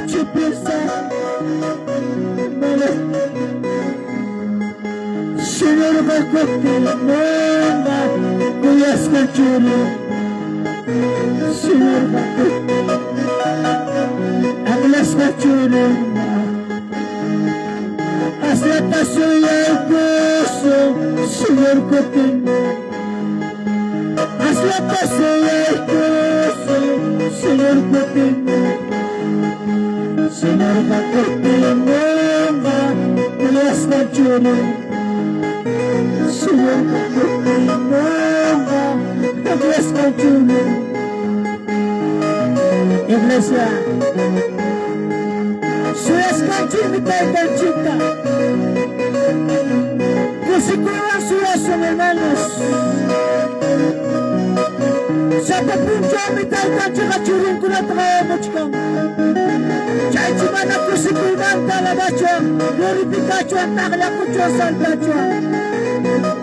Chupisa, Señor kutimunqa kuyasqa churi Señor aklasqa churinqa Aslata suyaykusun Señor kutimunqa Aslata suyaykusun Señor kutimunqa Señorqa kutimunqa kuyasqa churin Señorqa kutimunqa aklasqa churin Iglesia, suyasqanchikmi taytanchikta. Kusikuywan suyasun, hermanos. Sapa punchawmi taytanchikqa churinkunata qawamuchkan. Chaychi mana kusikuymanta alabachwan, glorificachwan, taqllakuchwan, saltachwan.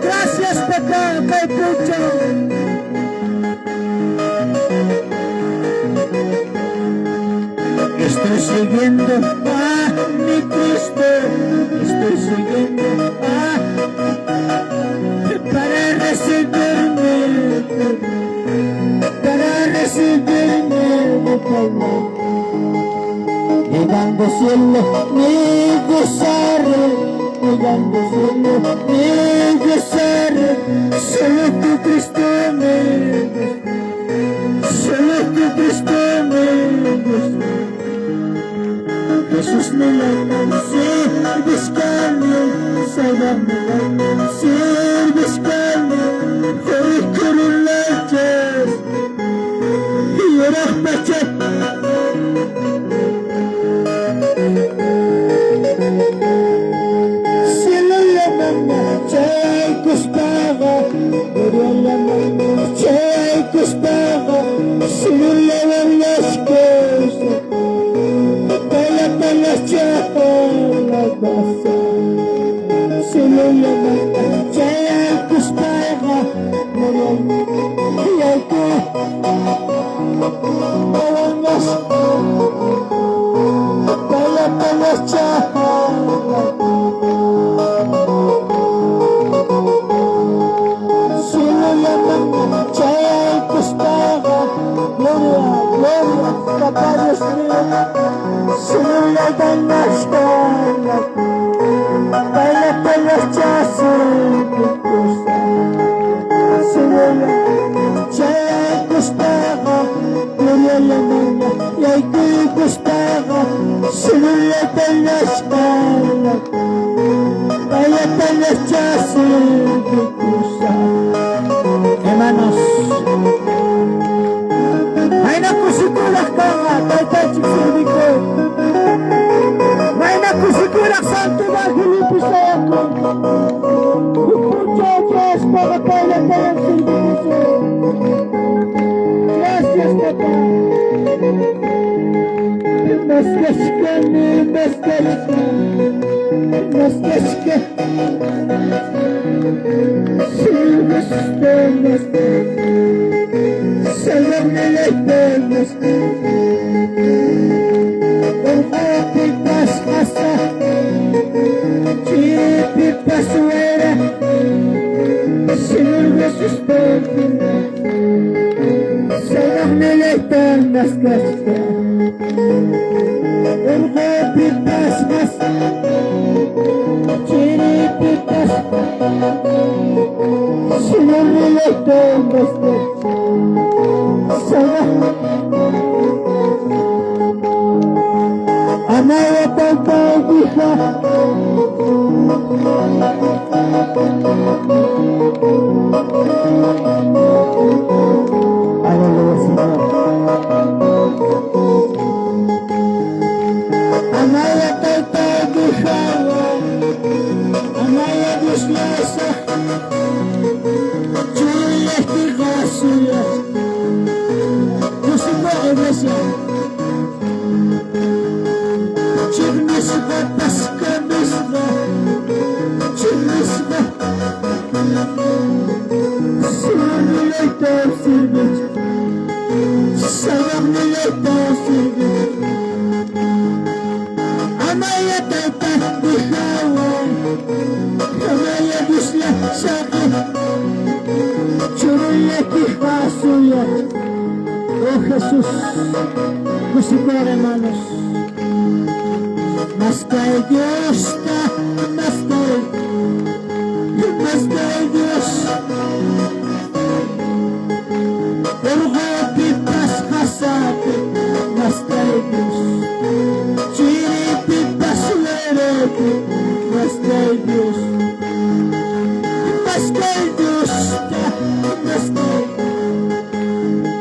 Gracias, papá, kay punchaw. Estoy siguiendo a mi Cristo, estoy siguiendo a para recibirme, para recibirme de Llegando cielo, mi gozaré, llegando cielo, mi gozaré, solo tu Cristo me solo tu Cristo me Jesús me la sirves Salvador me sirves Hoy con leches y eres peche. Cielo la mama, chay kuspaqa, gloria la mama, chay kuspaqa, cielo la las cosas, pala pala chala basa. Cielo la mama, chay kuspaqa, gloria la las pala pala chala. Cielo la mama, chay kuspaqa, gloria, gloria, papá Dios mío. Cielo la danashkala, pala pala chasikusa. Cielo la chay kuspaqa, gloria la mama, yaykuy kuspaqa, cielo la danashkala, pala pala chasikusa. Hermanos, Mayna kusikuraq kanqa taytanchik servikuy. Mayna kusikuraq Santo Evangeliopi sayakun. Huk punchaw chayaspaqa payllatayam servikusun. Gracias, papá. Maskashkani, maskashkani, maskashka. Sirveste, maskashka. Salvame la Orqopi pasqasa, chipi pasuera, Señor Jesús Salvame la maskashka. Orqopi pasqasa, chiripi pasqasa, Señor maskashka. Salvame. Amaya tayta hija. Aleluya, Señor. Amaya tayta hija. Amaya Dios lasa. Chuya tigasuya. Kusipo iglesia. Chirmisqa paskamisqa. Chirmisqa. Sirvilayta. Jesús. Kusikuq hermanos. Maskay Diosta, maskay, maskay Dios. Orqopipas qasapi, maskay Dios. Chiripipas wayrapi, maskay Dios. Maskay Diosta, maskay,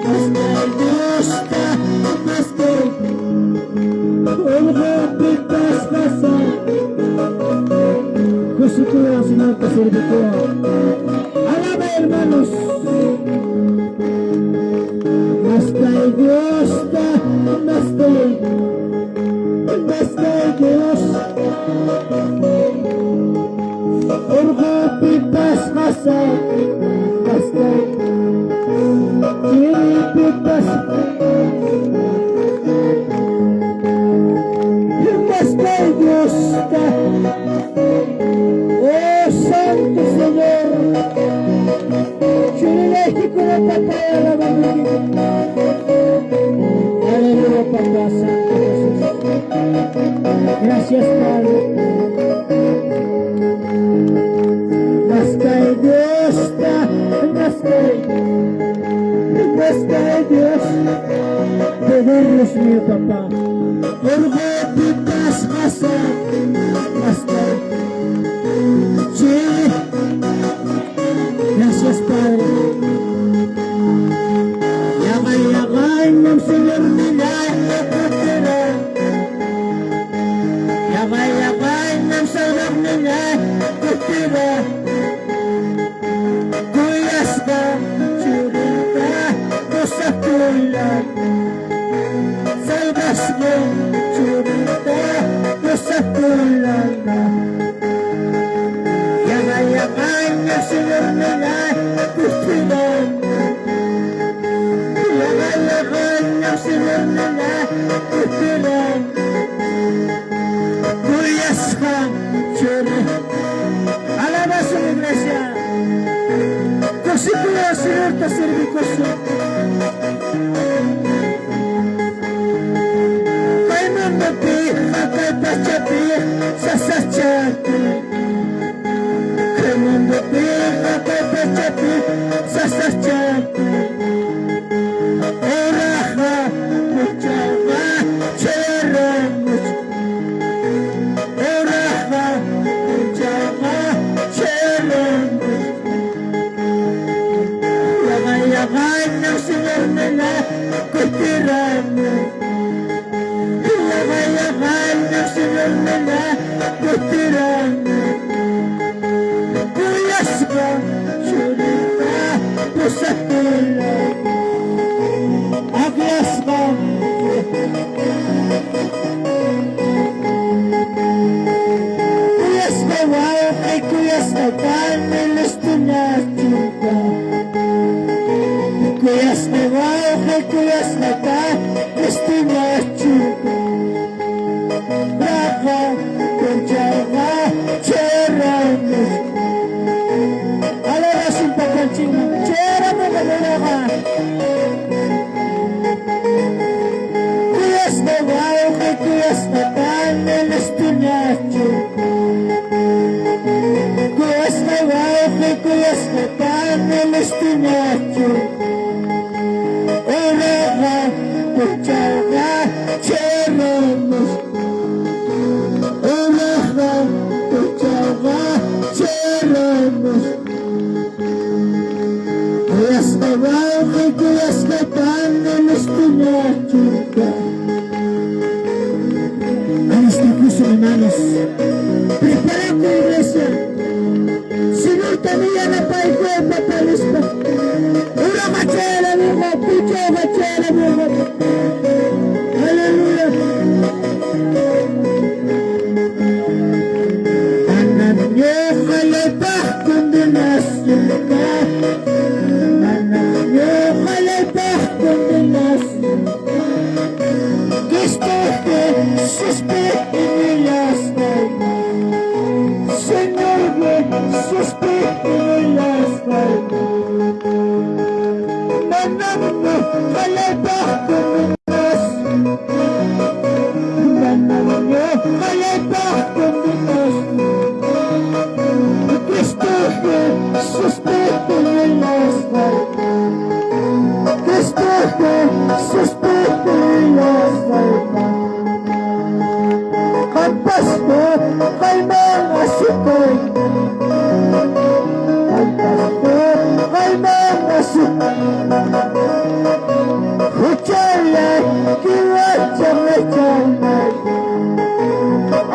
maskay Diosta, maskay. Orqopipas qasapi. Kusikuwan, Señor, te servikuwan. Alaba, hermanos. Maskay Diosta, maskay, maskay Dios. Orqopipas qasapi, maskay, chiripipas, maskay Diosta. Oh Santo Señor, Churilaykikuna papá alabamuyki. Aleluya, papá Santo Jesús. Gracias, Padre. Maskay Diosta, maskay, maskay Dios. Poder Dios mío, papá. Orqopipas qasapi, maskay. Sí. Gracias, Padre. Yaqay yaqañam Señornilláy kutira. Yaqay yaqañam Salvadornilláy kutira. Kuyasqa churinta pusakullay. Salvasqa churinta pusakullay. Yaqay yaqañam Señornilláy kutira. Yaqay yaqañam Señornilláy kutira. Kuyasqa churi. Alaba su iglesia. Kusikuya Señor ta servikusun. Kay mundopi, kay pachapi, sasachakuy. Kay mundopi, kay pachapi, sasachakuy. Uraqa, punchawqa, chayaramuch. Uraqa, punchawqa, chayaramuch. Yaqay yaqañam Señornilláy kutiramuy. Yaqay yaqañam Señornilláy kutiramuy. Kuyasqa churinta pusakullay. Akllasqa. Kuyasqa wawqi, kuyasqa pani, listoña chunka. Kuyasqa wawqi, kuyasqa pani, listoña chunka. Uraqa punchawqa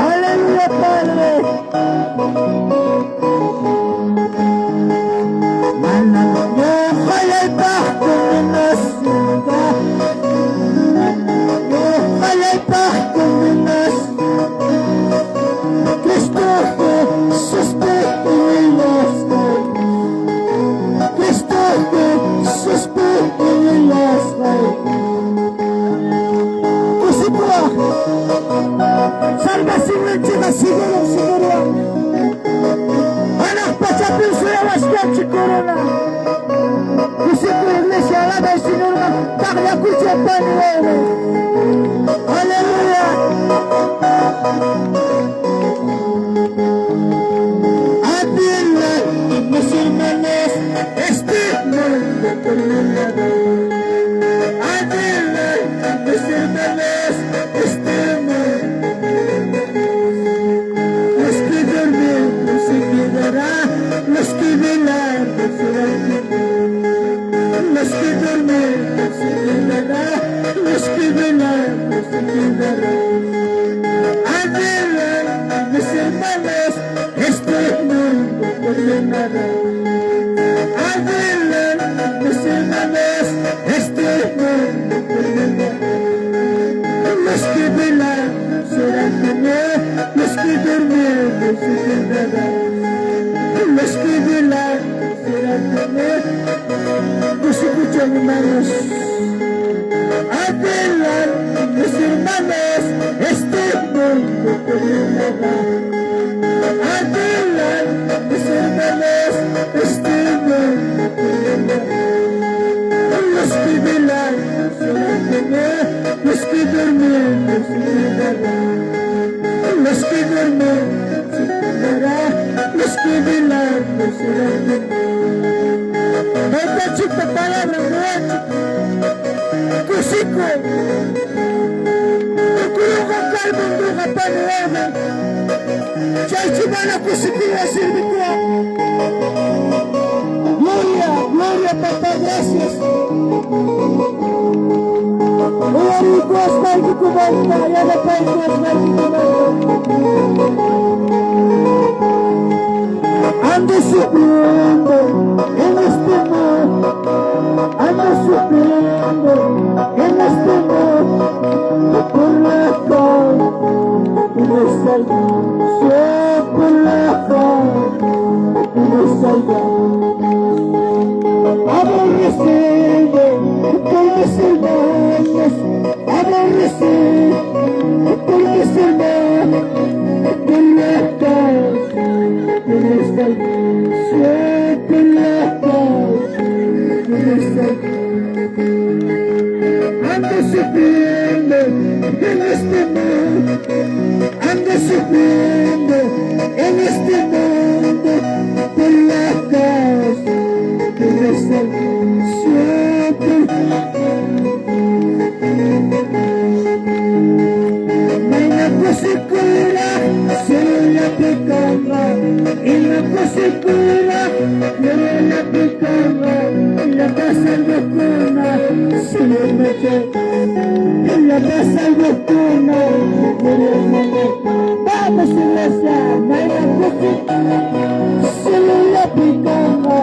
Aleluya, Padre. Manam ñuqallaypaqchu minasinqa, ñuqallaypaqchu minas. Cristo Jesuspi iñiyasqay, Cristo Jesuspi iñiyasqay. Kusikuwaq, salvacionninchikqa segurom, segurom. Hanaq pachapim suyawachkanchik corona. Kusikuy, iglesia, alabay Señorqa, taqllakuychik pani wawqi. Aleluya. Adelante, mis hermanos, este mundo terminará. Adelante, mis hermanos, este mundo. Los que duermen no se quedarán, los que velan no serán. Los que duermen no se quedarán, los que velan no se quedarán. Adelante, mis hermanos, este mundo terminará. Adelante, mis hermanos, este mundo terminará. Los que velan serán también, los que duermen no se quedarán. Los que velan serán también. Escuchen, hermanos. Adelante, mis hermanos, este mundo terminará. Adelante, mis hermanos, este mundo terminará. Los que velan serán también, los que duermen no se quedarán. Los que duermen se quedarán, los que velan no serán también. Taytanchikpa palabra ruwanchik. Kusikuy. Tukurunqa kay munduqa pani wawqi. Chaychi mana kusikuywan servikuwan. Gloria, gloria, papá, gracias. Uyariykuwasqaykikumanta, yanapaykuwasqaykikumanta. Ando sufriendo en este mundo, ando sufriendo en este mundo por la falta de salvación, por la falta de salvación. Aborrecido por mis hermanos, aborrecido por mis hermanos, por la causa de salvación, por la causa de salvación. Ando sufriendo en este mundo, ando sufriendo en este mundo por la causa de la salvación. Mayna kusikura, solo pecaba, y la kusikura, la pecaba, la pasa bocona, solo me la pasa bocona, vamos iglesia, mayna kusikura, solo la pecaba,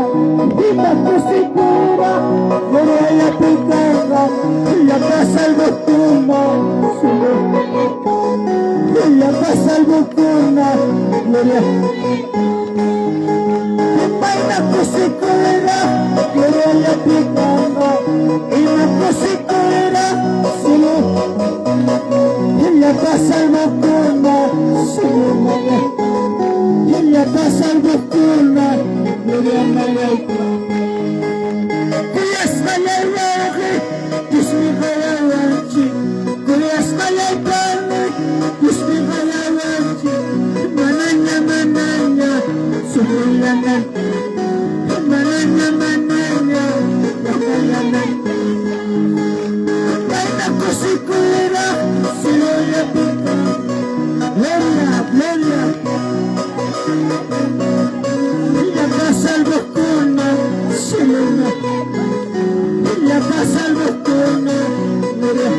y la kusikura, la pecaba, la pasa bocona, solo la pasa bocona, gloria. Mayna kusikura, gloria la pecaba, y la kusikura, solo la pasa bocona, solo la pasa bocona, gloria malaika. Kuyasqallay wawqi, Diosmi qawawanchik. Kuyasqallay pani, Diosmi qawawanchik. Manaña, manaña, sufrilanan. Manaña, manaña, manaña. Mayna kusikura, solo la pica. Gloria, gloria. La paz al bocona, solo la paz al bocona, gloria.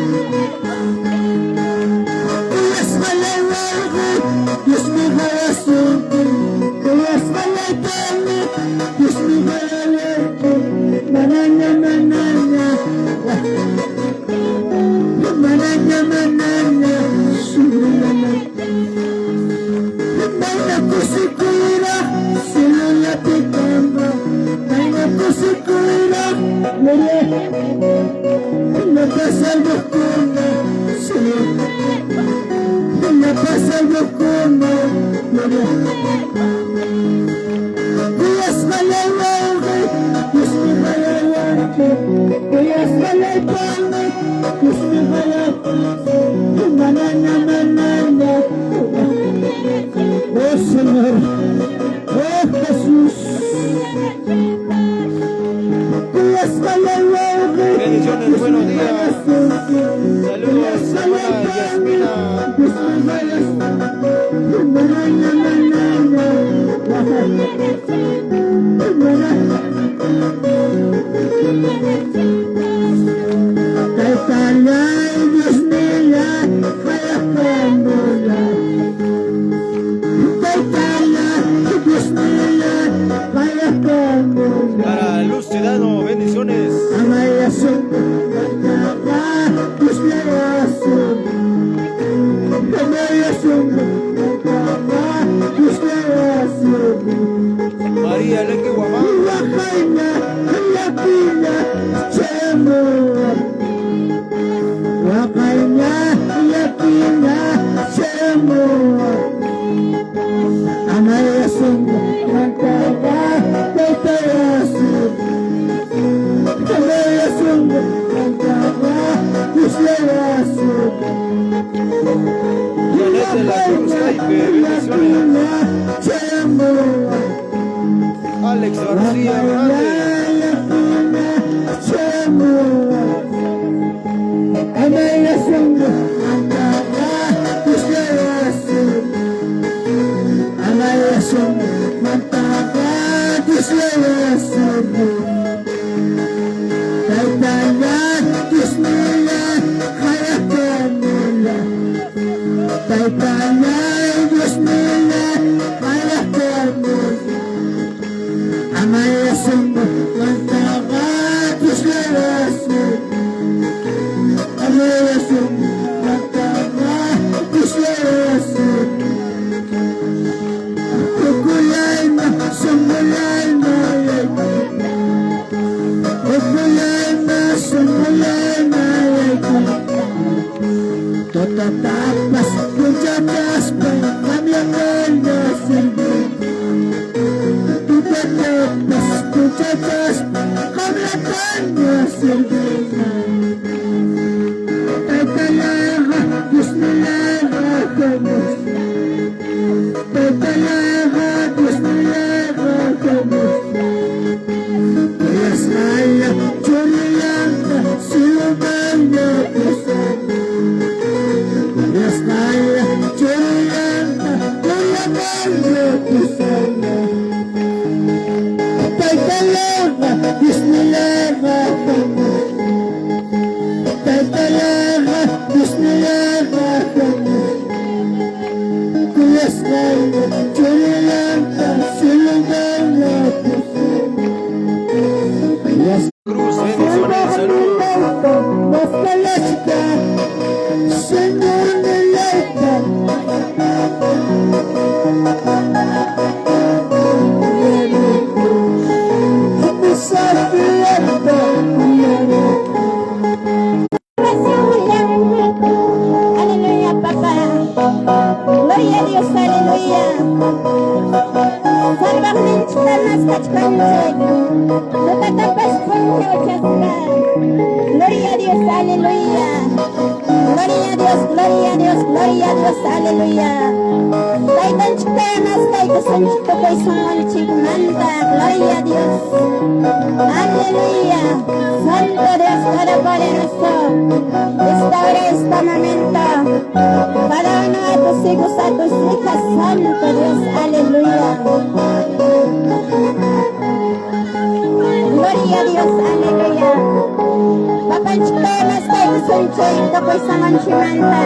Oh Señor, oh Jesús. Bendiciones, buenos días. Saludos, hermana Yasmina. Para Luz Sedano, bendiciones. María Leque Guamán. Janet de la Cruz Taipe, bendiciones. Alex García Hernández. Cruz, bendiciones, saludos. Aleluya, papá. Gloria a Dios, aleluya. Salvaqninchikta maskachkanchik. Tutatapas punchawchasqa. Gloria a Dios, aleluya. Gloria a Dios, gloria a Dios, gloria a Dios, aleluya. Taytanchikta maskaykusunchik tukuy sunqunchikmanta. Gloria a Dios. Aleluya. Santo Dios Todopoderoso. Esta hora, este momento. Cada uno de tus hijos, a tus hijas, Santo Dios, aleluya. Gloria a Dios, aleluya. Papanchikta maskaykusunchik tukuy sunqunchikmanta.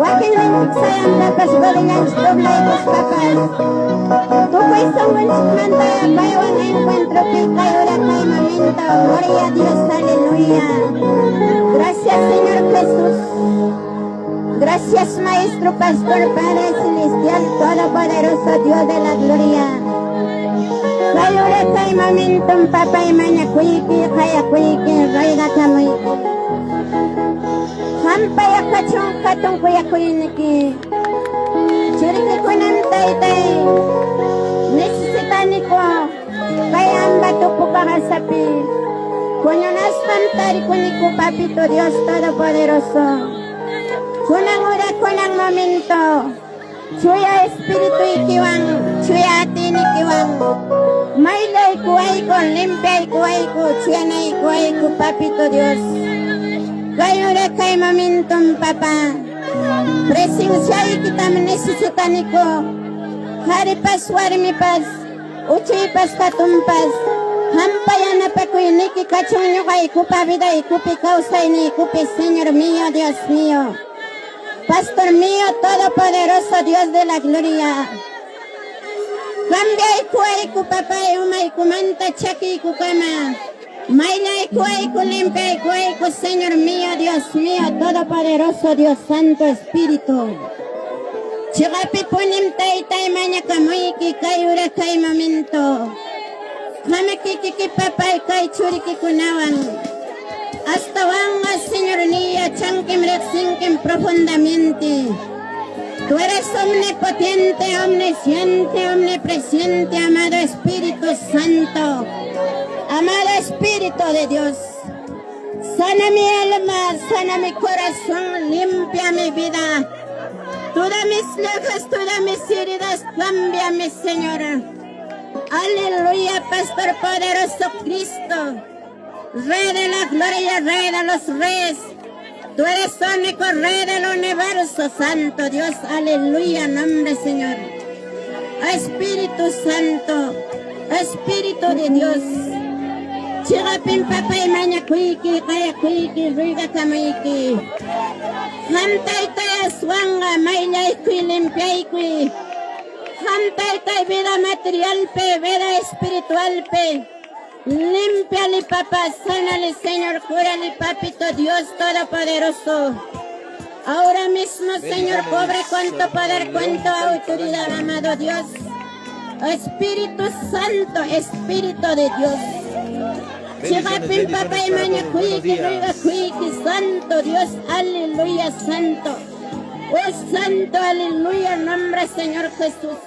Wakinninchik sayantapas rodillanchik doblaykuspapas. Tukuy sunqunchikmanta paywan encuentropi kay hora kay momento. Gloria a Dios, aleluya. Gracias, Señor Jesús. Gracias, Maestro, Pastor, Padre Celestial, Todopoderoso, Dios de la Gloria. Kay hora kay momentum, papay mañakuyki, qayakuyki, rogakamuy. Hampaya kachun hatun kuyakuyniki. Churikikunam taytay necesitaniku kay Ambato Pukaqasapi. Huñunaspam tarikuniku Papito Dios Todopoderoso. Kunan hora, kunan momento. Chuya Espirituykiwan, chuya atiynikiwan, mayllaykuwayku, limpiaykuwayku, chuyanaykuwayku, Papito Dios. Kay hora, kay momentum, Papá. Presenciaykitam necesitaniku. Qharipas, warmipas, uchuypas, hatunpas. Qampa yanapakuyniki kachun ñuqaykupa vidaykupi, kawsayniykupi, Señor mío, Dios mío. Pastor mío, todopoderoso Dios de la gloria. Cambiaykuwayku, papay, umaykumanta chakiykukama. Mayllaykuwayku, limpiaykuwayku, Señor mío, Dios mío, todopoderoso Dios Santo Espíritu. Chiqapipunim taytay mañakamuyki kay hora kay momento. Qam kikiki papay kay churikikunawan. Astawanqa, Señor niya, yachankim riqsinkim profundamente. Tú eres omnipotente, omnisciente, omnipresente, amado Espíritu Santo, amado Espíritu de Dios. Sana mi alma, sana mi corazón, limpia mi vida. Todas mis llagas, todas mis heridas, cámbiame, Señor. Aleluya, Pastor poderoso Cristo. Rey de la gloria, Rey de los reyes. Tú eres único Rey del universo, Santo Dios. Aleluya, nombre Señor. Espíritu Santo, Espíritu de Dios. Chiqapim papay mañakuyki, qayakuyki, ruygakamuyki. Qam taytay aswanqa mayllaykuy, limpiaykuy. Qam taytay vida materialpi, vida espiritualpi. Límpiale, papá, sánale, Señor, cúrale, papito, Dios Todopoderoso. Ahora mismo, Señor, cobre con tu poder, con tu autoridad, amado Dios. Espíritu Santo, Espíritu de Dios. Chiqapim papay mañakuyki, ruygakuyki, Santo Dios, aleluya, Santo. Oh Santo, aleluya, nombre Señor Jesús.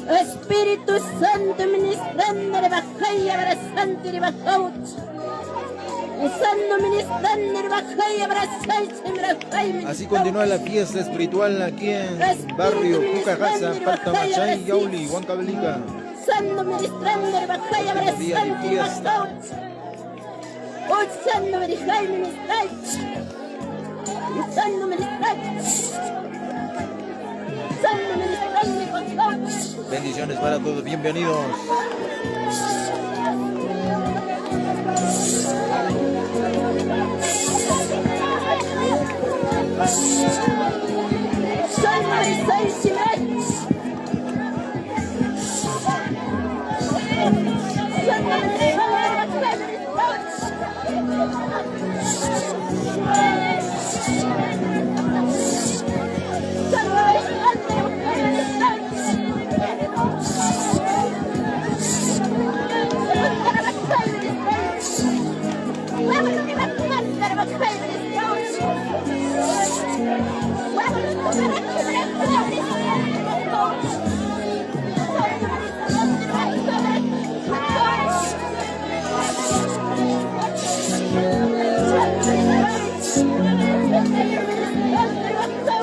Espíritu Santo, ministrando, bajaya, abrazante, bajauch. Santo, ministrando, bajaya, abrazante, Así continúa la fiesta espiritual aquí en barrio Pukaqasa, Partamachay, Yauli, Huancavelica. Santo, ministrando, bajaya, abrazante, bajauch. Oh, Santo, ministrando. Santo, ministrando. Santo, ministrando, bajauch. Bendiciones para todos, bienvenidos.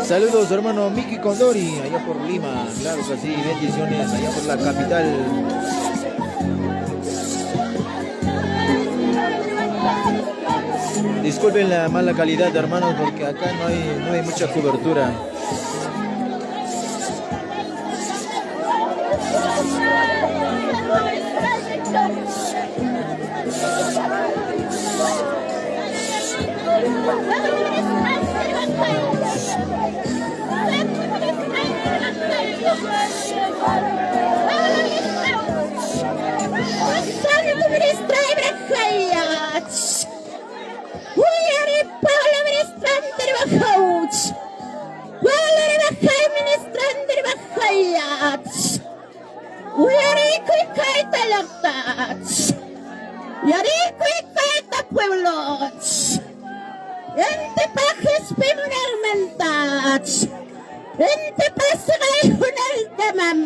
Saludos, hermano Miki Condori, allá por Lima, claro que sí, bendiciones allá por la capital. Disculpen la mala calidad, hermanos, porque acá no hay mucha cobertura. Pueblo. punchawmanta intipa siqaykunankamam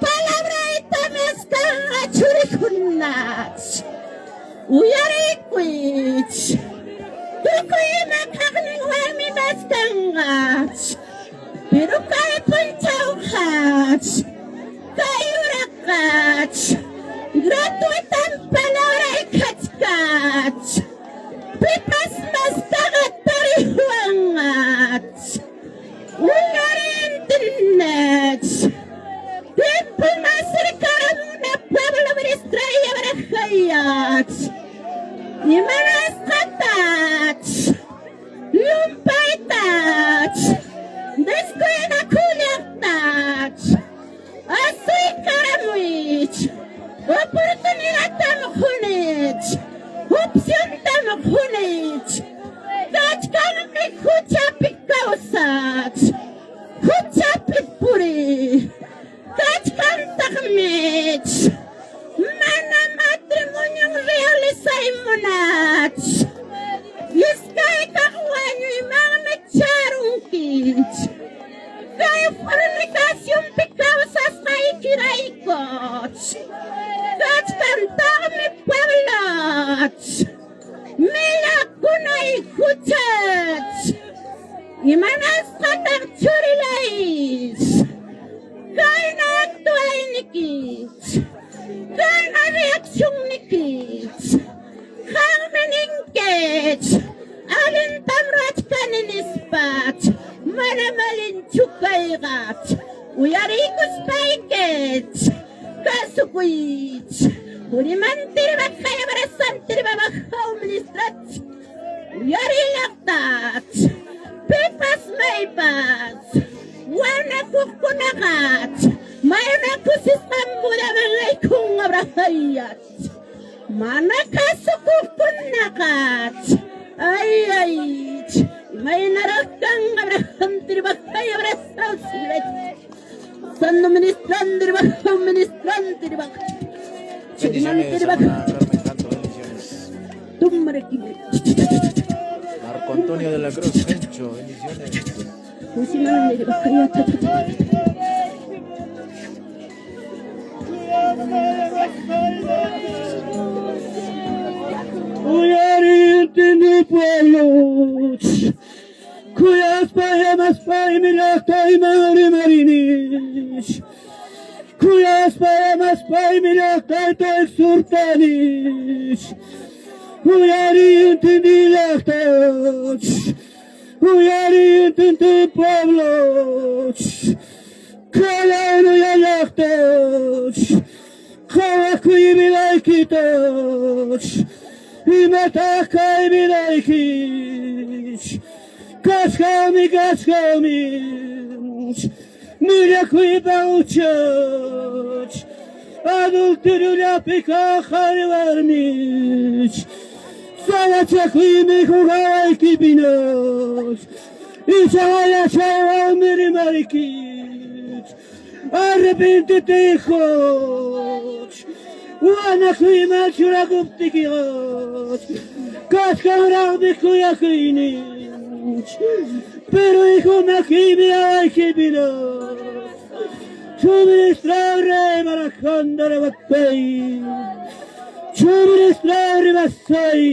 palabrayta maskanqa churikuna. Uyariykuy, tukuy ima kaqninwanmi maskanqa. Pero kay punchawqa, kay uraqa, gratuitam palabray kachkan. Pipas mastaqa tariwanqa. Uyarintinach. Tiempo acercaramuna pueblo estrella barajayach. Imanasqatach. Llumpaytach. Descuidakullaqtach. Asuykaramuych. Oportunidadtam qunich. Opciontam qunich. Kachkanmi huchapi kawsach. Huchapi puri. Kachkantaqmich. Mana matrimonio realizay munach. Iskay kaq wañuymanmi charunkich. Kay fornicacionpi kawsasqaykirayku. Kachkantaqmi puebloch. Millakunay huchach. Imanasqataq churilay? Kayna actuaynikich. Kayna reaccionnikich. Qammi ninkich. Allintam ruwachkani nispach. Manam allinchu kayqa. Uyariykuspaykich. Kasukuych. Jurimantirba khayabrasantirba bajaw ministrach. Uyarillaqtach. Pipas maypas. Wanakuqkunaqa mayna kusisqam bodaman yaykun abrahayach. Mana kasukuqkunaqa ay ay imaynaraq kanqa abrahantirba khayabrasaw Santo ministrantirba ministrantirba. Bendiciones, hermana Carmen Canto, bendiciones. Marco Antonio de la Cruz, Gencho, bendiciones. Uyarintini pueblo, kuyaspa yamaspaymi llaqtayman rimarinish. Kuyaspa yamaspaymi llaqtayta exhortanish. Uyarintini llaqtach. Uyarintini pueblo. Kayanu llaqtach. Qawakuy vidaykitach. Imataq kay vidaykich. Kachkanmi, kachkanmi. Millakuypa huchach. Adulteriollapi kaq qhari warmich. Sallachakuymi huqawaykipinach. Ichaqa yachaywanmi rimarikich. Arrepéntete, hijoch. Wanakuyman churakuptikiqach. Kachkanraqmi kuyakuynich. Pero hijo makiymi awaykipinach. Suministrare marajandara bakpay. Suministrare basay.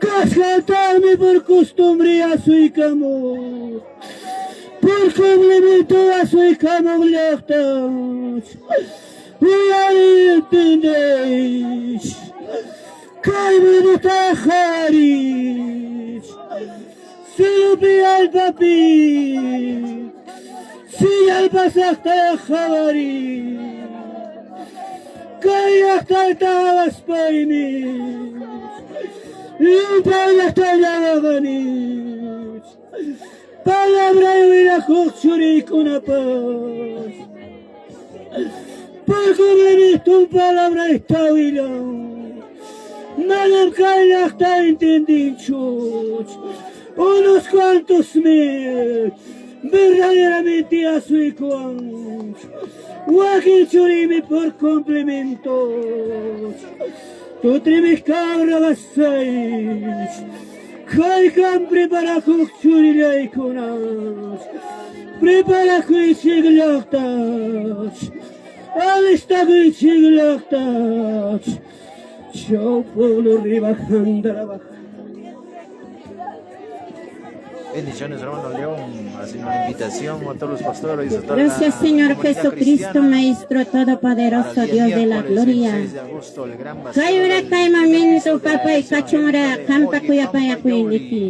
Kachkantaqmi por costumbre asuykamuq. Por complemento asuykamuq llaqtach. Uyarintindeix. Kay mundota qhawarich. Cielopi allpapi. Si allpasaqta qhawarich. Kay llaqtayta qawaspaymi. Llumpay llaqtaylla waqanich. Palabray willakuq churiykunapas. Por cumplimiento palabra esta willan. Manam kay llaqta entendinchu. Unos cuantos mil verdaderamente asuykuwan. Wakin churimi por complementos. Tutrimih cabra basay. Kaykan preparakuq churillaykuna. Preparakuychik llaqta. Alistakuychik llaqta. Chau pueblo ribajandarabaj. Bendiciones, hermano León. Haciendo una invitación a todos los pastores, a toda Gracias, la Señor comunidad Jesucristo, cristiana Maestro para el Todopoderoso, día Dios de la miércoles gloria. 26 de agosto, el gran vacío Kay ura del kay primer momento, piso de la papay, iglesia kachunra, evangélica de hampa Molle, kuyapaya Pampa, Yauli. kuyniki.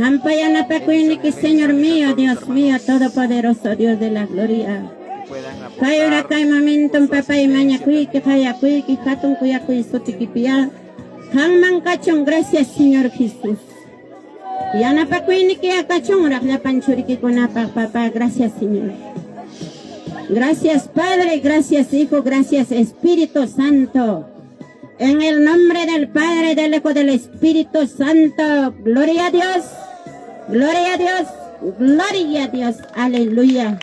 Hampa yanapakuyniki, Bendiciones, Señor bendiciones a mío, todos los Dios mío, hermanos Todopoderoso, Dios de la gloria. que puedan Kay ura aportar kay momento, con su papay, asistencia mañakuyki, también. qayakuyki, hatun kuyakuy sutikipiya. Qanman kachun, gracias, Señor Jesús. Yanapakuyniki kachunraq llapan churikikunapaq, papá, gracias, Señor. Gracias Padre, gracias Hijo, gracias Espíritu Santo. En el nombre del Padre, del Hijo, del Espíritu Santo. Gloria a Dios, gloria a Dios, gloria a Dios. Aleluya.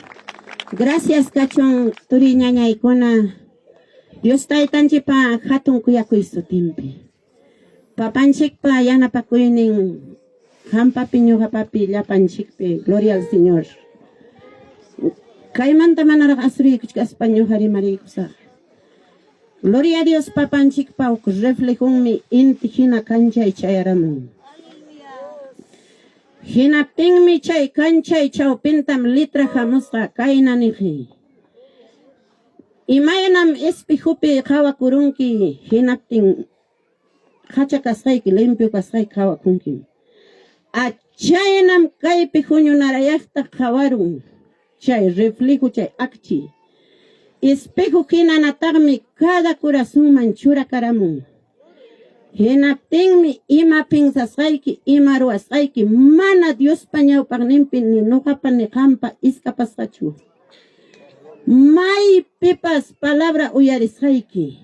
Gracias kachun turi ñañaykuna. Dios taytanchikpa hatun kuyakuy sutinpi. Papanchikpa yanapakuynin hampapi ñuqapapi llapanchikpi. Gloria al Señor. Kaymanta manaraq asuriykuchkaspa ñuqa rimariykusaq. Gloria a Dios papanchikpa huk reflejonmi inti hina kanchay chayaramun. Hinaptinmi chay kanchay chawpintam litra hamusqa kayna niqi. Imaynam espejopi qawakurunki hinaptin qacha kasqayki limpio kasqayki qawakunki. Achaynam kaypi huñunarayaqta qawarun chay reflejo chay akchi. Espejo hinanataqmi cada corazonman churakaramun. Hinaptinmi ima pinsasqayki, ima ruwasqayki mana Diospa ñawpaqninpi ni ñuqapa ni qampa iskapasqachu. Maypipas palabra uyarisqayki.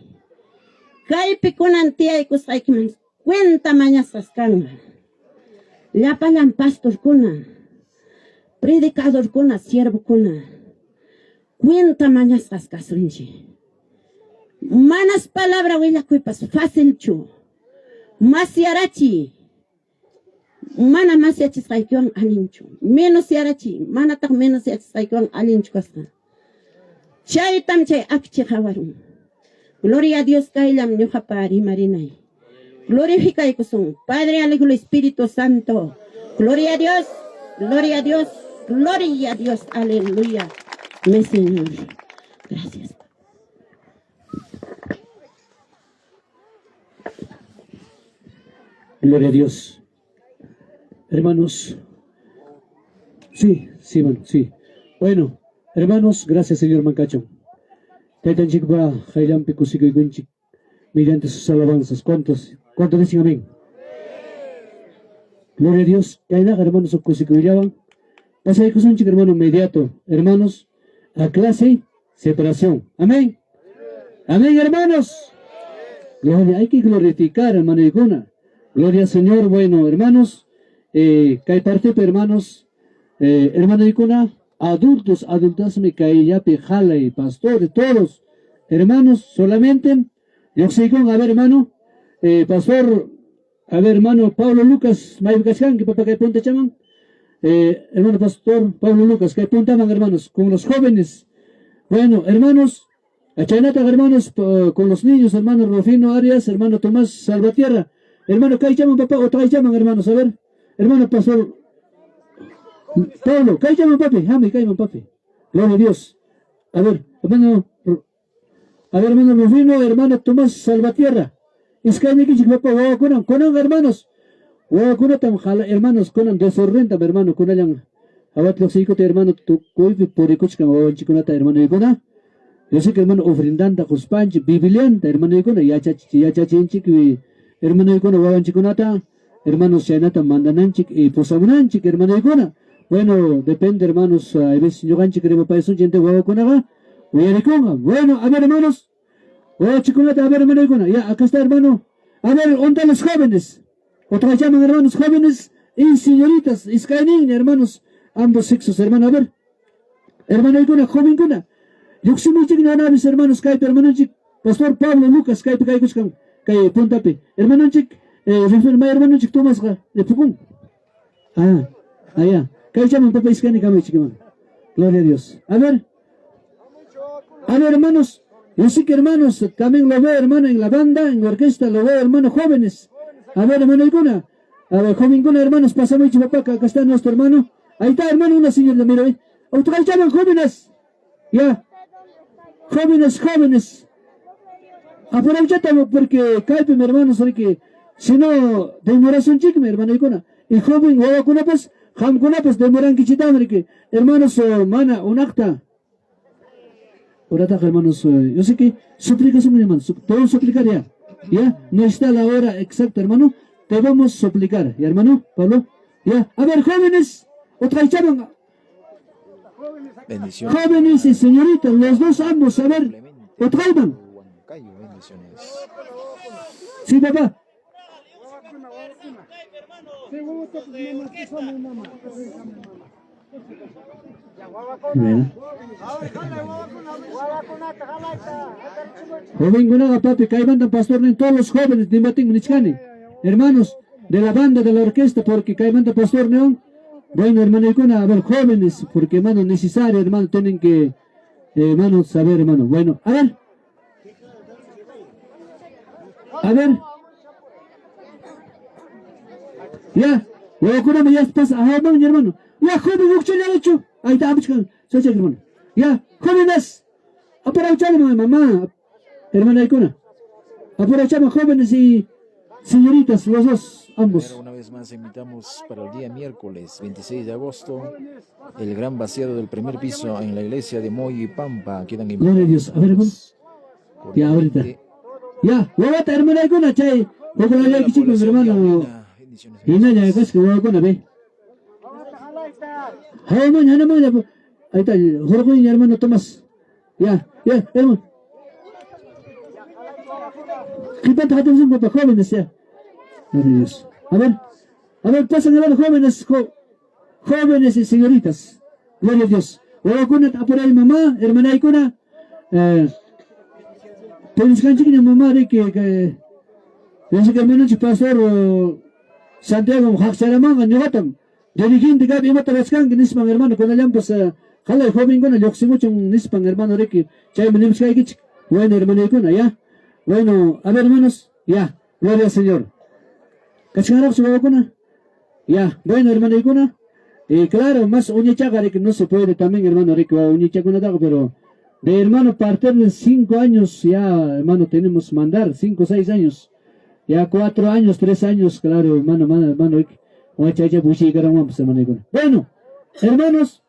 Kaypi kunan tiyaykusqaykiman cuenta mañasqas kanqa. Llapallan pastorkuna, predicadorkuna, siervokuna, cuenta mañasqas kasunchik. Manas palabra willakuypas facilchu. Masyarachi. Mana masyachisqaykiwan allinchu. Menos yarachi, manataq menos yachisqaykiwan allinchu kasqa. Chaytam chay akchi qawarun. Gloria a Dios kayllam ñuqapa rimarinay. Glorificaykusun. Padre, al Hijo, al Espíritu Santo. Gloria a Dios, gloria a Dios, gloria a Dios. Aleluya. Mi Señor. Gracias. Gloria a Dios. Hermanos, sí, sí, bueno, sí. Bueno, hermanos, gracias, señor Mancacho. Taytanchikpa qayllanpi kusikuykunchik mediante sus alabanzas. ¿Cuántos? ¿Cuántos dicen amén? Gloria a Dios. Kaynaqa, hermanos, kusikuyllawan. Pasaykusunchik, hermano, inmediato. Hermanos, a clase, separación. Amén. Amén, hermanos. Gloria, hay que glorificar, hermano Iguna. Gloria al Señor. Bueno, hermanos, kay partepi, hermanos, hermano Iguna, adultos, adultas, me kayllapi, jalay, pastores, todos, hermanos, solamente, lluqsiykun, a ver, hermano, pastor, a ver, hermano Pablo Lucas, maypi kachkanki, papá, kay punta chaman, hermano pastor Pablo Lucas, kay puntaman, hermanos, con los jóvenes. Bueno, hermanos, chaynataq, hermanos, con los niños, hermano Rufino Arias, hermano Tomás Salvatierra, hermano kay chaman, papá, o kay chaman, hermanos, a ver, hermano pastor Pablo, kay chaman, papi, hami, kayman, papi, gloria a Dios. A ver, hermano, a ver, hermano Rufino, hermano Tomás Salvatierra, iskaynikichik, papá, wawakunan, kunan, hermanos, wawakunatam, jala, hermanos, kunan desordentam, hermano, kunallan, hawat lluqsiykuta, hermano, tukuypi purikuchkan wawanchikunata, hermano, ikuna. Yo sé que hermano ofrendanta quspanchik, biblianta, hermano, ikuna, yachachinchik, hermano, ikuna, wawanchikunata, hermanos, chaynata mandananchik y pusamunanchik, hermano, ikuna. Bueno, depende, hermanos, hay veces ñuqanchik rimapaysunchik, wawakunaqa uyarikunqa. Bueno, a ver, hermanos, wawachikunata, a ver, hermano, ikuna, ya, acá está, hermano. A ver, ¿dónde los jóvenes? Otra llaman, hermanos, jóvenes y señoritas, iskaynin, hermanos, ambos sexos, hermano, a ver. Hermano, ikuna, joven, ikuna. Lluqsimuychik ñanavis, hermanos, kaypi, hermanonchik, pastor Pablo Lucas, kaypi kaykuchkan, kay puntapi. Hermanonchik, Eh, refer may hermano chik Tomasqa ripukun. Ah, allá. Kaychaman papa iskani kamaychik hermano. Gloria a Dios. A ver. A ver, hermanos. Yo sé que hermanos, también lo veo, hermano, en la banda, en la orquesta, lo veo, hermano, jóvenes. A ver, hermano, alguna. A ver, joven, hermanos, pasamos, papá, acá está nuestro hermano. Ahí está, hermano, una señora, mira, eh. llaman jóvenes. Ya. Jóvenes, jóvenes. Aprovechate porque kaypi, mi hermano, que si no, demorasunchik, mi hermano, y joven, wawakunapas, qamkunapas demorankichitami, que hermanos, mana, unaqta. Horataqa, hermanos, yo sé que suplicación, hermanos, todos suplicar ya. Ya, no está la hora exacta, hermano. Te vamos a suplicar, ¿ya, hermano? Pablo, ya. A ver, jóvenes, otra llaman. Bendiciones. Jóvenes y señoritas, los dos ambos, a ver, otra Huancayo, bendiciones. Sí, papá. Bueno. Joven papi, kaymanta pastor todos los jóvenes nimatin nichkani. Hermanos de la banda de la orquesta, porque kaymanta pastor neón. Bueno, hermano, a ver, jóvenes, porque hermano, necesario, hermano, tienen que, hermano, saber, hermano. Bueno, a ver. A ver. Ya, ya pasa, hermano. Ya, joven, hecho. Ahí está, hermano. Ya, jóvenes. Aprovechamos, mamá. Hermana Icona. Aprovechamos, jóvenes y señoritas, los dos, ambos. Una vez más invitamos para el día miércoles 26 de agosto el gran vaciado del primer piso en la iglesia de Moy y Pampa. Quedan Gloria a Dios. A ver, hermano. Ya, ahorita. Ya, wawata, hermana Icona, chay. Ojalá ya que mi hermano. Hinalla, kasqa wawakuna, ve. Ahí está, Jorge, hermano Tomás. Ya, ya, hermano. Qhipanta hatimusun papá, jóvenes ya. Gloria a Dios. A ver, pasen a ver, jóvenes, jóvenes y señoritas. Gloria a Dios. Wawakuna apuray mamá, hermana ikuna. Eh, Teniskanchikña mamá que que yo sé que hermano pastor Santiago haqcharamanqa ñuqatam dirigente kaypi imata rachkanki nispan hermano kunallanpas qalay jovenkuna lluqsimuchun nispan hermano riki chaymi nimushkaykichik. Bueno, hermano ya. Bueno, a ver hermanos, ya. Gloria al Señor. ¿Kachkanraqchu wawakuna? Ya, bueno, hermano ikuna. Y claro, más uñichaqa riki no se puede también, hermano riki, uñichakunataqa, pero de hermano partir de 5 años ya, hermano, tenemos mandar, 5 o 6 años. Ya 4 años, 3 años, claro, hermano, hermano, hermano, hermano. Bueno, hermanos,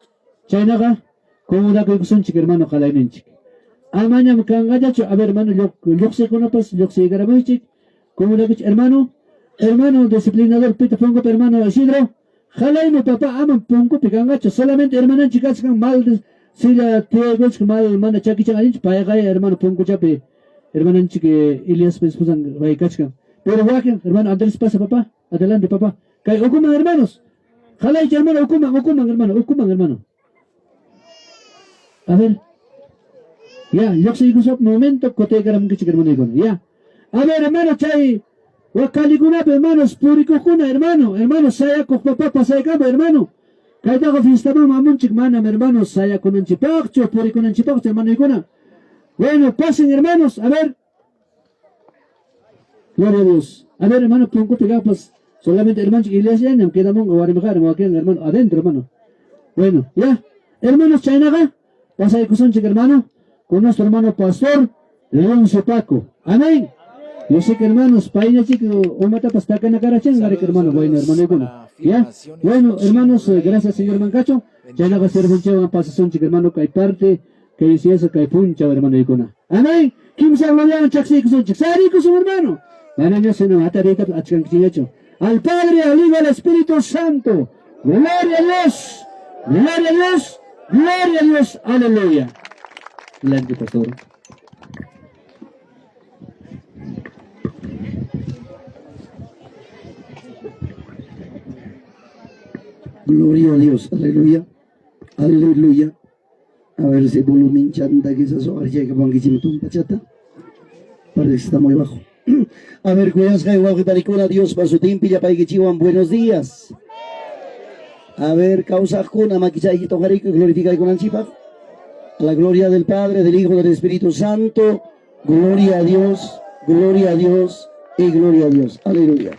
chaynaqa, kumudakuykusunchik, hermano, qalayninchik. Amañam kanqallachu, a ver, hermano, lluqsiqkunapas lluqsiykaramuychik, kumudakuychik, hermano, hermano disciplinador, pita punkupi, hermano Isidro, qalaymi papá, amam punkupi kanqachu, solamente hermananchik kachkan mal silla tiyaykunchik mal mana chakichan allinchu, payqa hermano punkuchapi, hermananchik Eliaspa esposan pay kachkan. Pero wakin, hermano Andrés pasa papá, adelante papá. Kay ukuman hermanos. Qalaychik hermano, ukuman, ukuman hermano, ukuman hermano. A ver. Ya, lluqsiykusap momento kutiykaramkichik hermano Ya. A ver, hermano, chay wakalikunapi hermanos, purikuqkuna, hermano, hermano, sayakuq papá pasaykama, hermano. Kaytaqa fiestaman mamunchik manam, hermanos, sayakunanchikpaqchu, purikunanchikpaqchu, hermano. Bueno, pasen, hermanos, a ver. Gloria a Dios. A ver, hermano, punkupi kaqpas, solamente hermano iglesia ñam quedamunqa warmiqari wakin hermano adentro, hermano. Bueno, ya. Hermanos, chaynaqa, pasaykusunchik, hermano, con nuestro hermano pastor Leoncio Paco. Amén. Yo sé que hermanos, payñachik umatapas takanakarachan, hermano, bueno, hermano, ya. Bueno, hermanos, gracias, señor Mancacho. Chaynaqa sirvunchawan pasasunchik, hermano, kay parte, que decía eso, kay puncha, hermano, ikuna. Amén. Kimsa gloriawan chaqsiykusunchik. Sarikusun, hermano. Manaña sino atarita achkankichiñachu. Al Padre, al Hijo, al Espíritu Santo. Gloria a Dios. Gloria a Dios. Gloria a Dios. Aleluya. Adelante, pastor. Gloria a Dios, aleluya, aleluya. A ver si volumen chanta quizás o llega pachata. Parece que está muy bajo. A ver, kuyasqay wawqi panikuna, Diospa sutinpi llapaykichikwan buenos días. A ver, kawsaqkuna makichaykita uqarikuy glorificaykunanchikpaq. A la gloria del Padre, del Hijo, del Espíritu Santo. Gloria a Dios, gloria a Dios y gloria a Dios. Aleluya.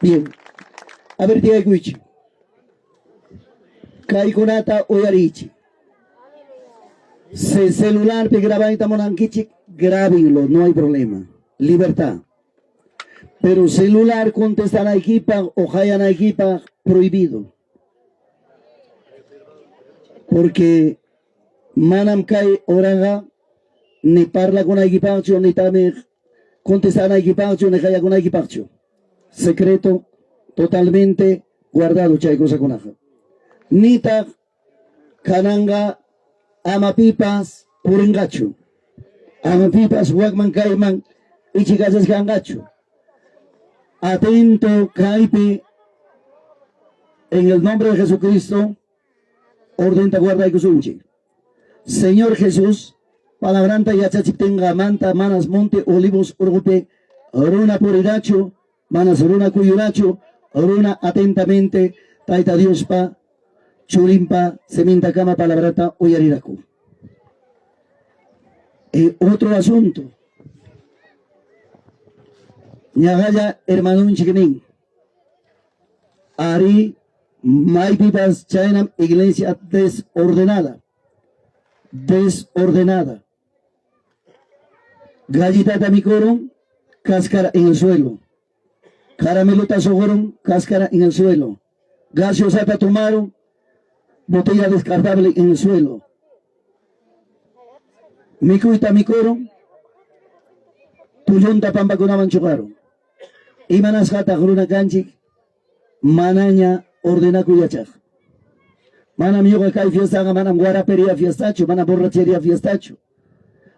Bien. A ver, tiyaykuichik. Kaykunata uyarichik. Si celularpi grabayta munankichik, grábenlo, no hay problema. Libertad. Pero celular contestanaykipaq o qayanaykipaq prohibido. Porque manam kay horaqa ni parlakunaykipaqchu, ni tami contestanaykipaqchu, ni qayakunaykipaqchu. Secreto totalmente guardado chay cosakunaqa. Nitaq kananqa ama pipas purinqachu. Ama pipas wakman kayman ichikachachkanqachu. Atento kaypi en el nombre de Jesucristo ordenta guardaykusunchik. Señor Jesús palabranta yachachiptinqa manta manas monte Olivos urqupi runa purirachu, manas runa kuyurachu, runa atentamente Tayta Diospa churinpa simintakama palabrata uyariraku. Y otro asunto. Ñaqalla hermanunchik nin. Ari maypipas chaynam iglesia desordenada. Desordenada. Galletata mikurun, cáscara en el suelo. Caramelota sogoron, cáscara en el suelo. Gaseosata tomaron, botella descartable en el suelo. Mikuyta mikurun, tullunta pampakunaman chuqarun. Imanasqataq runa kanchik manaña ordenakuy yachaq. Manam ñuqa kay fiestaqa manam guarapería fiestachu, manam borrachería fiestachu,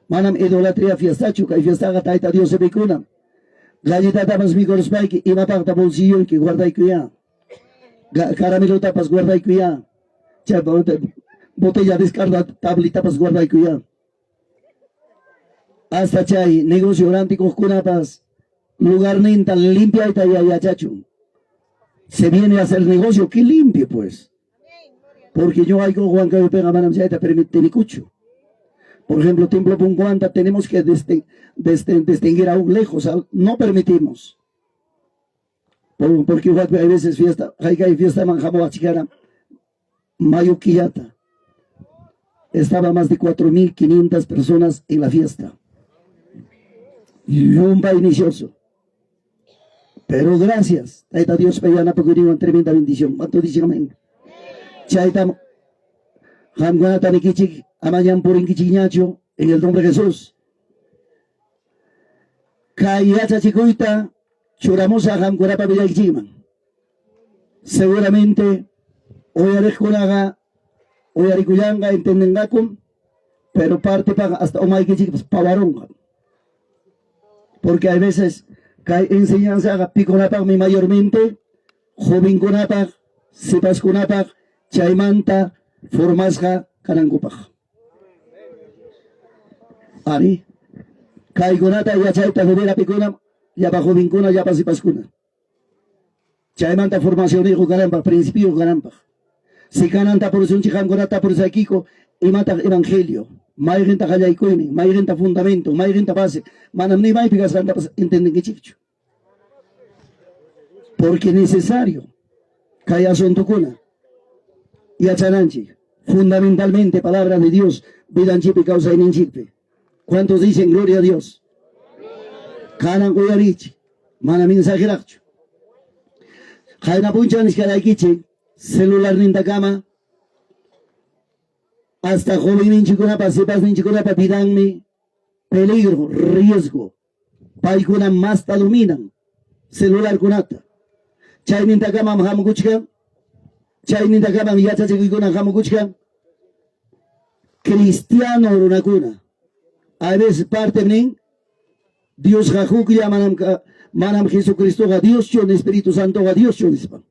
manam idolatría fiestachu, kay fiestaqa Tayta Dios mikunam. Galletatapas mikuruspayki imapaqta bolsilloyki guardaykuyá. Caramelotapas guardaykuyá. Chay botella descartablitapas guardaykuyá. Hasta chay negocio rantikuqkunapas lugarninta limpiayta yachachun. Se viene a hacer negocio, que limpie pues. Porque yo hay Juan Pega manam chayta permitinikuchu. Por ejemplo, Templo Puncuanta tenemos que distinguir aún lejos, no permitimos. Porque hay veces fiesta, hay fiesta manjamo achikara, mayo quillata. Estaba más de 4.500 personas en la fiesta. Yumba inicioso. Pero gracias, Tayta Dios payana una tremenda bendición. ¿Cuánto dicen amén? Chayta qamkunata nikichik amañam purinkichikñachu en el nombre de Jesús. Kay yachachikuyta churamusaq qamkunapa villaykichikman. Seguramente uyariqkunaqa uyarikullanqa entendenqakum, pero parte paga hasta umaykichikpas pawarunqa. Porque hay veces kay enseñanzaqa pikunapaqmi mayormente jovenkunapaq, sipaskunapaq, chaymanta formasqa kanankupaq. Ari, kaykunata yachayta jovera pikuna, llapa jovenkuna, llapa sipaskuna. Chaymanta formacionniyuq kananpaq, principio kananpaq. Si kananta purisunchik qamkunata purisaykiku, imataq evangelio, mayqinta qallaykuynin, mayqinta fundamento, mayqinta base, manam ni maypi kasqantapas entendinkichikchu. Porque necesario kay asuntokuna yachananchik. Fundamentalmente palabra de Dios, vidanchikpi kawsayninchikpi. ¿Cuántos dicen gloria a Dios? Kanan uyarichik, mana mensajeraqchu. Qayna punchaw nishkaraykichik celularnintakama hasta jovenninchikkunapa, sipasninchikkunapa vidanmi peligro, riesgo. Paykuna masta dominan celularkunata. Chaynintakamam hamukuchkan, chaynintakamam yachachikuykuna hamukuchkan. Cristiano runakuna. A veces parte nin Diosqa huklla manam manam Jesucristoqa Dioschu, ni Espíritu Santoqa Dioschu nispa.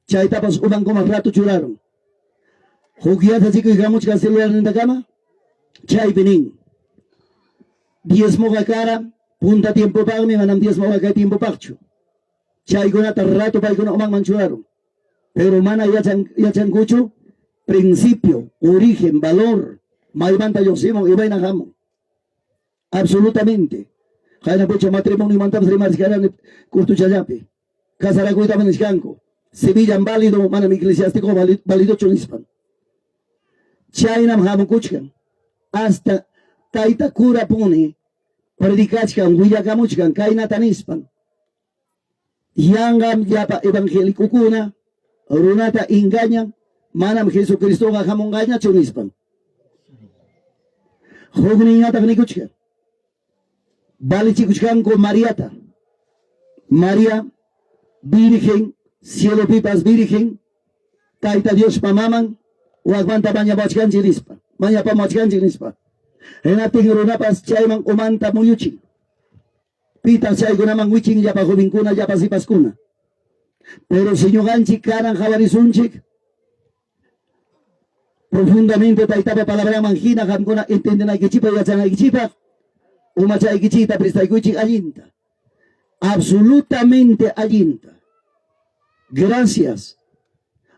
Chaytapas umankuman rato churaron. Huk yachachikuy hamuchkan celularnintakama, chaypi nin. Diezmoqa kara Punta tiempopaqmi manam diezmo kay tiempopaqchu. Chaykunata rato paykuna umanman churarun. Pero mana yachan, yachankuchu principio, origen, valor, maymanta lluqsimun, imayna hamun. Absolutamente. Qayna punchaw matrimoniomantapas rimarichkarani kurtuchallapi. Casarakuytapas nichkanku. Civillam válido, manam eclesiástico validochu nispan. Chaynam hamukuchkan. Hasta tayta cura puni predicachkan, willakamuchkan kaynata nispan. Yanqam llapa evangelicokuna runata engañan, manam Jesucristoqa hamunqañachu nispan. Hukninñataq nikuchkan. Valichikuchkanku Mariata. María, Virgen, cielopipas Virgen, Tayta Diospa maman, wakmanta mañapuwachkanchik nispa, mañapamuwachkanchik nispa. Hinaptin runapas chayman umanta muyuchin. Pitaq chaykunaman wichin llapa jovenkuna, llapa sipaskuna. Pero si ñuqanchik kanan qawarisunchik, profundamente Taytapa palabranman hina qamkuna entendenaykichikpaq, yachanaykichikpaq, umachaykichikta prestaykuychik allinta. Absolutamente allinta. Gracias.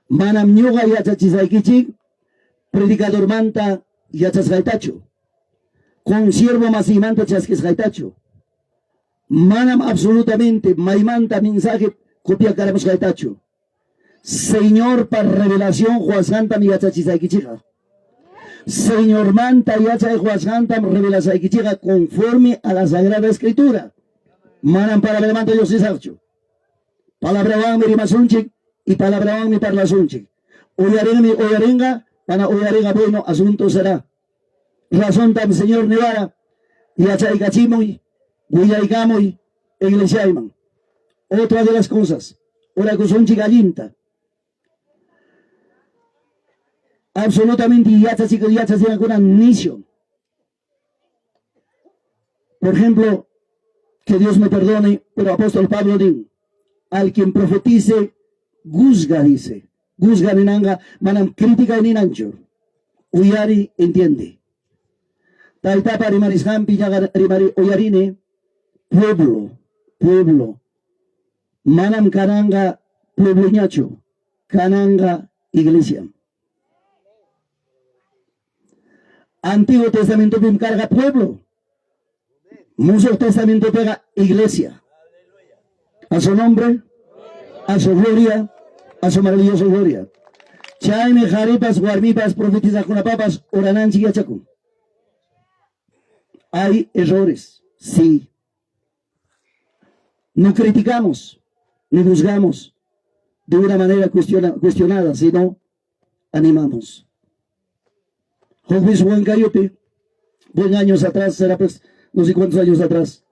Manam ñuqa yachachisaykichik predicadormanta yachasqaytachu, consiervo masiymanta chaskisqaytachu. Manam absolutamente maymanta mensaje copiakaramusqaytachu. Señorpa revelación quwasqantam yachachisaykichikqa. Señormanta yachay quwasqantam revelasaykichikqa conforme a la Sagrada Escritura. Manam palabramanta lluqsisaqchu. Palabrawanmi rimasunchik y palabrawanmi parlasunchik. Uyarinmi uyarinqa, mana uyarinqa bueno asunto será. Razontam Señor niwara, yachaykachimuy, willaykamuy iglesiayman. Otra de las cosas, orakusunchik allinta. Absolutamente yachachik yachachinakuna nisio. Por ejemplo, que Dios me perdone, pero apóstol Pablo din, al quien profetice, juzga, dice. Juzga ninanga, manam crítica ninanchu. Uyari, entiende. Taytapa rimarisqanpi ñaqa rimari uyarini, pueblo, pueblo. Manam kananga puebloñachu, kananga iglesiam. Antiguo Testamentopim karqa pueblo. Musuq Testamentopiqa iglesia. A su nombre, a su gloria, a su maravillosa gloria. Chaymi qaripas, warmipas, profetizaqkunapapas orananchik yachakun. Hay errores, sí. No criticamos, ni juzgamos de una manera cuestionada, sino animamos. Hukpis Huancayupi, buen años atrás, será pues no sé cuántos años atrás,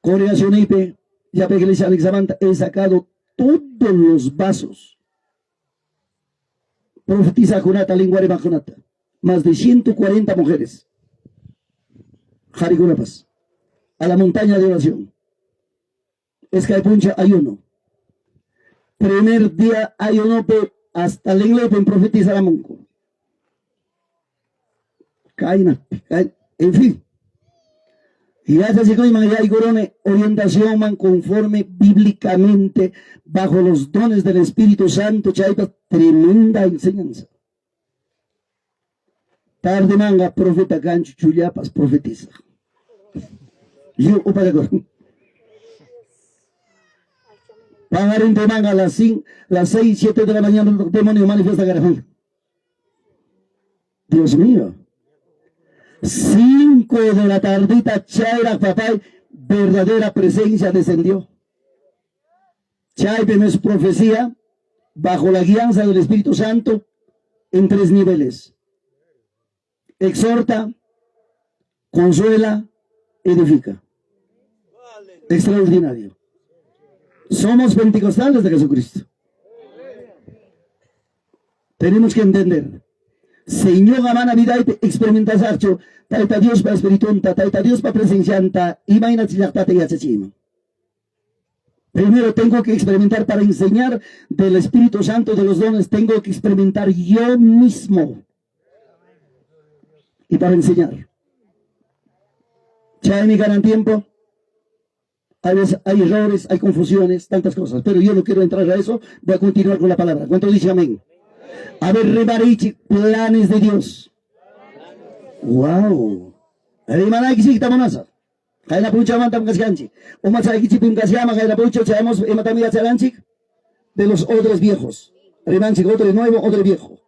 congregación ya iglesia Alexamanta, he sacado todos los vasos. Profetiza Junata, lengua Junata. Más de 140 mujeres. Jarigunapas. A la montaña de oración. Iskay puncha ayuno. Primer día ayuno hasta la iglesia profetizaramunku. Kayna, en fin. Yachachikuyman yaykuruni orientacionman conforme bíblicamente bajo los dones del Espíritu Santo, chaypa tremenda enseñanza. Tarde manga profeta kanchu chullapas profetiza. Lliw upallakurun. Paqarintin manga las 5, las 6, 7 de la mañana demonio manifiesta karajun. Dios mío. 5 de la tardita, chayraq papay, verdadera presencia descendió. Chaypim es profecía bajo la guianza del Espíritu Santo en tres niveles. Exhorta, consuela, edifica. Extraordinario. Somos pentecostales de Jesucristo. Tenemos que entender. Señor mana vidaypi experimentasaqchu Tayta Diospa espiritunta, Tayta Diospa presencianta, imayna llaqtata yachachiyman. Primero tengo que experimentar para enseñar del Espíritu Santo de los dones, tengo que experimentar yo mismo. Y para enseñar. Chaymi kanan tiempo. A veces hay errores, hay confusiones, tantas cosas. Pero yo no quiero entrar a eso. Voy a continuar con la palabra. ¿Cuánto dice amén? A ver, rimarichik, planes de Dios. Wow. Rimanaykichikta munasaq. Qayna punchawmantam kachkanchik. Umachaykichikpim kachkama qayna punchaw chayamos imatam yacharanchik? De los odres viejos. Rimanchik odre nuevo, odre viejo.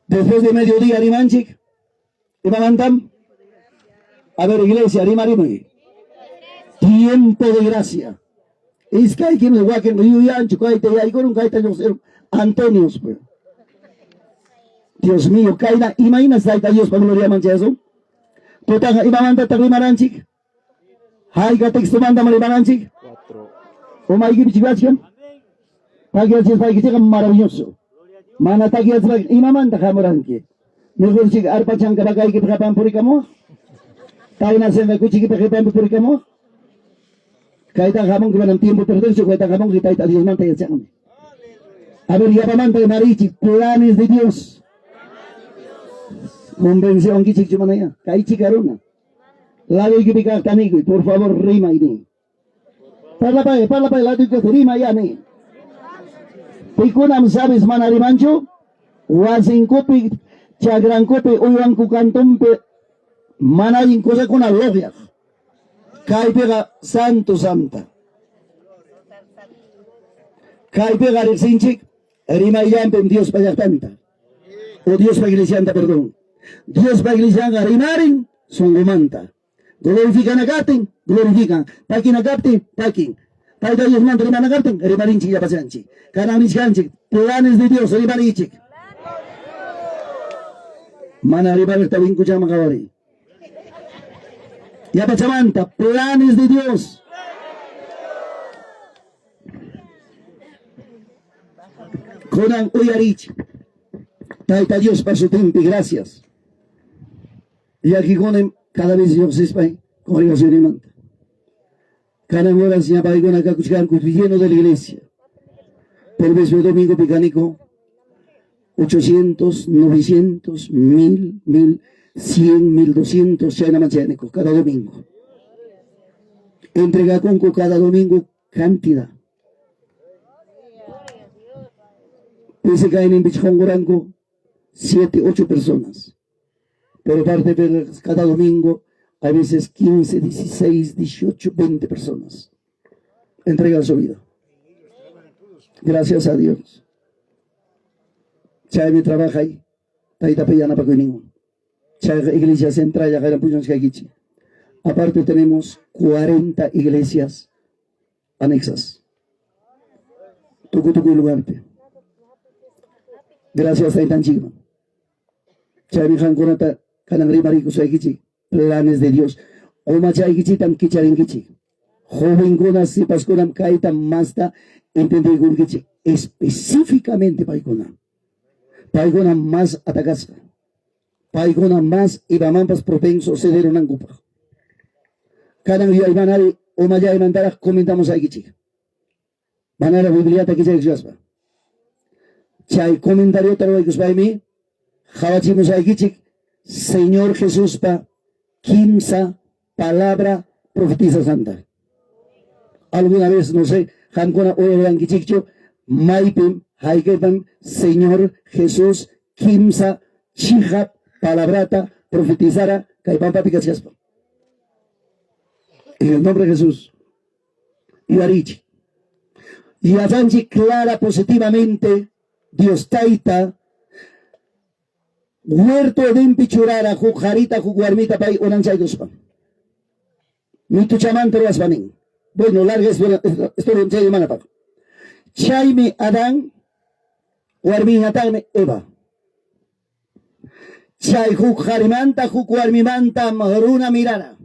Después de mediodía rimanchik. Imamantam? A ver, iglesia, rimarimuy. Tiempo de gracia. Iskaykim wakin yuyanchu kayta yaykurun kayta lluqsirun. Antonios, pues. Dios mío, kayna imaynas Tayta Diospa gloriaman chayasun? Tutaqa imamantataq rimaranchik? Hayka textomantam rimaranchik? Umaykipi kachkan? Takiyachispaykichikqa maravilloso. Mana takiyachispayki imamanta hamuranki? Mejorchik arpachanka vakaykipi qipan purikamuwaq? Taynasinqa kuchikipi qipanpi purikamuwaq? Kaytaqa hamunki manam tiempo perderchu, kaytaqa hamunki Tayta Diosmanta yachaqmi. A ver, yapamanta rimariychik planes de Dios. Convencionkichikchu manaya? Kaychika runa. Ladoykipi kaqta nikuy, por favor, rimay ni. Parlapay, parlapay, ladoykipi rimay ya ni. Pikunam sabes mana rimanchu? Wasinkupi, chakrankupi, uywanku kantunpi mana allin cosakuna luqyaq. Kaypiqa santo santa. Kaypiqa riqsinchik rimayllanpim Diospa llaqtanta. O Diospa iglesianta, perdón. Diospa iglesianqa rimarin sunqumanta. Glorificana kaptin, glorifican. Pakina kaptin, pakin. Tayta Diosmanta rimana kaptin, rimarinchik llapachanchik. Kanan nichkanchik, planes de Dios rimarichik. Mana rimariqta winkuchaman qawariy. Yapachamanta, planes de Dios. Kunan uyarichik. Tayta Diospa sutinpi, gracias. Llakikunim cada vez lluqsispay congregacionimanta. Kanan horas ña paykuna kakuchkanku lleno de la iglesia. Por vez domingo picaniko 800, 900, 1000, 1100, 1200 chaynaman chayaniku cada domingo. Entregakunku cada domingo cantidad. Pese kayninpi qunquranku 7, 8 personas. Pero parte de cada domingo, a veces 15, 16, 18, 20 personas entregan su vida. Gracias a Dios. Chaymi trabaja ahí. Taytapa yanapakuyninwan. Chayqa iglesia central yaqayran puñunchkaykichik. Aparte tenemos 40 iglesias anexas. Tukuy tukuy lugarpi. Gracias Taytanchikman. Chaymi qamkunata kanan rimariykusqaykichik planes de Dios. Umachaykichiktam kicharinkichik. Jovenkuna, sipaskunam kayta masta entendiykunkichik específicamente paykuna. Paykuna más atacasqa. Paykuna más imamanpas propenso cederunankupaq. Kanan yuyaymanari umallaymantaraq comentamusaykichik. Manara Bibliata kichaykuchkaspa. Chay comentariota ruwaykuspaymi qawachimusaykichik Señor Jesuspa kimsa palabra profetizasqanta. Alguna vez, no sé, qamkuna uyarirankichikchu maypim hayk'apim Señor Jesús kimsa chiqap palabrata profetizara kay pampapi kachkaspa. En el nombre de Jesús. Yuyarichik. Yachanchik clara positivamente Dios Tayta huerto Edenpi churara huk qarita huk warmita pay unanchaykuspa. Mituchamanta ruwaspa nin. Bueno, larga historia chay rimanapaq. Chaymi Adán warminñataqmi Eva. Chay huk qarimanta huk warmimanta runa mirara.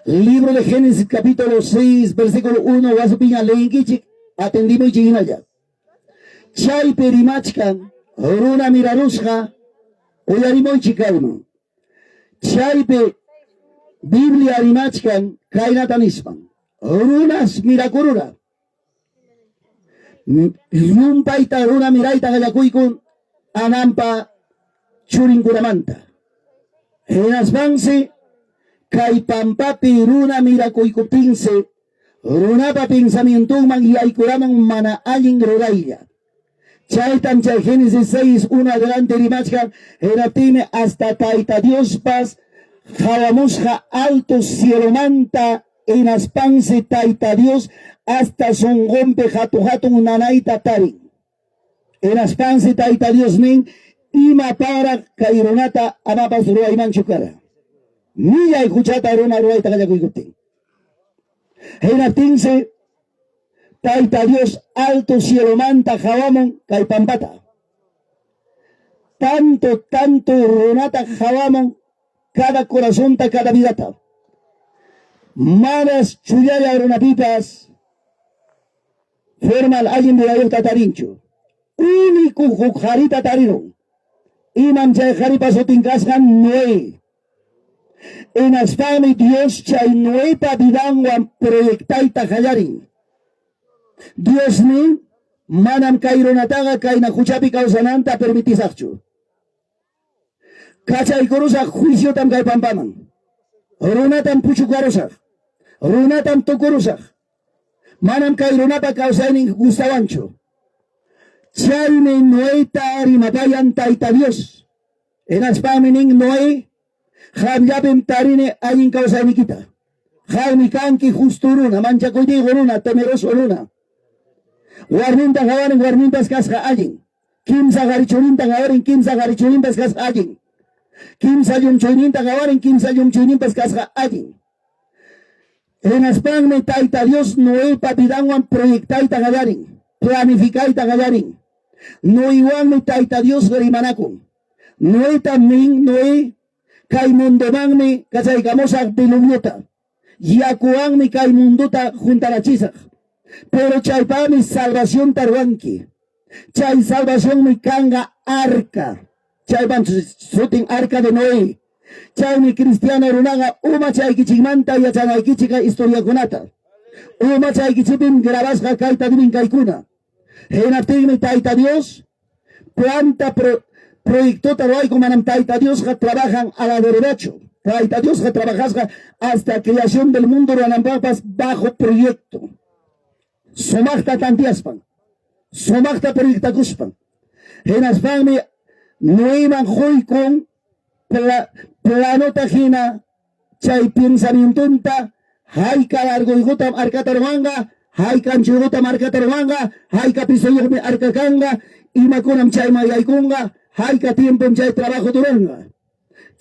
Libro de Génesis capítulo 6, versículo 1, wasipiña leyinkichik, atendimuychik hinalla. Chaypi rimachkan runa mirarusqa uyarimuychik kayman. Chaypi Biblia rimachkan kaynata nispan. Runas mirakurura. Llumpayta runa mirayta qallakuykun Anampa churinkunamanta. Hinaspansi Kay pampapi runa mirakuykuptinsi, runapa pensamientonman yaykuramun mana allin ruraylla. Chaytam chay Génesis 6, 1 adelante rimachkan, hinaptinmi hasta Tayta Diospas qawamusqa alto cielomanta hinaspansi Tayta Dios hasta sunqunpi hatu-hatun nanayta tarin. Hinaspansi Tayta Dios nin, Imapaqraq kay runata amapas ruwaymanchu kara? Millay huchata runa ruwayta qallakuykuptin. Hinaptinsi Tayta Dios alto cielomanta qawamun kay pampata. Tanto, tanto runata qawamun cada corazonta, cada vidata. Manas chullalla runapipas formal allin vidayuqta tarinchu. Único huk qharita tarirun. Imam chay qharipa sutin kasqa? Noé. Hinaspanmi Dios chay Noepa vidanwan proyectayta qallarin. Dios nin, manam kay runataqa kayna huchapi kawsananta permitisaqchu. Kachaykurusaq juiciotam kay pampaman. Runatam puchukarusaq. Runatam tukurusaq. Manam kay runapa kawsaynin gustawanchu. Chaymi Noeta rimapayan Tayta Dios. Hinaspanmi nin, Noé, qamllapim tarini allin kawsaynikita. Qammi kanki justo runa, manchakuyniyuq runa, temeroso runa. Warminta qawarin, warminpas kasqa allin. Kimsa qari churinta qawarin, kimsa qari churinpas kasqa allin. Kimsa llumchuyninta qawarin, kimsa llumchuyninpas kasqa allin. Hinaspanmi Tayta Dios Noeypa vidanwan proyectayta qallarin, planificayta qallarin. Noeywanmi Tayta Dios rimanakun. Noeytam nin, Noey, kay mundomanmi kachaykamusaq diluviota. Yakuwanmi kay mundota juntarachisaq. Pero chaypaqmi salvacionta ruwanki. Chay salvacionmi kanqa arca. Chaypam sutin arca de Noé. Chaymi cristiano runaqa umachaykichikmanta yachanaykichik kay historiakunata. Umachaykichikpim grabasqa kayta deben kaykuna. Hinaptinmi Tayta Dios planta pro, proyectota ruwayku, manam Tayta Diosqa trabajan a la derecho. Tayta Diosqa trabajasqa hasta creación del mundo ruwananpaqpas bajo proyecto. Sumaqta tanteaspan, sumaqta proyectakuspan. Hinaspanmi Noeman quykun planota hina chay pensamientonta, hayka largoyqutam arcata ruwanqa, hayka anchoyqutam arcata ruwanqa, hayka pisoyuqmi arca kanqa, imakunam chayman yaykunqa, hayka tiempom chay trabajo duranqa.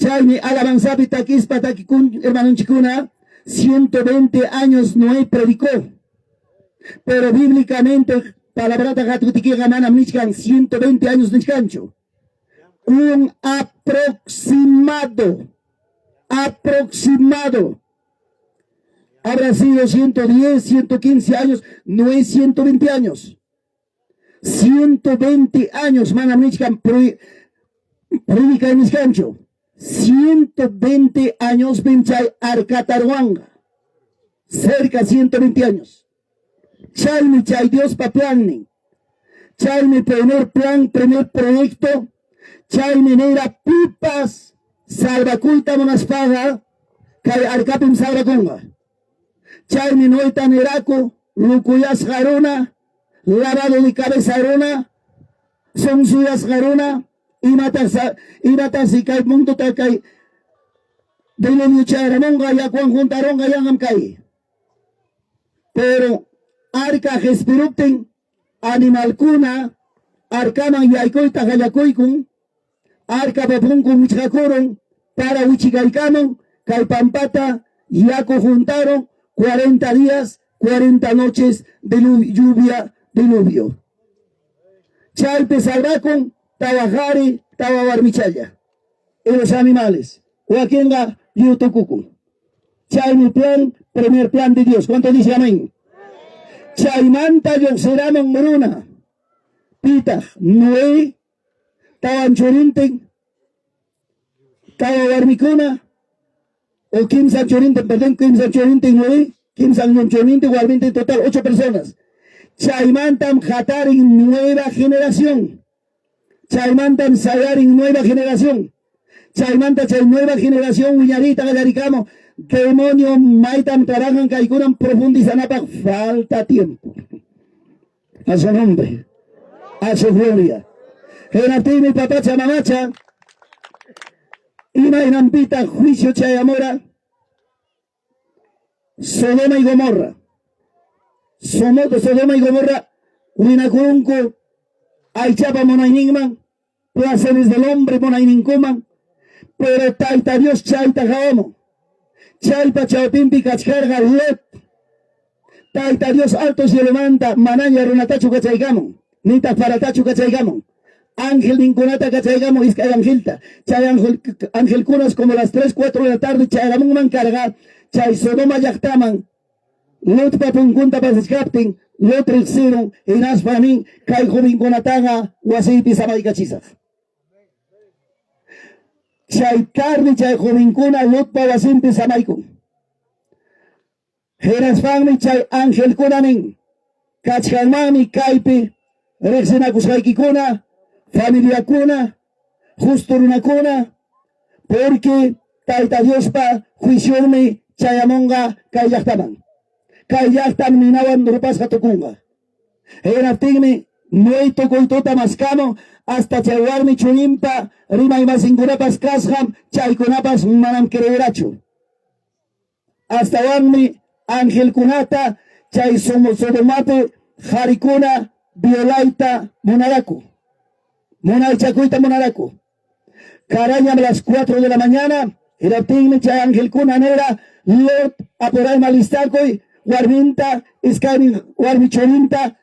Chaymi alabanzapi takispa takikun hermanonchikuna, 120 años Noé predicó. Pero bíblicamente palabrata qatutikiqa manam nichkan 120 años nichkanchu. Un aproximado, aproximado. Habrá sido 110, 115 años, no es 120 años. 120 años manam nichkan predicay nichkanchu. 120 años chay arcata ruwanqa. Cerca 120 años. Chaymi chay Diospa plannin. Chaymi primer plan, primer proyecto. Chaymi nira pipas salvakuyta munaspaqa kay arcapim salvakunqa. Chaymi Noeta niraku lukuyasqa runa, lavado de cabeza runa, sonsuyasqa runa, imataq imataq kay mundota kay diluvio chayaramunqa yakuwan juntarunqa yanqam kay. Pero arca qespiruptin animalkuna arcaman yaykuyta qallakuykun, arcapa punkun wichqakurun, para wichikaykamun, kay pampata yaku juntaron 40 días, 40 noches de lluvia, diluvio. Chaypi salvakun tawa qari, tawa warmichalla. Y los animales. Wakinqa lliw tukukun. Chaymi plan, primer plan de Dios. ¿Cuánto dice amén? Chaymanta lluqsiramun runa. Pitaq Noé, tawan churintin, tawa warmikuna, o kimsa churintin, perdón, kimsa churintin Noé, kimsa churintin, warmintin, total 8 personas. Chaymantam hatarin nueva generación. Chaymantam sayarin nueva generación. Chaymanta chay nueva generación wiñarita qallarikamo. Demonio maytam trabajan kaykunam profundizanapaq falta tiempo. A su nombre, a su gloria. Hinaptinmi papacha mamacha imaynanpitaq juicio chayamura Sodoma y Gomorra. Sodoma y Gomorra winakurunku aychapa munayninman, placeres del hombre munayninkuman, pero Tayta Dios chayta qawamun. Chaypa chawpinpi kachkarqa Lot. Tayta Dios alto cielomanta manaña runatachu kachaykamun, nitaq paratachu kachaykamun. Angelninkunata kachaykamun iskay angelta. Chay angelkunas como las 3, 4 de la tarde chayaramunman karqa chay Sodoma llaqtaman Lotpa punkunta pasachkaptin Lot riqsirun hinaspa nin kay jovenkunataqa wasiypi samaykachisaq. Chay tarde chay jovenkuna Lotpa wasinpi samaykun. Hinaspanmi chay angelkuna nin, Kachkanmanmi kaypi riqsinakusqaykikuna, familiakuna, justo runakuna, porque Tayta Diospa juicionmi chayamunqa kay llaqtaman. Kay llaqtam ninawan rupasqa tukunqa. Hinaptinmi Noé tukuy tuta maskamun hasta chay warmi churinpa rimaymasinkunapas kasqam, chaykunapas manam creerachu. Astawanmi angelkunata chay Sodomapi qarikuna violayta munaraku, munaychakuyta munaraku. Karañam las 4 de la mañana, hinaptinmi chay angelkuna nira, Lot, apurayma listakuy, warminta, iskaynin warmi churinta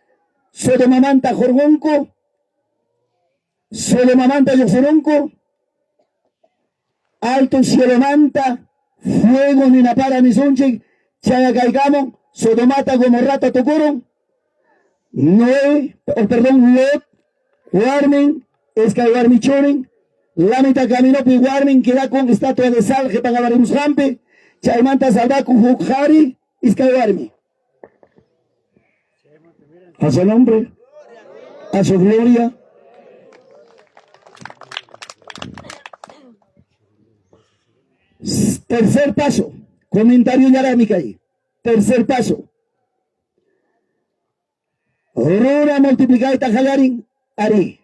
Sodomamanta hurqunku, Sodomamanta lluqsirunku, alto cielomanta fuego ninapara nisunchik chayakaykamun Sodomata Gomorrata tukurun Noé, oh, perdón, Lot, warmin, iskay warmi churin, lamita caminopi warmin quedakun estatua de sal qhipaqaparimusqanpi, chaymanta salvakun huk qhari, iskay warmi. A su nombre, a su gloria. Tercer paso, comentario llarami kay. Tercer paso. Runa multiplicayta qallarin ari.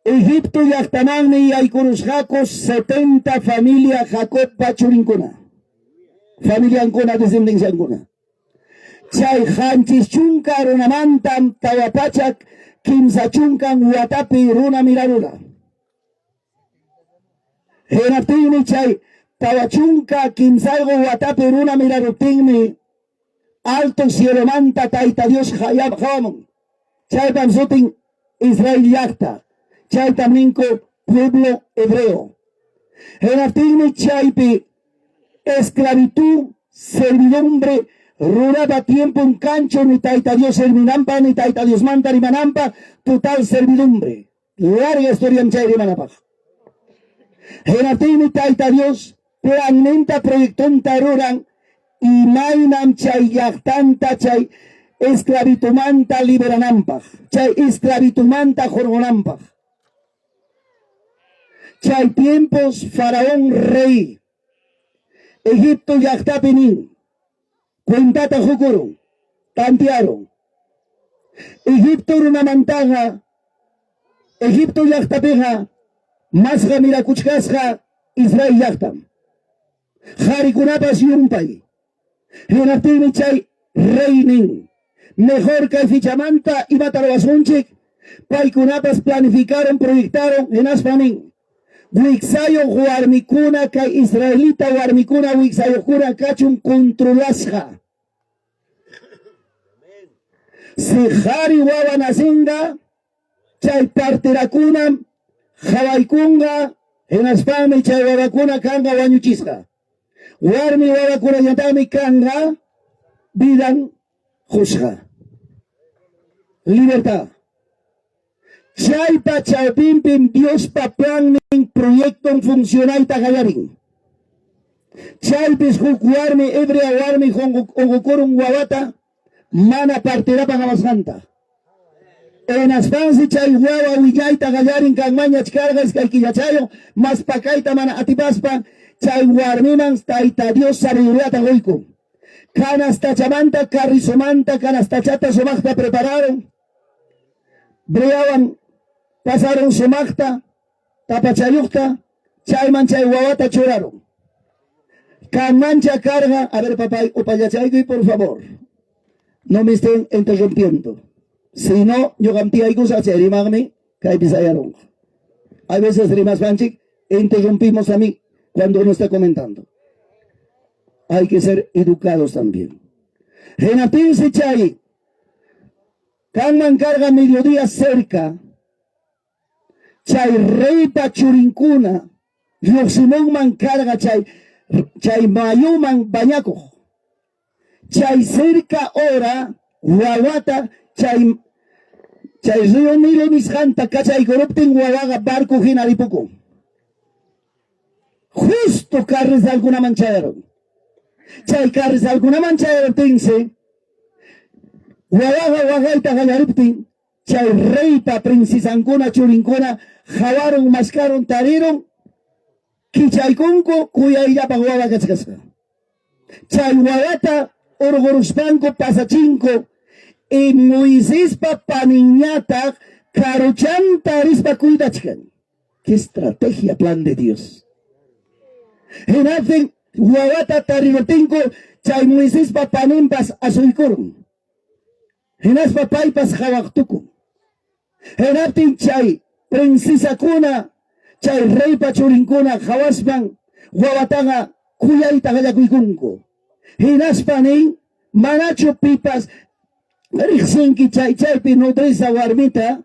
Egipto llaqtamanmi yaykurusqaku 70 familia Jacobpa churinkuna. Familiankuna, descendenciankuna. Chay 70 runamantam 430 watapi runa mirarura. Hinaptinmi chay 43 watapi runa miraruptinmi alto cielomanta Tayta Dios qawamun. Chaypam sutin Israel llaqta. Chaytam ninku pueblo hebreo. Hinaptinmi chaypi esclavitud, servidumbre, runapa tiempon kanchu ni Tayta Dios servinanpa ni Tayta Diosmanta rimananpa, total servidumbre. Larga historia chay rimanapaq. Hinaptinmi Tayta Dios planninta proyectonta ruran imaynam chay llaqtanta chay esclavitumanta liberananpaq, chay esclavitumanta hurqunanpaq. Chay tiempos Faraón rey Egipto llaqtapi nin, cuentata qukurun, tantearun. Egipto runamantaqa, Egipto llaqtapiqa masqa mirakuchkasqa Israel llaqtam. Qarikunapas yumpay. Hinaptinmi chay rey nin, mejor kay fichamanta imata ruwasunchik, paykunapas planificaron, proyectaron, hinaspa nin, wiksayuq warmikuna kay israelita warmikuna wiksayuqkuna kachun controlasqa. Si qhari wawa nacinqa, chay parterakunam qhawaykunqa, hinaspanmi chay wawakuna kanqa wañuchisqa. Warmi wawakunañataqmi kanqa vidan qusqa. Libertad. Chaypa chawpinpim Diospa plannin proyecton funcionayta qallarin. Chaypis huk warmi hebrea warmi unqukurun wawata mana parterapa qawasqanta. Hinaspansi chay wawa willayta qallarin kanmanñach karqa iskay killachayuq, mas pakayta mana atipaspa chay warmiman Tayta Dios sabiduriata quykun. Canastachamanta carrizomanta canastachata sumaqta prepararun, breawan pasarun sumaqta tapachayuqta, chayman chay wawata churarun. Kanmancha karqa, a ver papay, upallachaykuy por favor. No me estén interrumpiendo. Si no, ñuqam tiyaykusaq chay rimaqmi kaypi sayarunqa. Hay veces rimaspanchik interrumpimos a mí cuando uno está comentando. Hay que ser educados también. Hinaptinsi chay kanman karqa mediodía cerca chay reypa churinkuna lluqsimunman karqa chay chay mayuman bañakuq. Chay cerca hora wawata chay chay río Nilo nisqanta kachaykuruptin wawaqa barco hina ripukun. Justo carrizalkunaman chayarun. Chay carrizalkunaman chayaruptinsi wawaqa waqayta qallariptin chay reypa princesankuna churinkuna hawarun maskarun tarirun kichaykunku kuyayllapaq wawa kachkasqa. Chay wawata urquruspanku pasachinku y Moisespa paninñataq karuchanta rispa cuidachkan. ¡Qué estrategia, plan de Dios! Hinaptin wawata tariruptinku chay Moisespa paninpas asuykurun. Hinaspa paypas qawaq tukun. Hinaptin chay princesakuna, chay reypa churinkuna qawaspan wawataqa kuyayta qallakuykunku. Hinaspa nin, manachu pipas riqsinki chay chaypi nodriza warmita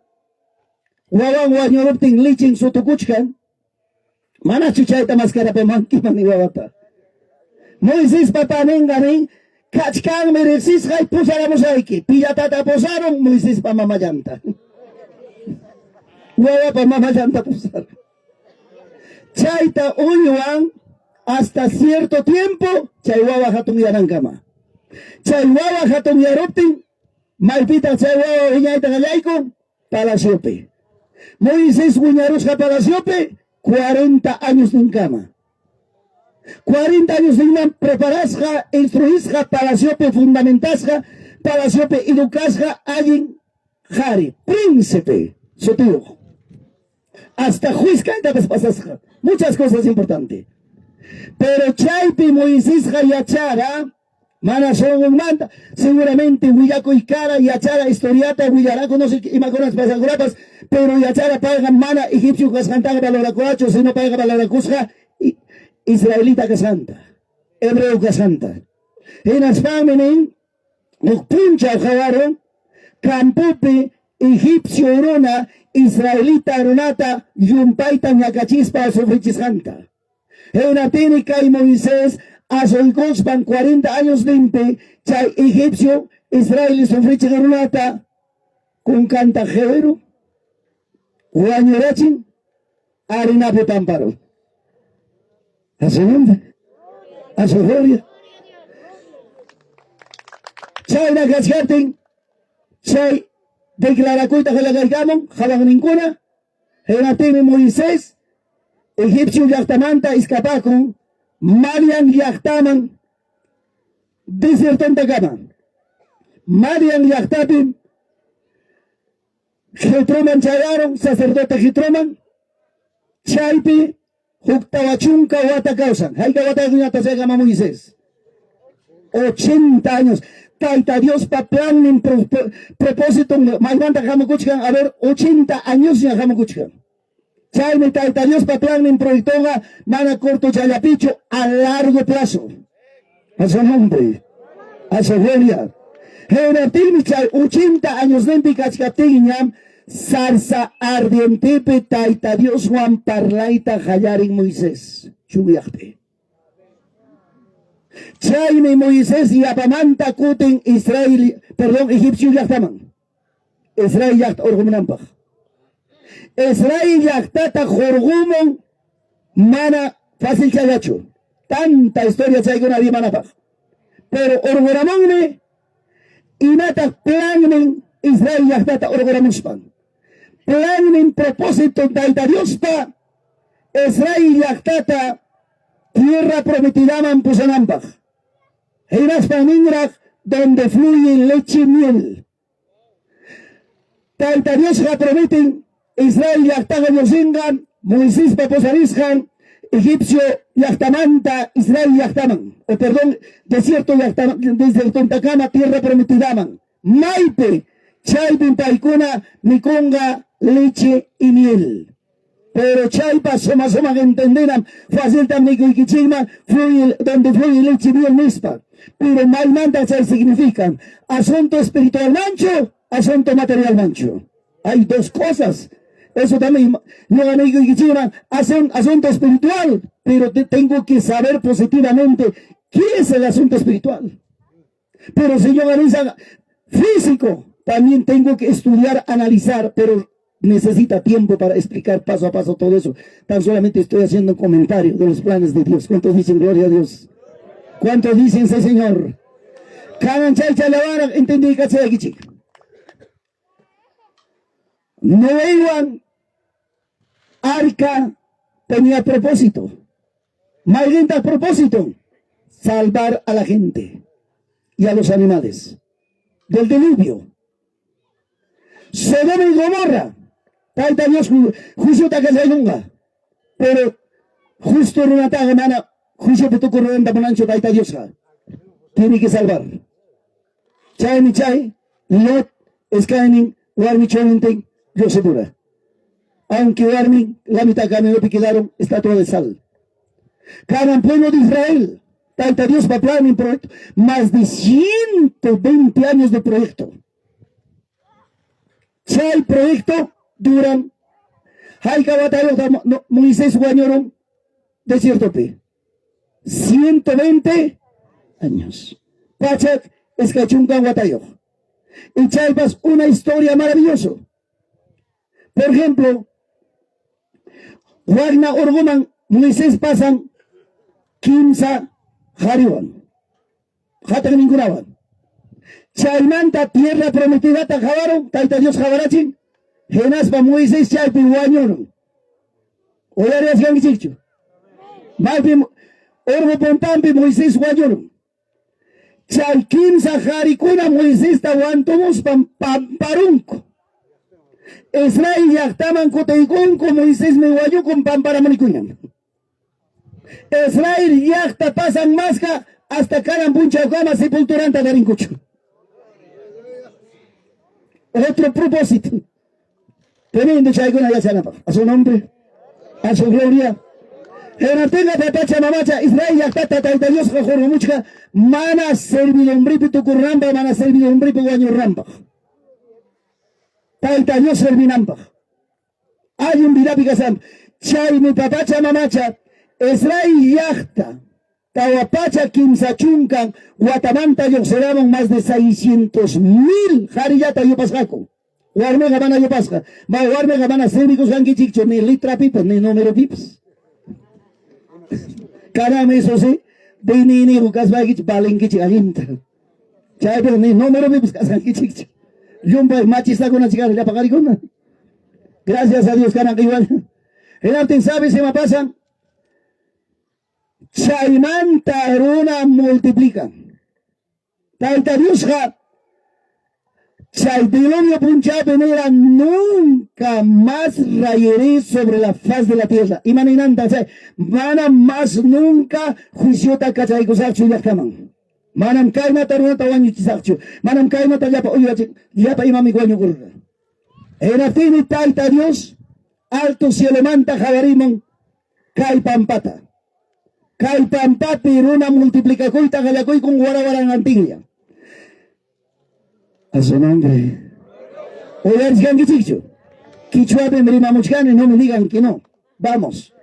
wawan wañuruptin lichin sutukuchkan? Manachu chayta maskarapamankiman ni wawata? Moisespa paninqa nin, kachkanmi riqsisqay pusaramusayki. Pillatata pusarun Moisespa mamallanta. Wawapa mamallanta pusarun. Chayta uywan hasta cierto tiempo chay wawa hatunyanankama. Chay wawa hatunyaruptin maypitaq chay wawa wiñayta qallaykun? Palaciopi. Moisés wiñarusqa palaciopi 40 años ninkama. 40 años ninman preparasqa, instruisqa, palaciopi fundamentasqa, palaciopi educasqa allin qhari, príncipe sutiyuq. Hasta juez kaytapas pasasqa. Muchas cosas importantes. Pero chaypi Moisésqa yachara mana sunqunmanta, seguramente willakuy kara, yachara historiata, willaraku, no sé imakunas pasakunapas, pero yachara payqa mana egipcio kasqantaqa valorakurachu, sino payqa valorakusqa israelita kasqanta, hebreo kasqanta. Hinaspanmi nin, huk punchaw qawarun campopi egipcio runa israelita runata llumpayta ñakachispa sufrichisqanta. Hinaptinmi kay Moisés asuykuspan 40 años ninpi chay egipcio israel sufrichiq runata kunkanta qewiru wañurachin harinapi pamparun. A su nombre, a su gloria. Chayna kachkaptin chay declarakuyta qallaqaykamun qawaqninkuna. Hinaptinmi Moisés egipcio llaqtamanta escapakun Madian llaqtaman desiertontakama. Madian llaqtapim Jetroman chayarun, sacerdote Jetroman, chaypi huk 40 wata kawsan. Hayka watakunata chaykama Moisés? 80 años. Tayta Diospa plannin propósito maymanta hamukuchkan, a ver, 80 añosña hamukuchkan. Chaymi Tayta Diospa plannin proyectoqa mana cortochallapichu, a largo plazo. A su nombre, a su gloria. Hinaptinmi chay 80 añosninpi kachkaptinñam zarza ardientepi Tayta Dioswan parlayta qallarin Moisés chunyaqpi. Chaymi Moisés yapamanta kutin Israel, perdón, egipcio llaqtaman. Israel llaqta urqumunanpaq. Israel llaqtata hurqumun mana fácil chayachu. Tanta historia chaykuna rimanapaq. Pero urquramunmi imataq plannin Israel llaqtata urquramuspan. Plannin propósito Tayta Diospa Israel llaqtata tierra prometidaman pusananpaq. Hinaspan ninraq donde fluye leche y miel. Tayta Diosqa prometen Israel llaqtaqa lluqsinqa Moisespa pusarisqan egipcio llaqtamanta Israel llaqtaman, o perdón, desierto llaqtaman, desiertontakama tierra prometidaman. Maypi chaypim paykuna mikunqa leche y miel. Pero chaypa suma sumaq entendenam, faciltam nikuykichikman fluye, donde fluye leche y miel nispa. Pero maymanta chay significan? Asunto espiritualmanchu, asunto materialmanchu. Hay dos cosas. Eso también ñuqa nikuykichikman asunto espiritual, pero tengo que saber positivamente qué es el asunto espiritual. Pero si yo analiza físico, también tengo que estudiar, analizar, pero necesita tiempo para explicar paso a paso todo eso. Tan solamente estoy haciendo un comentario de los planes de Dios. ¿Cuántos dicen gloria a Dios? ¿Cuántos dicen sí, Señor? Kanan chay chalabaraq entendiykachichik. Noewan arca tenía propósito. Mayqintaq propósito? Salvar a la gente y a los animales del diluvio. Sodoma y Gomorra, Tayta Dios juiciota kachaykunqa. Pero justo runataqa mana juiciopi tukurunanta munanchu Tayta Diosqa. Tiene que salvar. Chaymi chay Lot iskaynin warmi churintin lluqsipura. Aunque warmin la mitad caminopi quedaron estatua de sal. Kanan pueblo de Israel, Tayta Diospa planin proyecto, más de 120 años de proyecto. Chay proyecto duran hayka watayuqta Moisés wañurun desiertopi. 120 años. Pachak 20 watayuq. Y chaypas una historia maravillosa. Por ejemplo, Wagna urquman Moisés pasan kimsa qhariwan, qatiqninkunawan. Chaymanta tierra prometidata qawarun, Tayta Dios qawarachin, hinaspa Moisés chaypi wañurun. Uyariwachkankichikchu? Maypi urqu puntanpi Moisés wañurun. Chay kimsa qarikuna Moisesta wantumuspan pamparunku. Israel llaqtaman kutiykunku, Moisesmi wañukun pamparamunikuñam. Israel llaqta pasan maska hasta kanan punchawkama sepulturanta tarinkuchu. Otro propósito. Tremendo chaykuna yachanapaq. A su nombre, a su gloria. Hinaptinqa papacha mamacha Israel llaqtata Tayta Diosqa hurqumuchka mana servidumbripi tukurunanpaq, mana servidumbripi wañurunanpaq. Tayta Dios servinanpaq. Allin vidapi kasanpaq. Chaymi papacha mamacha Israel llaqta 430 watamanta lluqsiramun más de 600,000 qarillata yupasqaku. Warmiqa mana yupasqa. Ma warmiqa mana servikusqankichikchu ni letrapipas ni numeropipas. Kananmi eso sí, DNI kaspaykichik valenkichik allinta. Chaypiqa ni numeropipas kasqankichikchu. Llumpay machistakuna chikara llapa qarikuna. Gracias a Dios kanan igual. Hinaptin sabes ima pasan? Chaymanta runa multiplican. Tayta Diosqa chay diluvio punchawpi nira nunca más rayeré sobre la faz de la tierra. Ima ninanta chay mana más nunca juiciota kachaykusaqchu llaqtaman. Manam kaynata runata wañuchisaqchu. Manam kaynata llapa uywachik llapa imami wañukurqa. Hinaptinmi Tayta Dios alto cielomanta qawarimun kay pampata. Kay pampapi runa multiplicakuyta qallakuykun wara waranqantinlla. A su nombre. Uyarichkankichikchu? Quichuapim rimamuchkani, no me digan que no. Vamos.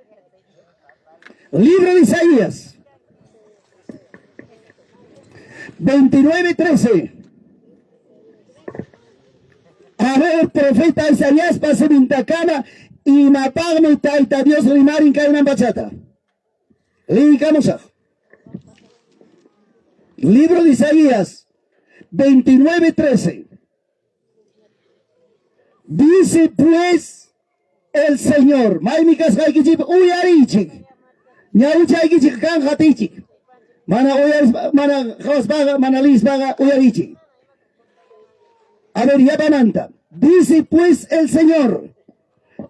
Libro de Isaías 29:13. A ver, profeta Isaías simintakama imapaqmi Tayta Dios rimarin kaynan pachata. Liykamusaq. Libro de Isaías 29:13. Dice pues el Señor, maymi kasqaykichikpi uyariychik, ñawichaykichik kan qatiychik. Mana uyarispa, mana qawaspaqa, mana liyispaqa uyariychik. A ver, yapamanta. Dice pues el Señor,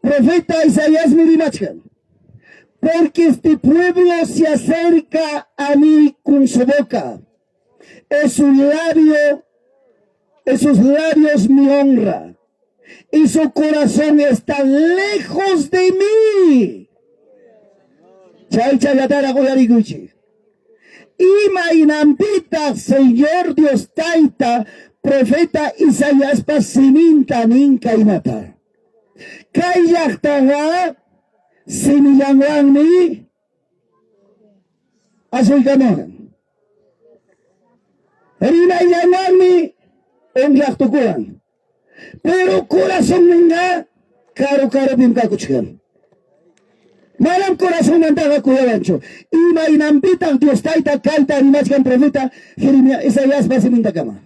profeta Isaíasmi rimachkan, porque este pueblo se acerca a mí con su boca, es su labio, es sus labios mi honra, y su corazón está lejos de mí. Chaychallataraq uyarikuychik. Imaynanpitaq Señor Dios Tayta profeta Isaiaspa siminta nin kaynata? Kay llaqtaqa simillanwanmi asuykamuran. Rimayllanwanmi unllaq tukuran. Pero corazonninqa karu karupim kakuchkan. Manam corazonmantaqa kuyawanchu. Imaynanpitaq Dios Tayta kayta rimachkan profeta Jeremías Isaiaspa simintakama?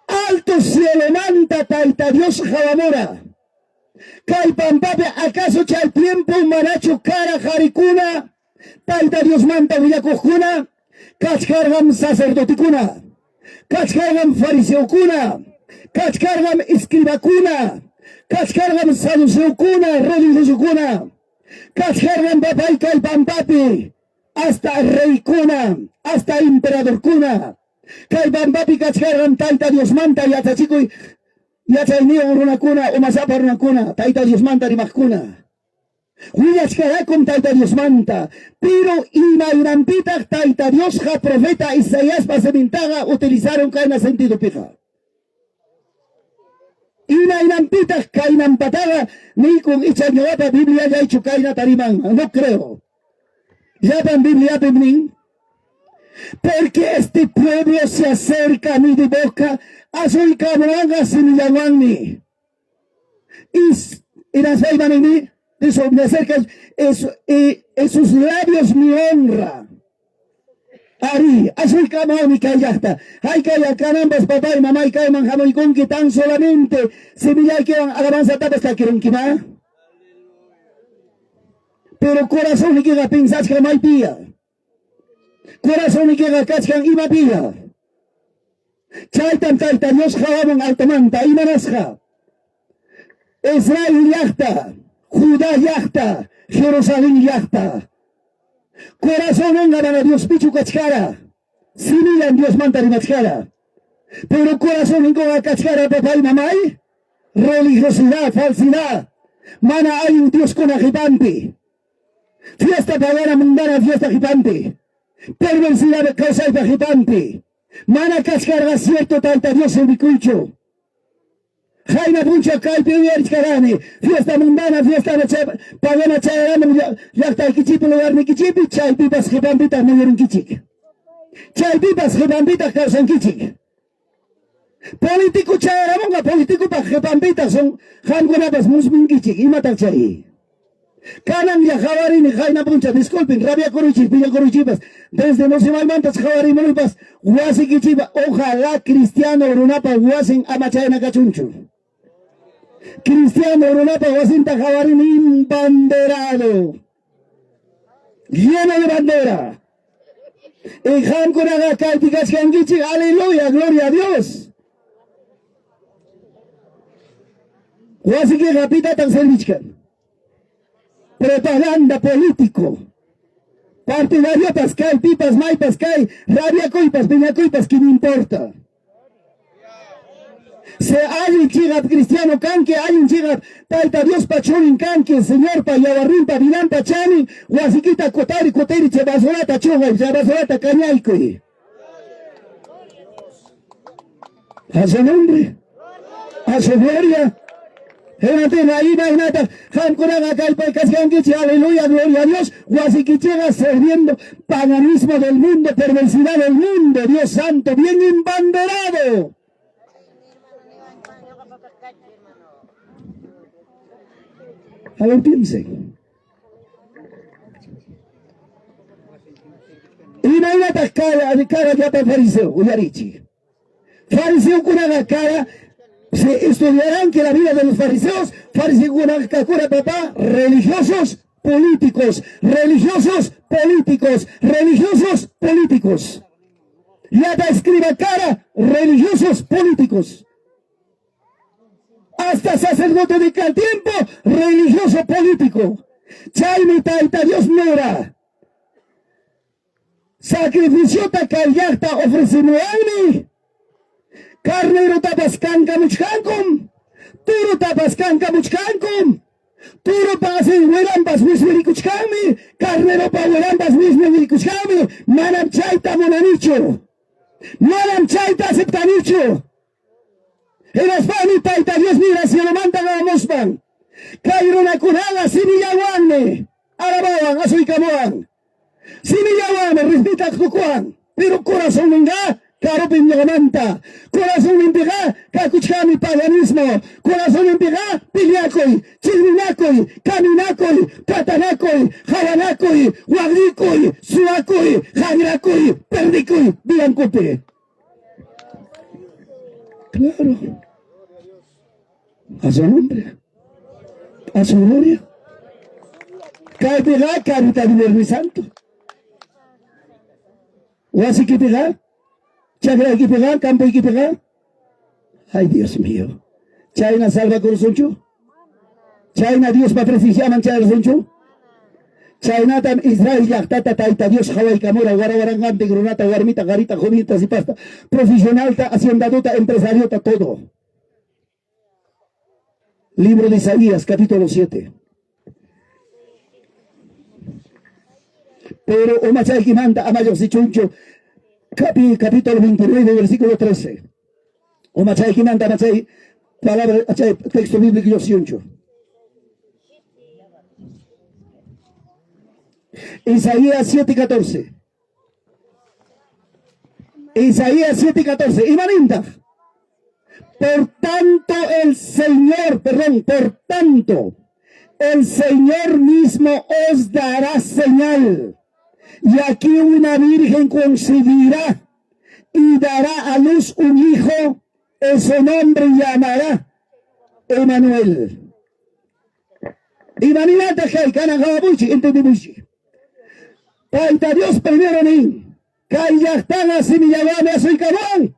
Alto cielomanta Tayta Dios qawamura. Kay pampapi acaso chay tiempo manachu kara qarikuna Tayta Diosmanta willakuqkuna? Kachkarqam sacerdotekuna, kachkarqam fariseokuna, kachkarqam escribakuna, kachkarqam saduceokuna, religiosokuna, kachkarqam papay kay pampapi hasta reykuna, hasta emperadorkuna. Kay pampapi kachkarqam Tayta Diosmanta yachachikuy yachayniyuq runakuna, umasapa runakuna, Tayta Diosmanta rimaqkuna. Willachkarakum Tayta Diosmanta, pero imaynanpitaq Tayta Diosqa profeta Isaiaspa simintaqa utilizaron kayna sentidopiqa? Imaynanpitaq kaynampataqa niykun icha ñuqapa Bibliallaychu kaynata rimanman? No creo. Llapan Bibliapim nin, porque este pueblo se acerca a mí de boca, asuykamuwanqa simillanwanmi. Hinaspayma ninmi, eso me acerca, eso, en sus labios mi honra. Ari, asuykamuwanmi kay llaqta. Haykalla kananpas papay, mamay kayman hamuykunki tan solamente simillaykiwan alabanzatapas takirunkima. Pero corazonnikiqa pensachkan maypiya. Corazonnikiqa kachkan imapiya. Chaytam Tayta Dios qawamun altomanta. Imanasqa? Israel llaqta, Judá llaqta, Jerusalén llaqta. Corazonninqa mana Diospichu kachkara. Simillan Diosmanta rimachkara. Pero corazonninkuqa kachkara papay mamay, religiosidad, falsidad, mana allin Dioskuna qipanpi. Fiesta pagana mundana fiesta qipanpi. Perversidad kawsaypa qipanpi. Mana kachkarqa cierto Tayta Dios servikuychu. Qayna punchaw kaypi uyarichkarani, fiesta mundana, fiesta pagana chayaramun llaqtaykichikpi, lugarnikichikpi, chaypipas qipanpitaq muyurinkichik. Chaypipas qipanpitaq kawsankichik. Político chayaramunqa, politicopaq qipanpitaq son qamkunapas musminkichik. Imataq chay? Kananlla qawarini qayna punchaw, disculpen, rabiakuruychik, piñakuruychikpas, desde no sé maymantas qawarimunipas wasikichikpa, ojalá cristiano runapa wasin ama chayna kachunchu. Cristiano runapa wasinta qawarini embanderado, lleno de bandera. Y qamkunaqa kaypi kachkankichik, aleluya, gloria a Dios. Wasikiqa pitataq servichkan? Propaganda político. Partidariopas kay, pipas, maypas kay, rabiakuypas, piñakuypas, ¿qué me importa? Se allin chiqap cristiano kanki, allin chiqap Tayta Diospa churin kanki, Señorpa yawarninpa vidanpa chanin, wasikita kutari kutiri chay basurata chuqay, chay basurata kañaykuy. A su nombre, a su gloria. Hinaptinqa imaynataq qamkunaqa kaypi kachkankichik, aleluya, gloria a Dios, wasikichikqa sirviendo paganismo del mundo, perversidad del mundo, Dios santo, bien embanderado. A ver, piensen. Imaynataq kara, kara llapa fariseo, uyarichik. Fariseokunaqa kara. Si estudiaranki la vida de los fariseos, fariseokunaqa kakura papá, religiosos políticos, religiosos políticos, religiosos políticos. Llapa escriba cara, religiosos políticos. Hasta sacerdote de cada tiempo, religioso político. Chaymi Tayta Dios nira. Sacrificiota kay llaqta ofrecemuwanmi. Carnerotapas kankamuchkankum, torotapas kankamuchkankum. Toropa asin wiranpas wiswirikuchkanmi, carneropa wiranpas wiswirikuchkanmi. Manam chayta munanichu. Manam chayta aceptanichu. Hinaspami Tayta Dios nira cielomanta qawamuspan, kay runakunaqa simillawanmi alabawan asuykamuwan, simillawanmi respetaqtukuwan, pero corazonninqa karupim ñuqamanta, corazonninpiqa kakuchkanmi paganismo, corazonninpiqa peleakuy, chiqninakuy, kaminakuy, tratanakuy, qawanakuy, waqllikuy, suwakuy, qanrakuy, perdikuy vidankupi. Claro. A su nombre. A su gloria. Kaypiqa karita Viernes Santo. Wasikipiqa, chakraykipiqa, campoykipiqa. Ay, Dios mío. Chayna salvakursunchu? Chayna Diospa presenciaman chayarsunchu? Chaynatam Israel llaqtata Tayta Dios qawaykamura wara-waranqantin runata, warmita, qarita, jovinta, sipasta, profesionalta, haciendadota, empresariota, todo. Libro de Isaías, capítulo 7. Pero umachaykimanta ama lluqsichunchu capi, capítulo 29, versículo 13. Umachaykimanta ama chay palabra, chay texto bíblico lluqsichunchu. Isaías 7:14. Isaías 7:14. Imanintaq? Por tanto el Señor, perdón, por tanto, el Señor mismo os dará señal. Y aquí una virgen concebirá y dará a luz un hijo, ese nombre llamará Emanuel. Imaninataq kay kanan qawapuychik, entendimuychik. Tayta Dios primero nin, kay llaqtaqa simillawanmi asuykamuwan,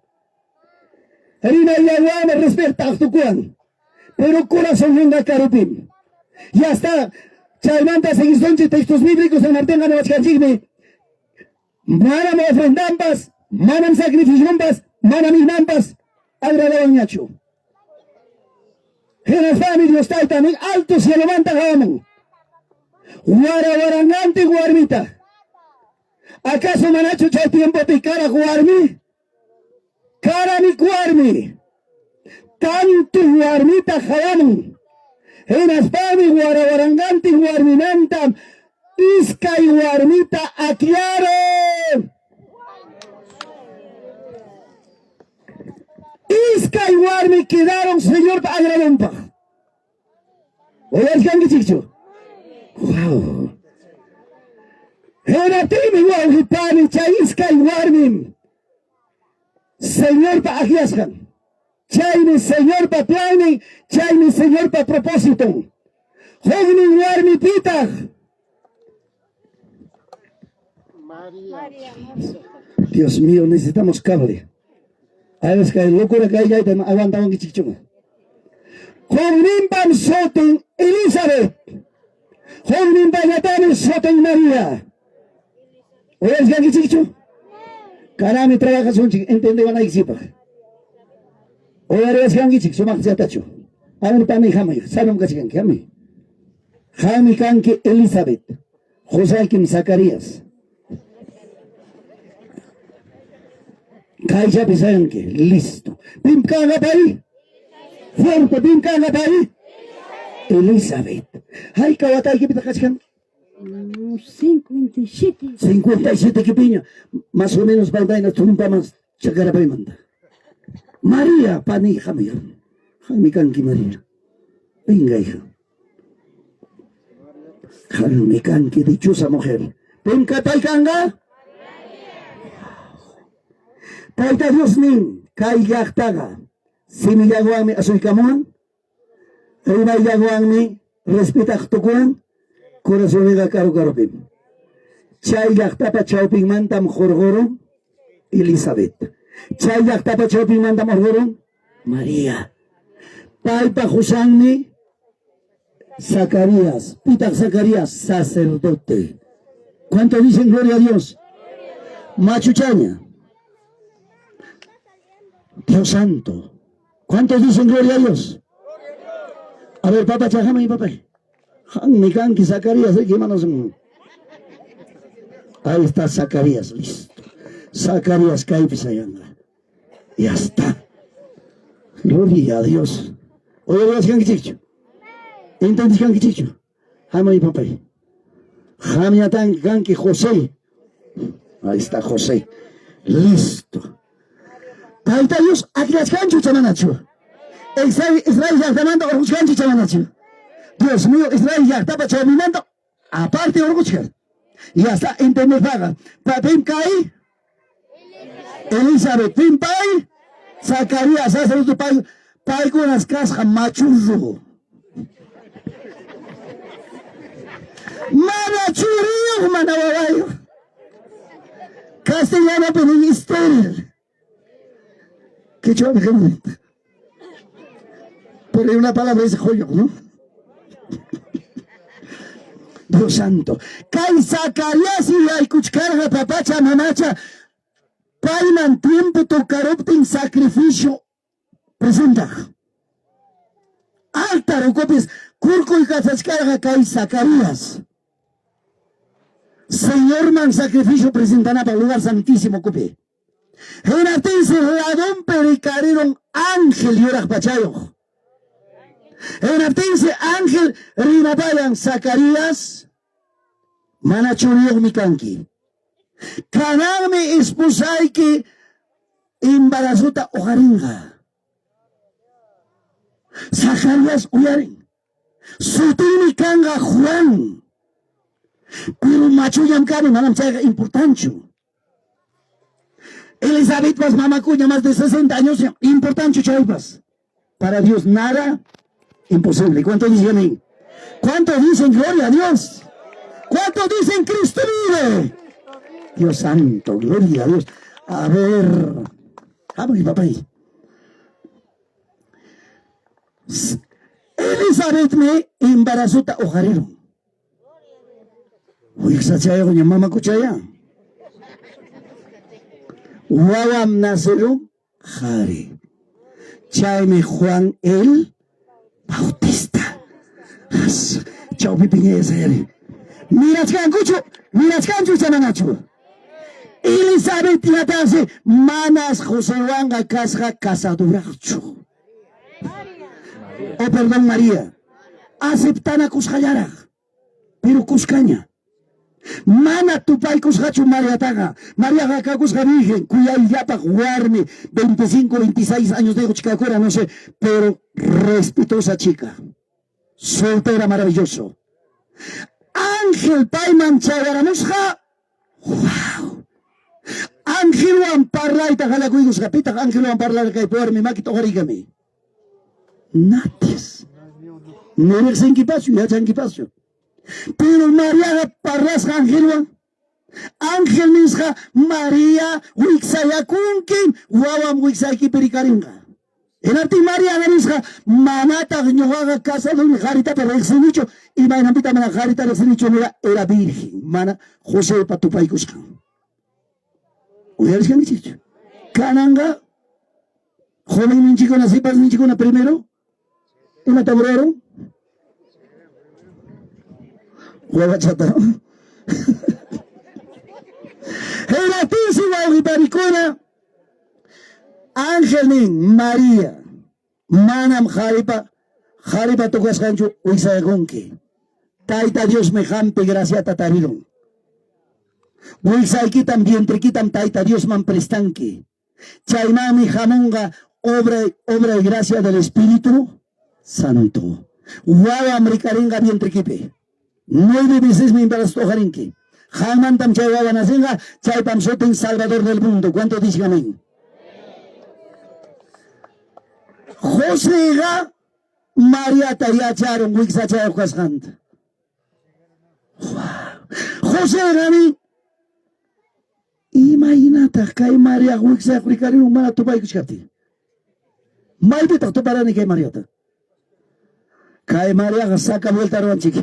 rimayllawanmi respetaq tukuwan, pero corazonninqa karupim. Ya está, chaymanta seguisonchik textos bíblicos hinaptinqa niwachkanchikmi, manam ofrendanpas, manam sacrificionpas, manam imanpas agradawanñachu. Hinaspami Dios Tayta nin alto cielomanta qawamun. Wara-waranqantin warmita. ¿Acaso manachu chay tiempopi karaq warmi? Karami warmi. Tanto warmita qawamun. Hinaspami wara-waranqantin warmimanta iskay warmita akllarun. Iskay warmi quedaron Señorpa agradonpaq. Uyarishkankichikchu? Wow. Hinaptinmi wawqi pani chay iskay warmim Señorpa akllasqan. Chaymi Señorpa plannin, chaymi Señorpa propósiton. Huknin warmipitaq Dios mío, necesitamos cable. A veces que locura que hay, aguantawankichikchu. Hukninpam sutin Elizabeth. Hukninpañataqmi sutin María. Uyarishkankichikchu? Kananmi trabajasunchik entendewanaykichikpaq. Uyariwachkankichik sumaqchatachu. Amir pani hamuy, sanum kachkanki, hamuy. Qammi kanki Elizabeth, qusaykim Zacarías. Kayllapi sayanki, listo. Pim kanqa pay? Fuerte, pim kanqa pay? Elizabeth. Hayka wataykipitaq kachkan? 57. 57 kipiña, más o menos pantayna tumpaman chakarapaymanta. María, pani, hamuy. Qammi kanki María. Venga, hija. Qammi kanki dichosa mujer. Pim pay kanqa? Tayta Dios nin, kay llaqtaqa. Simillanwanmi asuykamuwan, rimayllanwanmi respetaq tukuwan, corazonninqa karu-karupim. Chay llaqtapa chawpinmantam hurqurun Elizabeth. Chay llaqtapa chawpinmantam hurqurun María. Paypa qusanmi Zacarías. Pitaq Zacarías? Sacerdote. ¿Cuánto dicen gloria a Dios? Machuchaña. Dios santo. ¿Cuántos dicen gloria a Dios? A ver, papá, chajame, papá. Hanmi kanki Zacarías, ¿eh? manos. Ahí está Zacarías, listo. Zacarías kaypi sayanga. Ya está. Gloria a Dios. Uyariwachkankichikchu? Entendishkankichikchu? Hamuy papay. Qamñatan kanki José. Ahí está José. Listo. Tayta Dios akllasqanchu chamanachu. Israel, Israel llaqtamanta urquchkanchu chamanachu. Dios mío, Israel llaqtapa chawpimanta aparte urquchkan. Ya está entenderpaqa. Pim kay? Elizabeth. Pim pay? Zacarías, sacerdote pay. Paykunas kasqa machurru. Mana churiyuq, mana wawayuq. Castellanopi nin estéril. Quechua Pero hay una palabra es joyo, ¿no? Dios santo. Kay Zacarías yaykuchkarqa papacha mamacha payman tiempo tocaruptin sacrificio presentaq. Altar ukupis kurkuykachachkarqa kay Zacarías. Señorman sacrificio presentanapaq lugar santísimo ukupi. Hinaptinsi ladonpi rikarirun ángel yuraq pachayuq. Hinaptinsi ángel rimapayan Zacarías, mana churiyuqmi kanki. Kananmi esposayki embarazota uqarinqa. Zacarías uyarin. Sutinmi kanqa Juan. Pero machullam kani, manam chayqa importanchu. Elizabethpas mamakuña más de 60 años, importanchu chaypas. Para Dios nada imposible. ¿Cuántos dicen amén? ¿Cuántos dicen gloria a Dios? ¿Cuántos dicen Cristo vive? Dios santo, gloria a Dios. A ver, vamos, papá. Elizabethmi embarazota uqarirun. Wiksachayuqña mamakuchaya. Wawam nacerun qhari. Chaymi Juan el Bautista. Chawpipiña sayari. Mirachkankuchu, mirachkanchu chamanachu. Elizabeth ñataqsi manas Josewanqa kasqa casaduraqchu. Oh, perdón, María. Aceptanakusqallaraq, pero kuskaña. Mana tupaykusqachu Mariataqa. Mariaqa kakusqa virgen, kuyayllapaq warmi, 25, 26 años de chikakura, no sé, pero respetuosa chica. Soltera maravilloso. Ángel payman chayaramusqa. Wow. Angelwan parlayta qalakuykusqa. Pitaq angelwan parlar kay warmi makita uqarikami. Natis. Niriqsinkipaschu, yachankipaschu. Pero Mariaqa parlasqa angelwan. Ángel nisqa María wiksayakunki, wawam wiksaykipi rikarinqa. Hinaptin Mariaqa nisqa manataq ñuqaqa casaduni qharitapi riqsinichu, imaynanpita mana qharita riqsinichu nira era virgen, mana Josepa tupaykusqan. Uyarishkankichikchu? Kananqa jovenninchikkuna, sipasninchikkuna primero imata rurarun? Wawachata. Hinaptinsi wawqiparikuna ángel nin María, manam qharipa qharipa tukasqanchu wiksayakunki. Tayta Diosmi qampi graciata tarirun. Wiksaykitam vientrikitam Tayta Diosman prestanki. Chaymanmi hamunqa obra, obra y gracia del Espíritu Santo. Wawam rikarinqa vientrikipi. 9 mesesmi embarazo uqarinki. Qammantam chay wawa nacinqa, chaypam sutin Salvador del mundo. ¿Cuánto dicen amén? Joseyqa Mariata yacharun wiksachayuq kasqanta. Joseyqa nin, imaynataq kay Mariaq wiksayuq rikarirun mana tupaykuchkaptiy? Maypitaq tuparani kay Mariata? Kay Mariaqa saca vuelta ruwanchik.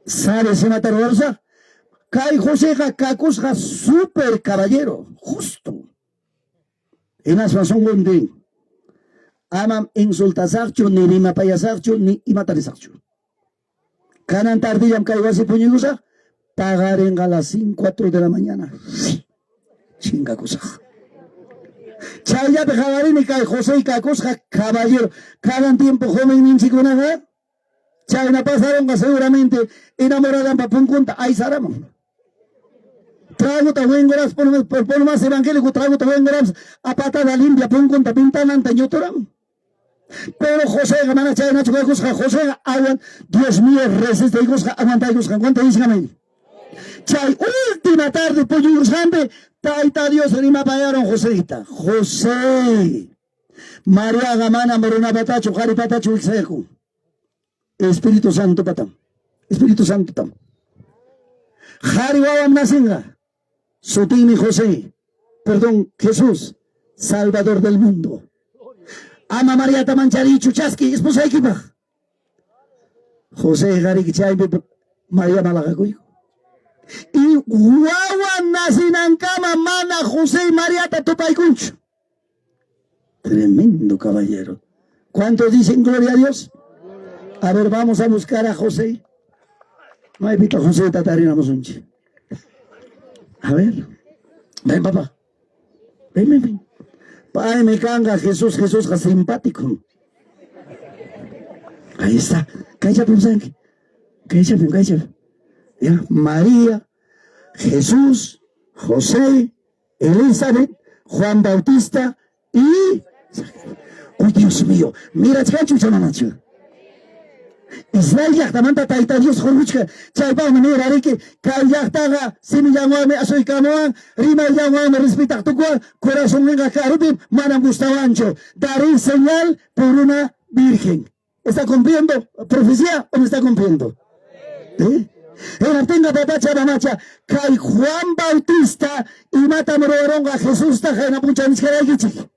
¿Sabes imata ruwarusaq? Kay Joseqa kakusqa super caballero, justo. Hinaspa sunquntin, amam insultasaqchu, ni rimapayasaqchu, ni imata nisaqchu. Kanan tardillam kay wasi puñuykusaq, paqarinqa las 5, 4 de la mañana chinkakusaq. Chayllapi qawarini kay José kakusqa caballero. Kanan tiempo jovenninchikkunaqa chayna pasarunqa seguramente enamoradanpa punkunta aysaramun. Tragota wenguras por más evangélico tragota wenguras a patada limpia punkunta ventananta ñuturan. Pero Joséqa mana chaynachu kakusqa, Joséqa aguant, Dios mío, resistaykusqa, aguantaykusqa. ¿Cuánto dicen amén? Chay última tarde puñuykusqanpi Tayta Dios rimapayaron Joséta. José, Mariaqa manam runapatachu, qharipatachu wiksayku. Espíritu Santo patam. Espíritu Santo tam. Qhari wawam nacinqa. Sutinmi José. Perdón, Jesús, Salvador del mundo. Ama Mariata mancharichu chaski esposaykipaq. José qariki chaypi María malaqakuyku. Y wawa nacinankama mana José Mariata tupaykunchu. Tremendo caballero. ¿Cuántos dicen gloria a Dios? A ver, vamos a buscar a José. Maypita José tatarinamusunchik. A ver. Ven, papá. Ven, ven, ven. Paymi kanqa Jesús, Jesusqa simpático. Ahí está. Kaychapim sanki. Kaychapim, kaychapim. Ya, María, Jesús, José, Elizabeth, Juan Bautista y... Oh, Dios mío, mirachkanchu chamanachu. Israel llaqtamanta Tayta Dios hurquchka, chaypaqmi nirariki, kay llaqtaqa simillanwanmi asuykamuwan, rimayllanwanmi respetaq tukuwan, corazonninqa karupim manam gustawanchu. Daré señal por una virgen. ¿Está cumpliendo profecía o no está cumpliendo? ¿Eh? Hinaptinqa papacha mamacha kay Juan Bautista imatam ruwarunqa Jesusta qayna punchaw nichkaraykichik.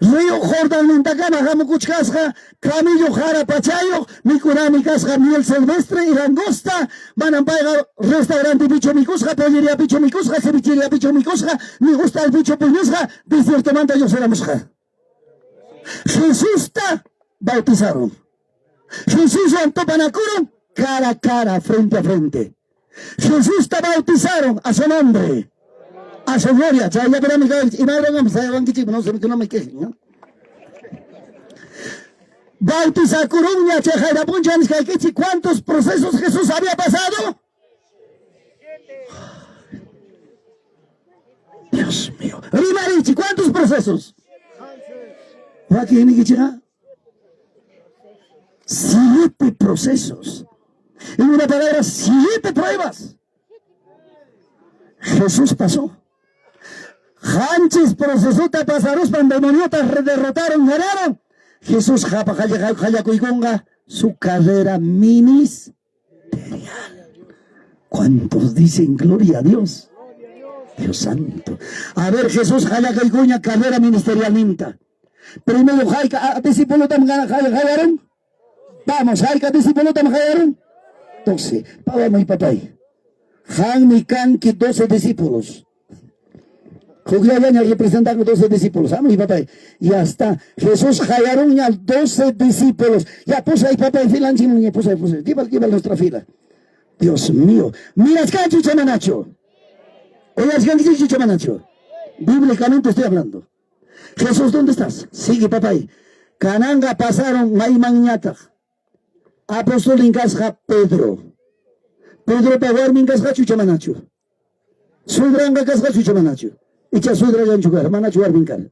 Río Jordannintakama hamukuchkasqa camello jara pachayuq mikunami kasqa miel silvestre y langosta, manam payqa restaurantepichu mikusqa, polleriapichu mikusqa, cevicheriapichu mikusqa, ni hostalpichu puñusqa, desiertomanta lluqsiramusqa. Jesusta bautizaron. Jesuswan tupanakuron cara a cara, frente a frente. Jesusta bautizaron a su nombre, a su gloria. Chayllapirami kawaykichik. Imayranam sayawankichik, no se no me quejen, ¿no? Bautizakurunña chay qayna punchaw nisqaykichik, ¿cuántos procesos Jesús había pasado? Dios mío. Rimarichi, ¿cuántos procesos? Wakinnikichikqa 7 procesos. En una palabra, 7 pruebas. Jesús pasó. Qanchis procesota pasaruspan demoniota derrotaron, ganaron. Jesús qallakuykunqa su carrera ministerial. ¿Cuántos dicen gloria a Dios? Dios santo. A ver, Jesús qallakuykuña carrera ministerialninta. Primero, hayka discípulotam qayaron? Vamos, hayka discípulotam qayaron? 12. Pawamay papay. Qanmi kanki 12 discípulos. Hukllallaña representan 12 discípulos. Hamuy papay. Ya está. Jesús qayaronña 12 discípulos. Ya pusay papay filanchikman, pusay, pusay. Lleva, lleva nuestra fila. Dios mío. Mirachkanchu chamanachu. Uyachkankichu chamanachu. Bíblicamente estoy hablando. Jesús, ¿dónde estás? Sigue papay. Kananqa pasaron maymanñataq. Apostolin kasqa Pedro. Pedropa warmin kasqachu icha manachu? Suegranqa kasqachu icha manachu? Icha suegrallanchu kara, manachu warmin kara?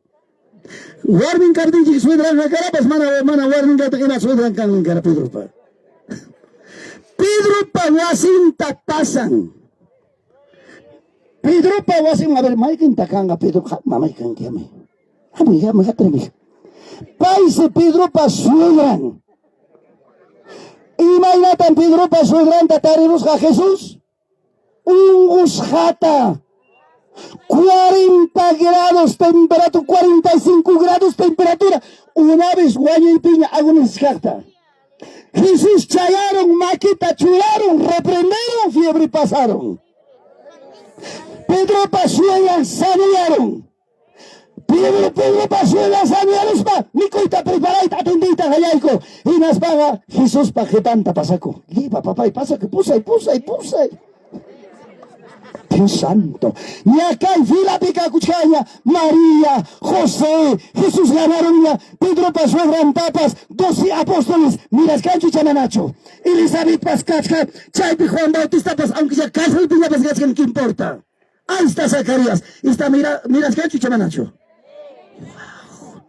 Warmin kaptinchik suegranqa karapas mana mana warmin kaptin ima suegran kanman kara Pedropa. Pedropa wasinta pasan. Pedropa wasin, a ver, mayqinta kanqa Pedro, mamay kanki, amay. Hamuy, hamuy, hatarmi. Paysi Pedropa suegran. Imaynatam Pedropa suegranta tarirusqa Jesús? Unqusqata. 40 grados temperatura, 45 grados temperatura. Una vez wañuypiña agonizkaqta. Jesús chayaron, maquita churaron, reprendieron, fiebre pasaron. Pedropa suegran sanearon. Pedro, Pedropa suegran sanearuspa, mikuyta preparayta, atendiyta qallayku. Hinaspaqa Jesuspa qhipanta pasaku. Lleva, papay, pasaku, pusay, pusay, pusay. Dios santo. Ña kay filapi kakuchkaña María, José, Jesús ganaron Pedropa suegrantapas, 12 apóstoles, miraskanchu chamanachu. Elizabeth kachka, chaypi Juan Bautistapas, aunque ya cárcelpiñapas kachkan, ¿qué importa? Ahí está Zacarías, está mira, miraskanchu chamanachu. Wow.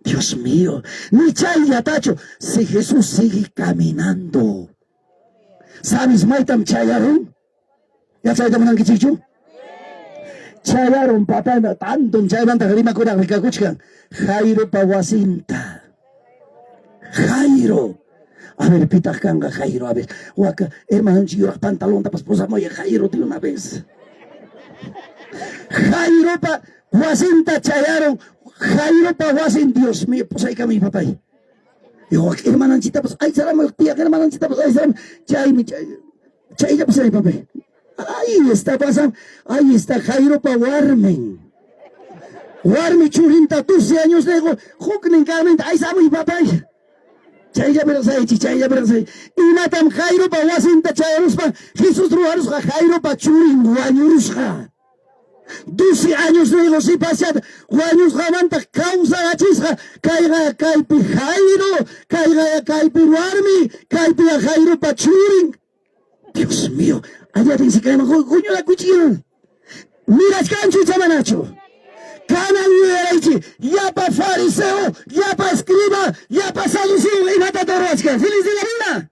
Dios mío, ni chayllatachu, si Jesús sigue caminando. ¿Sabes maytam chayarun? Yachayta munankichikchu? Chayaron papá, tanto chaymanta rimakuna rikakuchkan Jairopa wasinta. Jairo. A ver, pitaq kanqa Jairo, a ver. Waka, hermanonchik yuraq pantalontapas pusamuy Jairo de una vez. Jairopa wasinta chayaron. Jairopa wasin, Dios mío, pusaykami papay. Y wak hermananchitapas aysaramuy, tiyaq hermananchitapas aysaramuy. Chaymi, chay, chaylla pusay papay. Ahí está pasando, ahí está Jairopa warmin. Warmi churinta 12 años digo, huknin kaqninta aysamuy papay. Chaylla pirqsaychik, chaylla pirqsay. Imatam Jairopa wasinta chayaruspa Jesús ruwarusqa Jairopa churin wañurusqa. 12 años digo, sipasllata wañusqamanta kawsarachisqa kayqa kaypi Jairo, kayqa kaypi warmi, kaypi Jairopa churin. Dios mío, allá dice kayman huñunakuychik. Mirachkanchu chamanachu. Kanan yuyaraychik, llapa fariseo, llapa escriba, llapa saduceo, imatata ruwachkan. Feliz de la vida.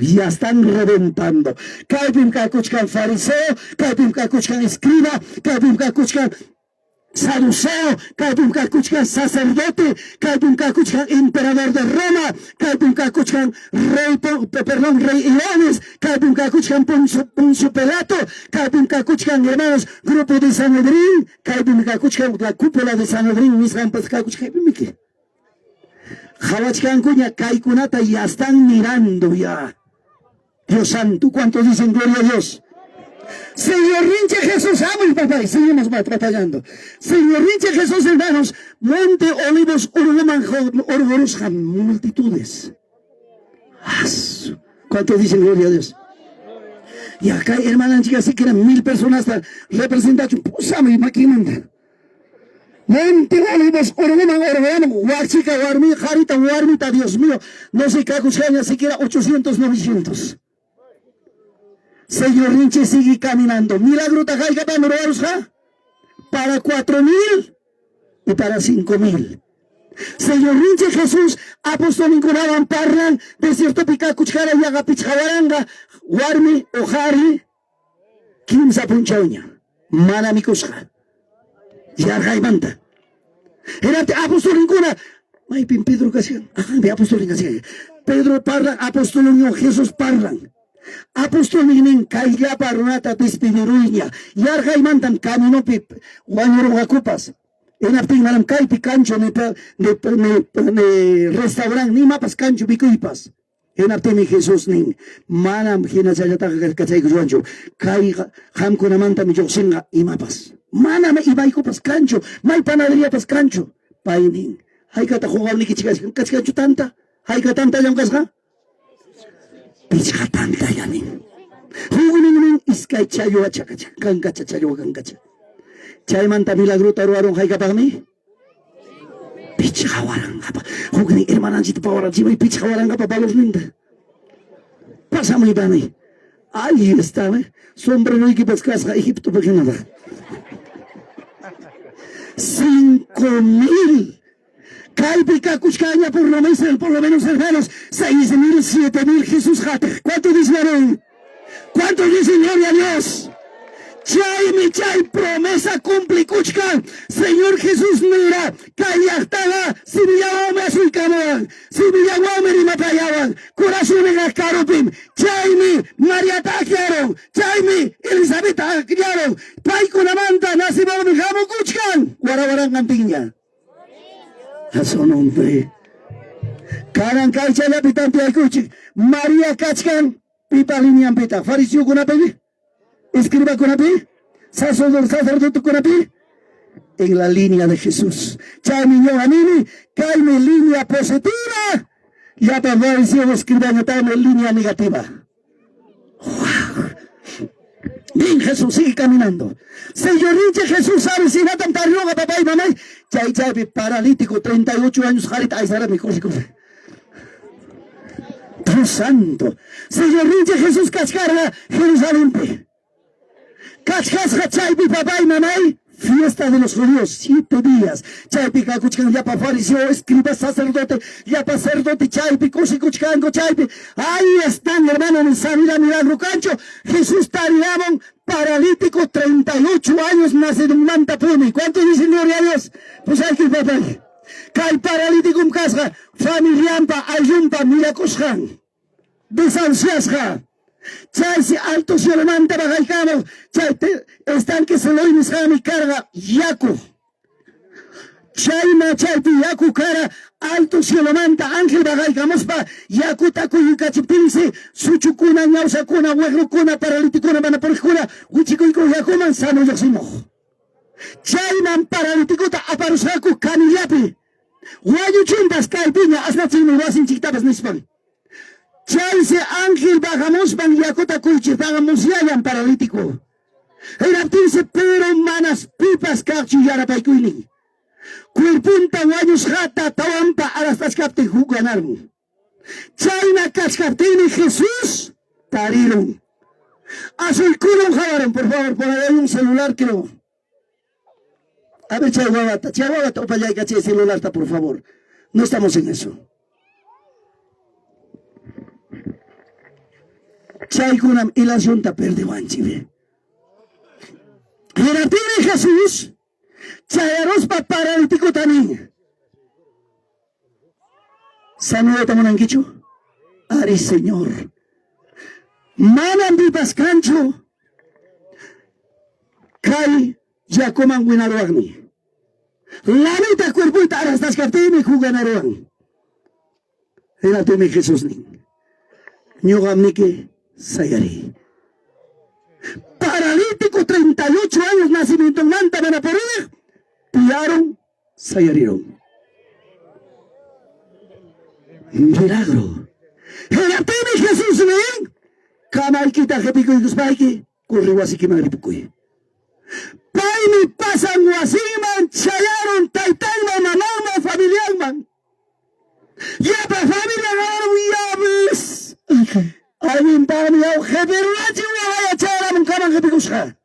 Ya están reventando. Kaypim kakuchkan fariseo, kaypim kakuchkan escriba, kaypim kakuchkan saduceo, kaypim kakuchkan sacerdote, kaypim kakuchkan emperador de Roma, kaypim kakuchkan rey, perdón, rey Herodes, kaypim kakuchkan Poncio Pilato, kaypim kakuchkan hermanos, grupo de Sanedrín, kaypim kakuchkan la cúpula de Sanedrín, nisqanpas kakuchkan miki. Qhawachkankuña kaykunata ya están mirando ya. Dios santo, ¿cuántos dicen gloria a Dios? Señorninchik Jesús, amo papá, y seguimos batallando. Señorninchik Jesús, hermanos, Monte Olivos, urquman, urqurusqa multitudes. ¿Cuántos dicen gloria a Dios? Y acá, hermana chica, así que eran 1000 personas representación. Pusame, maquinanda. Monte Olivos, urquman, urquman, wakchika, warmi, qarita, warmita, Dios mío, no sé qué siquiera 800, 900. Señorninchik sigue caminando. Milagro para 4000 y para 5000. Señorninchik Jesús, apóstolinkunawan parlan, desiertopi kakuchkara yaqa pichqa waranqa, warmi o qhari, kimsa punchawña, mana mikusqa. Yarqaymanta. Hinaptin apostolinkuna, maypim Pedro kachkan? Aqanpi apostolin kachkan. Pedro parlan, apostolin Jesús parlan. Apostolnin kayllapa runata despidiruyña. Yarqaymantam caminopi wañurunqakupas. Hinaptin manam kaypi kanchu ni, ni, ni, ni restaurant ni imapas kanchu mikuypas. Hinaptinmi Jesús nin, manam hinachallataqa kachaykuchwanchu. Kay qamkunamantami lluqsinqa imapas. Manam imaykupas kanchu, may panaderíapas kanchu. Pay nin, haykata quqawnikichik kachkanchu tanta? Hayka tantallam kasqa? Pichqa tantalla nin. Huknin nin iskay challwa chakacha, kankacha challwa kankacha. Chaymanta milagrota ruwarun haykapaqmi? Pichqa waranqapa. Huknin hermananchita pawarachimay pichqa waranqapa valorninta. Pasamuy pani. Ahí está, ¿eh? Sombreroykipas kasqa Egiptopi hinataq. 5000. Kaypi kakuchkaña por lo menos, por lo menos hermanos, 6000, 7000 Jesús qatiq. ¿Cuánto dicen? ¿Cuántos dicen gloria a Dios? Chaymi chay promesa cumplikuchkan. Señor Jesús nira, kay llaqtaqa simillawanmi asuykamuwan, simillawanmi rimapayawan, corazonninqa karupim. Chaymi Mariata akllarun, chaymi Elisabetta akllarun. Paykunamanta nacimunmi hamukuchkan wara-waranqantinña. A su nombre. Kanan kaychallapi tanteaykuchik. María kachkan pipa lineanpitaq? Fariseokunapi? Escribakunapi? Sacerdotekunapi? En la línea de Jesús. Chaymi ñuqa nini, kaymi línea positiva, llapa fariseo escribañataqmi línea negativa. Bien, Jesús sigue caminando. Señorninchik Jesús sabe sinatam tarirunqa papay mamay. Chay chaypi paralítico 38 años qarita aysarami corre corre. Dios santo. Señorninchik Jesús kachkarqa Jerusalenpi. Kachkasqa chaypi papay mamay fiesta de los judíos, 7 días. Chaypi kakuchkan llapa fariseo, escriba, sacerdote, llapa sacerdote chaypi kusikuchkanku chaypi. Ahí están, hermano, en sanidad milagro kanchu. Jesús tariramun paralítico 38 años nacidunmanta puni. ¿Cuántos dicen gloria a Dios? Pues hay que papay. Kay paralítico kasqa familiampa ayllunpa mirakusqan. Desahuciasqa. Chaysi alto cielomanta bajaykamuq chay estanque Siloé nisqanmi karqa yaku. Chayna chaypi yaku kara alto cielomanta ángel bajaykamuspa yakuta kuyuykachiptinsi suchukuna, ñawsakuna, weqrukuna, paralitikuna, mana puriqkuna wichikuyku yakuman sano lluqsimuq. Chayman paralitikota aparusqaku canillapi. Wañuchunpas kaypiña asnachinmi wasinchiktapas nispan. Chaysi ángel bajamuspan yakuta kuychirpaqa musyallan paralítico. Hinaptinsi pero manas pipas kaqchu yanapaykuynin. Cuerpunta wañusqata tawanpa arrastachkaptin huk ganarun. Chayna kachkaptinmi Jesús tarirun. Asuykurun hawaron, por favor, por ahí hay un celular creo. A ver, chay wawata, chay wawata upallaykachiy celularta, por favor. No estamos en eso. Chaykunam ilacionta perdiwanchik. Hinaptinmi Jesús chayaruspa paralíticota nin. Sanuyayta munankichu? Ari, Señor. Manam pipas kanchu kay yakuman winaruwaqmi. Lamita cuerpoyta arrastachkaptiymi juganaruwan. Hinaptinmi Jesús nin, ñuqam niki sayariy. Paralítico 38 años nacimientonmanta mana puriq, piarun, sayarirun. Milagro. Hinaptinmi Jesús nin, kamaykita qipikuykuspayki corre wasikiman ripukuy. Paymi pasan wasinman chayarun taytanman, mamanman, familianman. Llapa familian arun yavis. Allinpaqmi yaw qipirunachik wawaya chayaramun kaman qipikusqa.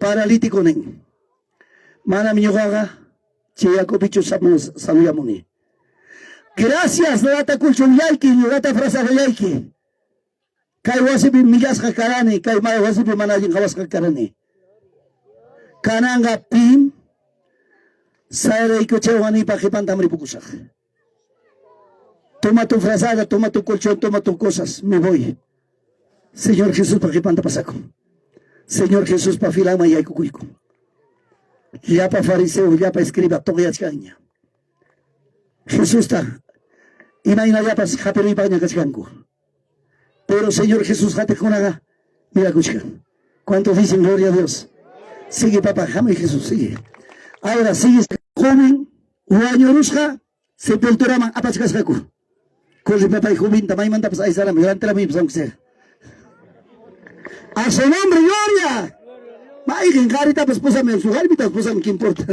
Paralítico nin. Manam ñuqaqa chay yakupichu saluyamuni. Gracias lata colchonllayki, lata frazadallayki. Kay wasipi millasqa karani, kay wasipi mana allin qhawasqa karani. Kananqa pim sayrayku chay wanipa qhipantam ripukusaq. Toma tu frazada, toma tu colchón, toma tus cosas, me voy. Señor Jesuspa qhipanta pasakun. Señor Jesuspa filanman yaykukuyku. Llapa fariseo, llapa escriba tuqyachkanña. Jesusta imaynallapas hapiruypaqña kachkanku. Pero Señor Jesús qatiqkunaqa mirakuchkan. ¿Cuántos dicen gloria a Dios? Sigue papá, hamuy Jesús, sigue. Ahora sigue joven wañurusqa sepulturaman apachkasqaku. Corre papá y jovinta maymantapas aysarami, delantera aunque sea. A su nombre, gloria. Mayqin qaritapas pusami, su warmitapas pusami, ¿qué importa?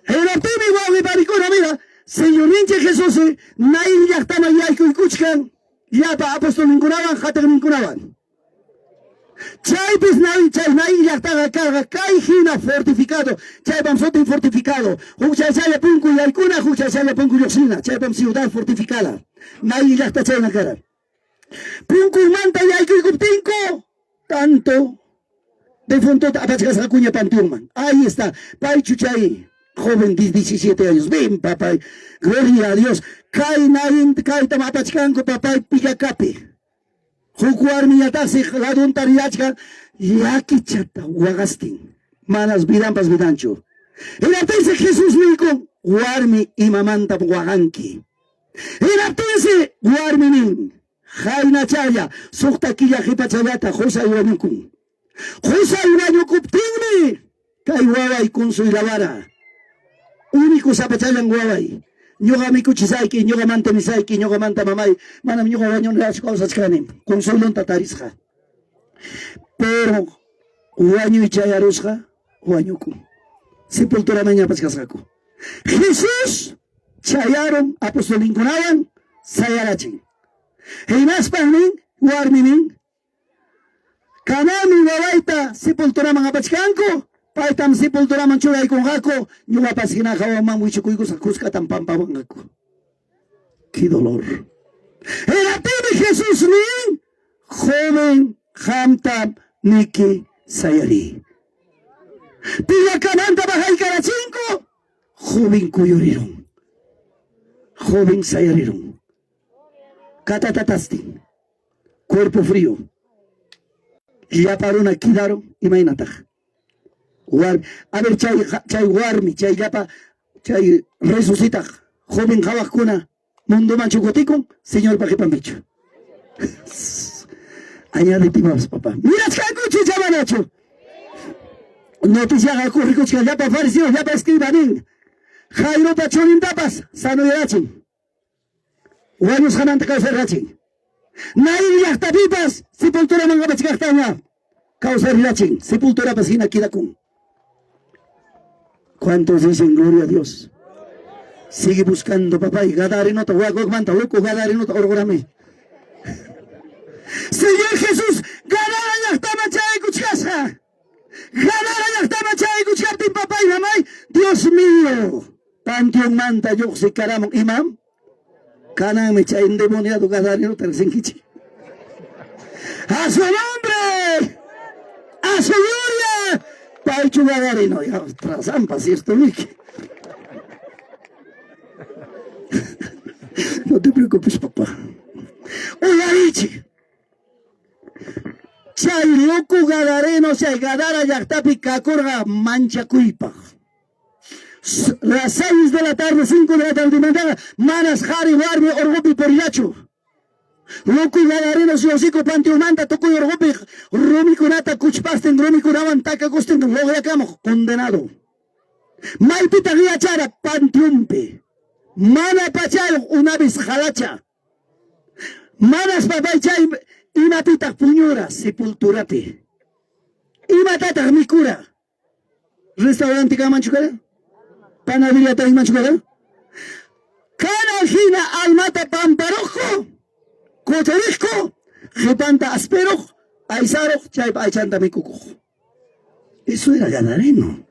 Hinaptinmi wawqi panikuna, mira, Señorninchik Jesús Nain llaqtaman yaykuykuchkan llapa apostolninkunawan qatiqninkunawan. Chaypis Nain, chay Nain llaqtaqa karqa kay hina fortificado, chaypam sutin fortificado. Huk chaychalla punku yaykuna, huk chaychalla punku lluqsina, chaypam ciudad fortificada. Nain llaqta chayna kara. Punkunmanta yaykuykuptinku tanto Defuntota apachkasqakuña panteonman. Ahí está. Paychu chay joven de 17 años. Ven, papay. Gloria a Dios. Kay nayin kaytam apachkanku papay pillakapi. Huk warmiñataqsi ladunta riyachkan llakichata waqastin. Manas vidanpas vidanchu. Hinaptinsi Jesús niykun, warmi imamantam waqanki. Hinaptinsi warmi nin, Qaynachalla, suqta killa qipachallata qusay wañukun. Qusay wañukuptinmi kay waway consuelawara. Único sapachallan waway. Ñuqa mikuchisayki, ñuqa mantenisayki, ñuqamanta mamay, manam ñuqa wañunirachu kawsachkani. Consuelonta tarisqa. Pero wañuy chayarusqa, wañukun. Sepulturamanña apachkasqaku. Jesús chayarun apostolninkunawan sayarachin. Hinaspan nin, warmi nin, kananmi wawayta sepulturaman apachkanku, paytam sepulturaman churaykunqaku, ñuqapas hina hawaman wichukuykusaq kuskatam pampawanqaku. ¡Qué dolor! Hinaptinmi Jesús nin, joven, qamtam niki sayariy. Pillakamanta bajaykarachinku, joven kuyurirun. Joven sayarirun. Katatatastin. Cuerpo frío. Llapa runa quedaron imaynataq. Warmi, a ver chay chay warmi, chay llapa chay resucitaq joven qhawaqkuna mundomanchu kutikun, Señorpa qhipanpichu. Añade timapas papá. Mirachkankuchu icha manachu? Noticiaqa corrikuchkan llapa fariseo, llapa escriba nin. Jairopa churintapas sanoyarachin. Wañusqamanta kawsarachin. Nain llaqtapipas sepulturaman apachkaqtaña kawsarirachin. Sepulturapas hina quedakun. ¿Cuántos dicen gloria a Dios? Sigue buscando, papá, y Gadarenota, wak-wakmanta, loco Gadarenota, orgorame. Señor Jesús, Gadara llaqtaman chayaykuchkasqa. Gadara llaqtaman chayaykuchkaptin, papá y mamay, Dios mío, panteonmanta lluqsikaramun imam. Kananmi chay endemoniado Gadarenota riqsinkichik. A su nombre, a su gloria, paychu Gadareno, ya trazampa, cierto, Miki. No te preocupes, papá. Uyarichik. Chay loco Gadareno, chay Gadara llaqtapi kakurqa manchakuypaq. Las 6 de la tarde, 5 de la tarde mandaqa manas qhari warmi urqupi purillachu. Loco Gadareno Siosico panteonmanta tukuy urqupi rumikunata kuchpastin rumikunawan takakustin loqyakamuq condenado. Maypitaq yachara panteonpi. Mana pachayuq una vez jalacha. Manas papay chay imapitaq puñura sepulturapi. Imatataq mikura. Restaurante kanmanchu kara? Panadería tarinmanchu kara? Kanan hina almata pamparuqku, kuturiqku, qhipanta aspiruq, aysaruq, chaypa aychanta mikukuq. Eso era Gadareno.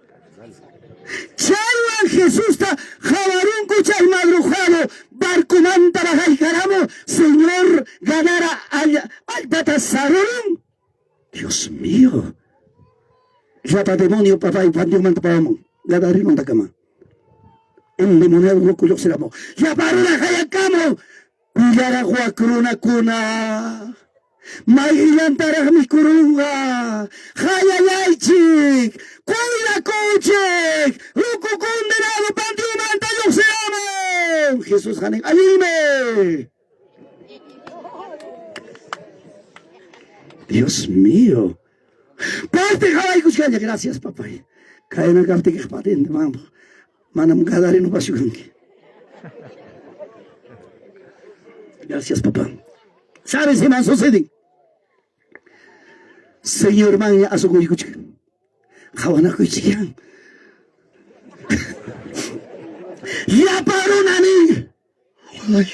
Chaywan Jesusta qhawarunku chay madrugado barcomanta bajaykaramu, Señor Gadara allpata sarurun. Dios mío. Llapa demonio papay panteonmanta pawamun. Gadarenontakama. Endemoniado loco lluqsiramu. Llapa runa hayakamu. Pillaraq wak runakuna. Mayllantaraq mikurunqa. Hayallaychik. Cuidakuychik. Loco condenado panteonmanta lluqsiramun. Jesusqa nin, allinmi. Dios mío. Parte qhawaykuchkalla, gracias papay. Kayna kaptikiq patente, manam Gadareno kanki. Gracias papá. ¿Sabes iman suceden? Señormanña asukuykuchkan. Qhawanakuychikyan. Llapa runa nin. Ay,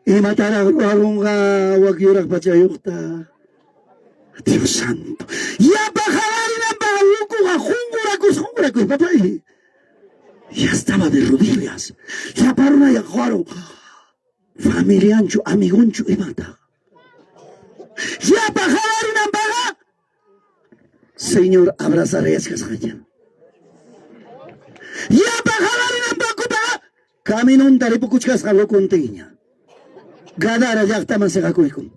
imataraq ruwarunqa wak yuraq pachayuqta. Dios santo. Llapa qawarinanpaq lukuqa qunqurakus qunqurakus papay. Ya estaba de rodillas. Llapa runa qawarun. Familianchu, amigonchu imata. Llapa qawarinanpaqqa. Señor abrazarayachkasqaña. Yapa qawarinanpakupaqa caminonta ripukuchkasqa locontiña. Gadara llaqtaman seqakuykun.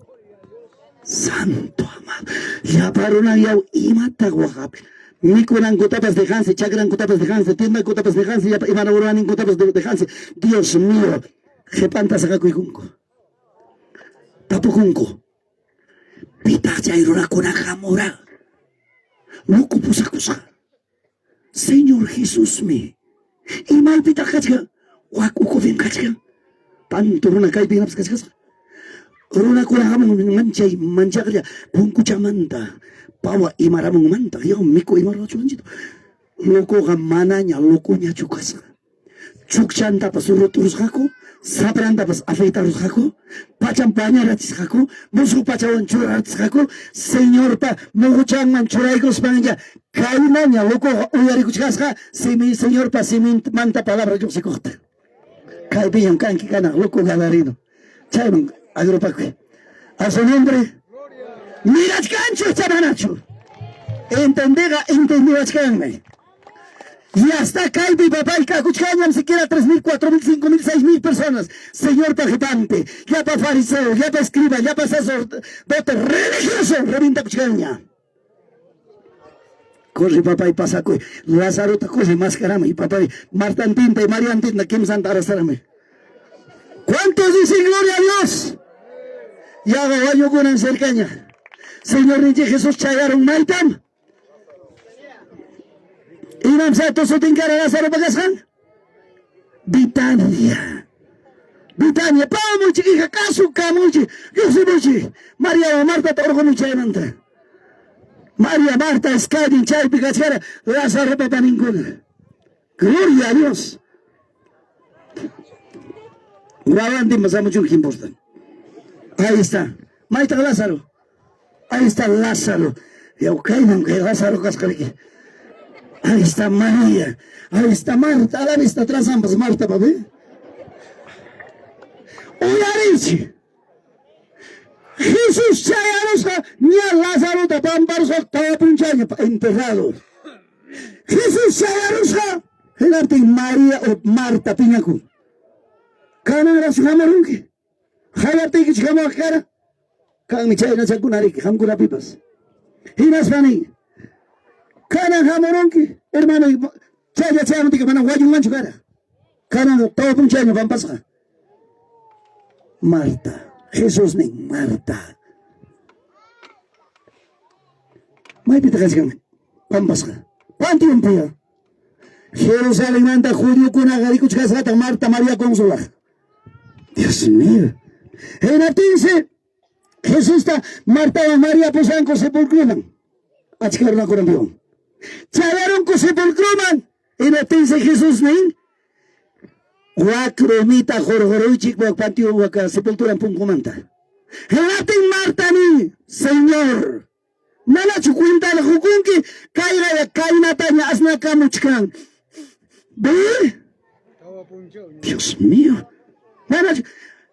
Santo amado. Llapa runan yaw imataq waqapi. Mikunankutapas dejanse, chakrankutapas dejanse, tiendankutapas dejanse, llapa ima ruraninkutapas dejanse. Dios mío, qhipanta seqakuykunku. Tapukunku. Pitaq chay runakunaqa hamura? Loco pusakusqa. Señor Jesusmi. Imaypitaq kachkan? Wak ukupim kachkan. Tanto runa kaypi hinapas kachkasqa. Runakuna hamun manchay manchaqlla punkuchamanta pawa imaramunmanta yaw miku imaruwachuwanchik. Locoqa manaña locoñachu kasqa. Chukchantapas ruturusqaku, saprantapas afeitarusqaku, pachan pañarachisqaku, musuq pachawan churarachisqaku, Señorpa muquchanman churaykuspanña kaynaña locoqa uyarikuchkasqa simi Señorpa siminmanta palabra lluqsikuqta. Kaypiñam kanki kanaq loco gadareno. Chayman agrupakuy. A su nombre. Mirachkanchu icha manachu? Entendiqa entendiwachkanmi. Y hasta kaypi papay kakuchkanñam siquiera 3.000, 4.000, 5.000, 6.000 personas. Señorpa qipampi, llapa fariseo, llapa escriba, llapa sacerdote religioso revientakuchkanña. Corre papay pasakuy. Lazarota corre mascaramuy papay. Martantinta y Mariantinta kimsanta arrastarame. ¿Cuántos dicen gloria a Dios? Yaqa wañukunan cercaña. Señorninchik Jesús chayaron maytam. Imam santo sutin kara Lázaro kasqan? Bitania. Bitania, pamuchik hija, kasu kamuchik, lluqsimuchik. Maria Martata urqumuy chaymanta. Maria Marta iskaynin chaypi kachkara Lazaropa paninkuna. Gloria a Dios. Wawantin pasamuchun importan. Ahí está. Maytaq Lázaro. Ahí está Lázaro. Yaw kaynam kay Lázaro kasqariki. Ahí está María. Ahí está Marta. A la vista atrás ambas Marta, papi. Uyariychi. Jesús chayarusqa ña Lazarota pamparusqa tawa punchawña enterrado. Jesús chayarusqa hinaptin María o Marta piñakun. Kananraqchu hamurunki? Qayaptiykichu hamuwaq kara? Kanmi chaynachakunariki qamkunapipas. Hinaspa nin, kanan hamurunki, hermano, chaylla chayamuptiyki manam wañunmanchu kara. Kanan tawa punchawña pampasqa. Marta, Jesús nin, Marta. Maypitaq kachkan pampasqa? Panteonpiya. Jerusalenmanta judiokunaqa rikuchkasqataq Marta María consolaq. Dios mío. Hinaptinsi Jesusta Martawan María pusanku sepulcroman. Achka runakunam piwan. Chayarunku sepulcroman. Hinaptinsi Jesús nin, wak rumita hurquruychik wak panteón wak sepulturan punkumanta. Hinaptin Marta nin, Señor, manachu cuentata qukunki kayqa kaynataña asnakamuchkan. Ve? Dios mío. Manachu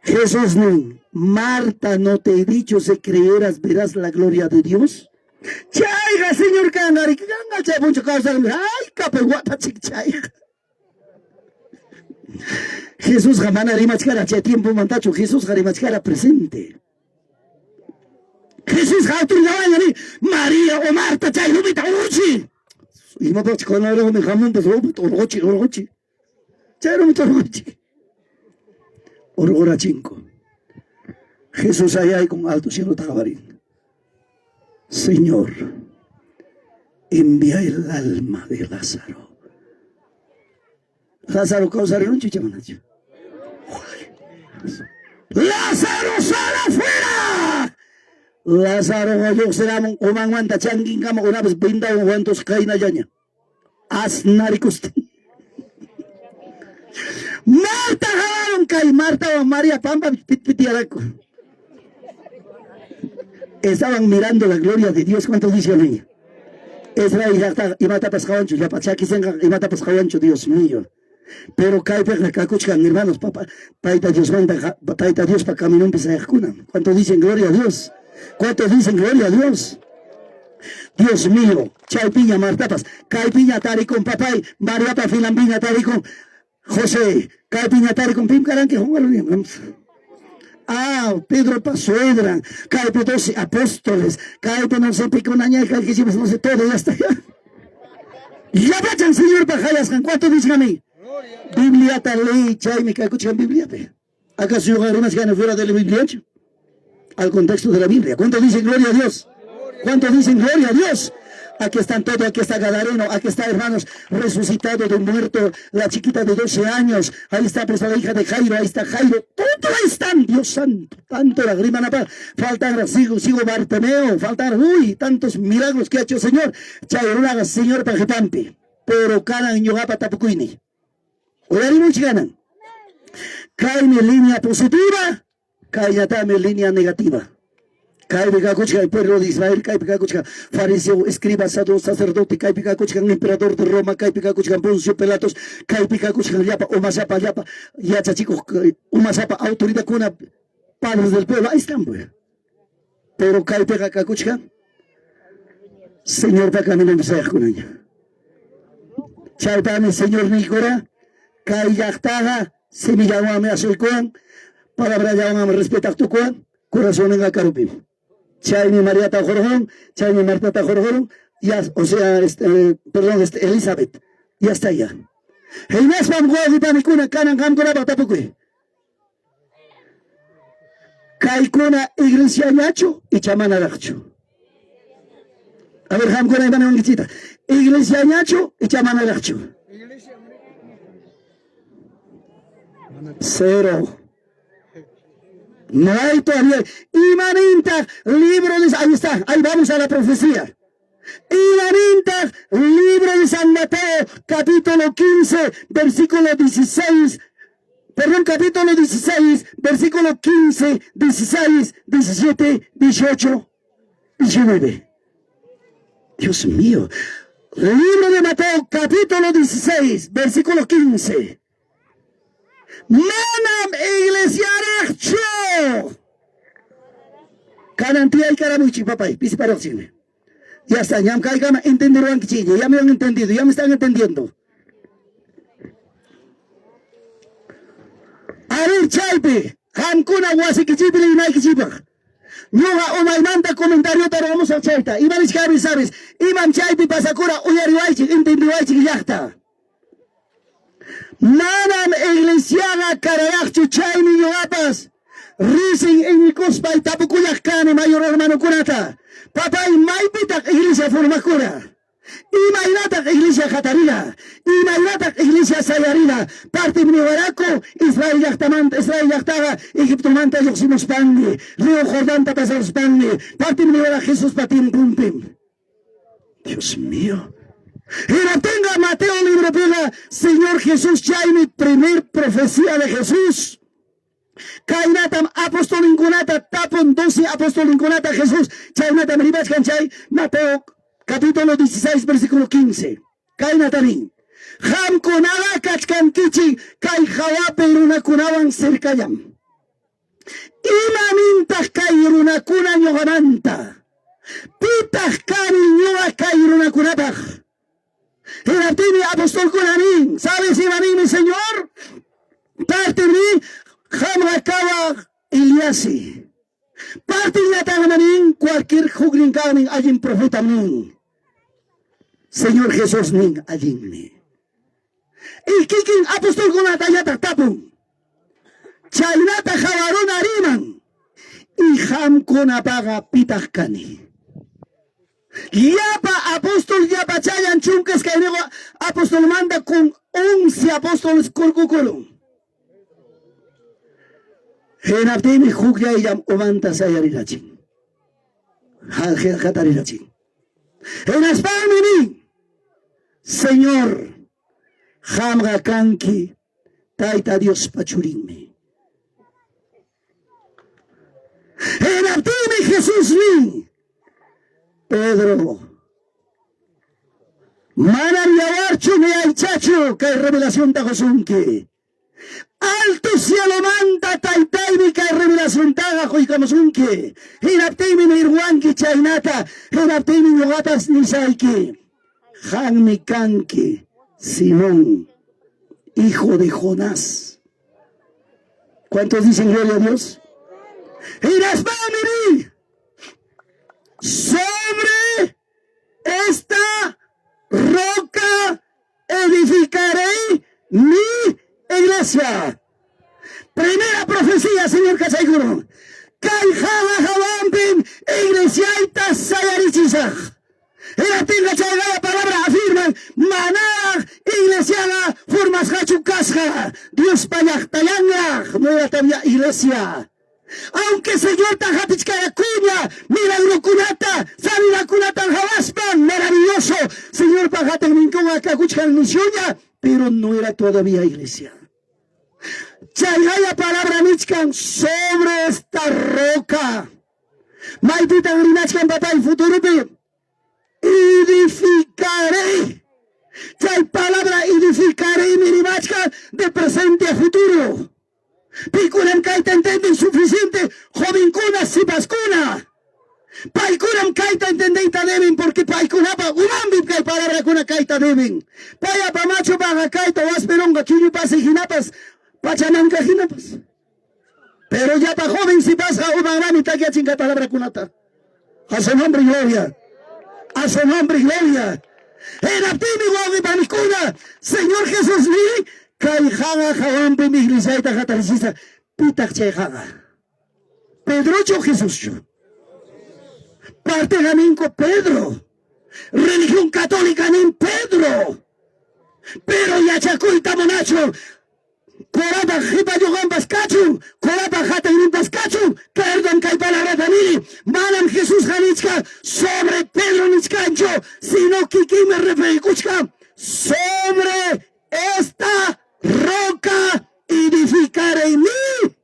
Jesús nin, Marta, no te he dicho si creyeras verás la gloria de Dios. Chayqa Señor kanqa riki kanqa chay punchaw kawsaqmi haykapaq watachik chayqa. Jesusqa mana rimachkara chay tiempomantachu, Jesusqa rimachkara presente. Jesusqa autoridadwanña nin, María o Marta chay rumita urquchi. Imapaqchi kanaraqmi hamunpas rumita urquchi, urquchi. Chay rumita urquchi. Urqurachinku. Jesús ayaykun alto cielota qhawarin. Señor, envía el alma de Lázaro. Lázaro kawsarirunchu icha manachu? Lázaro sal afuera! Lázaro lluqsiramun umanmanta chankinkama unapas vendawan wantusqa kaynallaña. Asnarikustin. Marta hawarun kay Martawan María pampa pitpitiaraku. Estaban mirando la gloria de Dios. ¿Cuántos dicen amén? Israel llaqtaqa imatapas qawanchu, llapa chakisinqa imatapas qawanchu, Dios mío. Pero kaypiqa kakuchkan, hermanos, papa, Tayta Diosmanta, Tayta Diospa caminonpi sayaqkuna. ¿Cuántos dicen gloria a Dios? ¿Cuántos dicen gloria a Dios? Dios mío, chaypiña Martapas, kaypiña tarikun papay, Mariapa filanpiña tarikun José, kaypiña tarikun pim karanki Ah, Pedropa suegran, kaypi 12 apóstoles, kaypi no sé pikunaña kaykichipas, no sé todo, ya está. Llapachan Señorpa qayasqan, ¿cuánto dicen a mí? Bibliata leí, chaymi kaykuchkan Bibliapi. ¿Acaso yo rimachkani fuera de la Biblia? Al contexto de la Biblia. ¿Cuánto dicen gloria a Dios? ¿Cuánto dicen gloria a Dios? Aquí están todos, aquí está Gadareno, aquí está, hermanos, resucitado de muerto, la chiquita de 12 años, ahí está pues la hija de Jairo, ahí está Jairo, todo ahí están, Dios santo, tanto la grima faltan, sigo, sigo Bartimeo, faltan, uy, tantos milagros que ha hecho el Señor, chay runaqa Señor pa qipanpi, pero kanan ñuqapa tapukuyniy. Uyarimuchik kanan. Kaymi línea positiva, kayllatami línea negativa. Kaypi kakuchkan el pueblo de Israel, kaypi kakuchkan fariseo, escriba, sacerdote, kaypi kakuchkan emperador de Roma, kaypi kakuchkan Poncio Pilatos, kaypi kakuchkan llapa, umasapa, llapa, yachachikuq, umasapa autoridadkuna, padres del pueblo, ahí están pues. Pero kaypiqa kakuchkan Señorpa caminonpi sayaqkunaña. Chaypaqmi Señor niykura, kay llaqtaqa simillawanmi asuykuwan, palabrallawanmi respetaq tukuwan, corazoninqa karupim. Chaymi Mariata hurqun, chaymi Martata hurqurun, ya, o sea, este, perdón, este, Elizabeth, ya está ya. Hinaspam wawqi panikuna kanan qamkunapaq tapukuy. Kaykuna iglesiañachu icha manaraqchu? A ver, qamkuna ima niwankichikta. Iglesiañachu icha manaraqchu? Cero. No hay todavía. Imanintaq libro de... Ahí está, ahí vamos a la profecía. Imanintaq libro de San Mateo, capítulo 15, versículo 16, perdón, capítulo 16, versículo 15, 16, 17, 18, 19. Dios mío. Libro de Mateo, capítulo 16, versículo 15. Manam iglesiaraqchu. Kanan tiyaykaramuchik, papay, pisi paraqchikmi. Ya está, ñam kaykama entenderuwankichikña, ya me han entendido, ya me están entendiendo. A ver, chaypi, qamkuna wasikichikpi rimaykichikpaq. Ñuqa umaymanta comentariota ruwamusaq chayta. Ima nichkani sabes? Imam chaypi pasakura uyariwaychik, entendiwaychik llaqta. Manam iglesiaqa kararaqchu, chaymi ñuqapas risin iñikuspay tapukullaq kani mayor hermanokunata. Papay, maypitaq iglesia formakura? Imaynataq iglesia hatarira? Imaynataq iglesia sayarira? Partim niwaraku Israel llaqtamanta, Israel llaqtaqa Egiptomanta lluqsimuspanmi, río Jordanta pasaruspanmi, partim niwara Jesuspa tiemponpim. Dios mío. Hinaptinqa Mateo libropiqa Señor Jesús chaymi primer profecía de Jesús. Kaynatam apostolinkunata tapun 12 apostolinkunata Jesús. Chaynatam rimachkan chay Mateo capítulo 16 versículo 15. Kaynata nin. Qamkunaqa kachkankichik kay hawapi runakunawan cercallam. Imanintaq kay runakuna ñuqamanta? Pitaq kani ñuqa kay runakunapaq? Hinaptinmi apostolkuna nin, ¿sabes ima ninmi Señor? Partim nin, qamqa kawaq Eliasi. Partinñataqmi nin, cualquier huknin kaqnin allin profetam nin. Señor Jesús nin, allinmi. Y kikin apostolkunata tapun. Chaynata hawaruna riman. Y qamkunapaqa pitaq kani. Llapa apóstol llapa chayan chunkas kayniqo apostolmanta con 11 apóstoles kurkukurun. Hinaptinmi hukllayllam umanta sayarirachin. Hatarirachin. Hinaspanmi nin, Señor, qamqa kanki Tayta Diospa churinmi. Hinaptinmi Jesús nin, Pedro, manam yawarchu ni aychachu kay revelacionta qusunki. Alto cielomanta taytaymi. Paymi kay revelaciontaqa quykamusunki. Hinaptinmi nirwanki chaynata, hinaptinmi ñuqapas nisayki, Qanmi kanki Simón, hijo de Jonás. ¿Cuántos dicen gloria a Dios? Hinaspanmi nin, sobre esta roca edificaré mi iglesia. Primera profecía, Señor kachaykuru. Kay hawa hawanpim iglesiayta sayarichisaq. Hinaptinqa chaygaya palabra afirman manaraq iglesiaqa formasqachu kasqa. Diospa llaqtallanraq no era todavía iglesia. Aunque Señorta hapichkarakuña milagrokunata, sanidadkunata hawaspan, maravilloso, Señorpa hatinninkuqa kakuchkan nisyuña, pero no era todavía iglesia. Chaygaya palabra nichkan sobre esta roca. Maypitan rimachkan papay futuropi? Edificaré. Chay palabra edificaré mi rimachkan de presente a futuro. Pikunam kayta entienden suficiente, jovenkuna, sipaskuna. Paykunam kayta entendeyta deben porque paykunapa umanpi kay palabrakuna kayta deben. Payapa machupaqa kayta waspironqa chuñupasi hinapas pachamanka hinapas. Pero llapa joven sipasqa umanrami takyachin kay palabrakunata. A su nombre gloria. A su nombre gloria. Hinaptinmi wawqi panikuna, Señor Jesús ni kay hawa hawanpim iglesiayta hatarichisaq. Pitaq chay hawa? Pedrochu Jesuschu? Parteqa ninku Pedro. Religión católica nin Pedro. Pero yachakuyta munachu. Corapa qhipa kachun, Corapa hatayninpas kachun. Perdón kay palabrata nini. Manam Jesús nichka sobre Pedro nichkanchu, sino kikinmi referikuchka sobre esta roca edificaré mi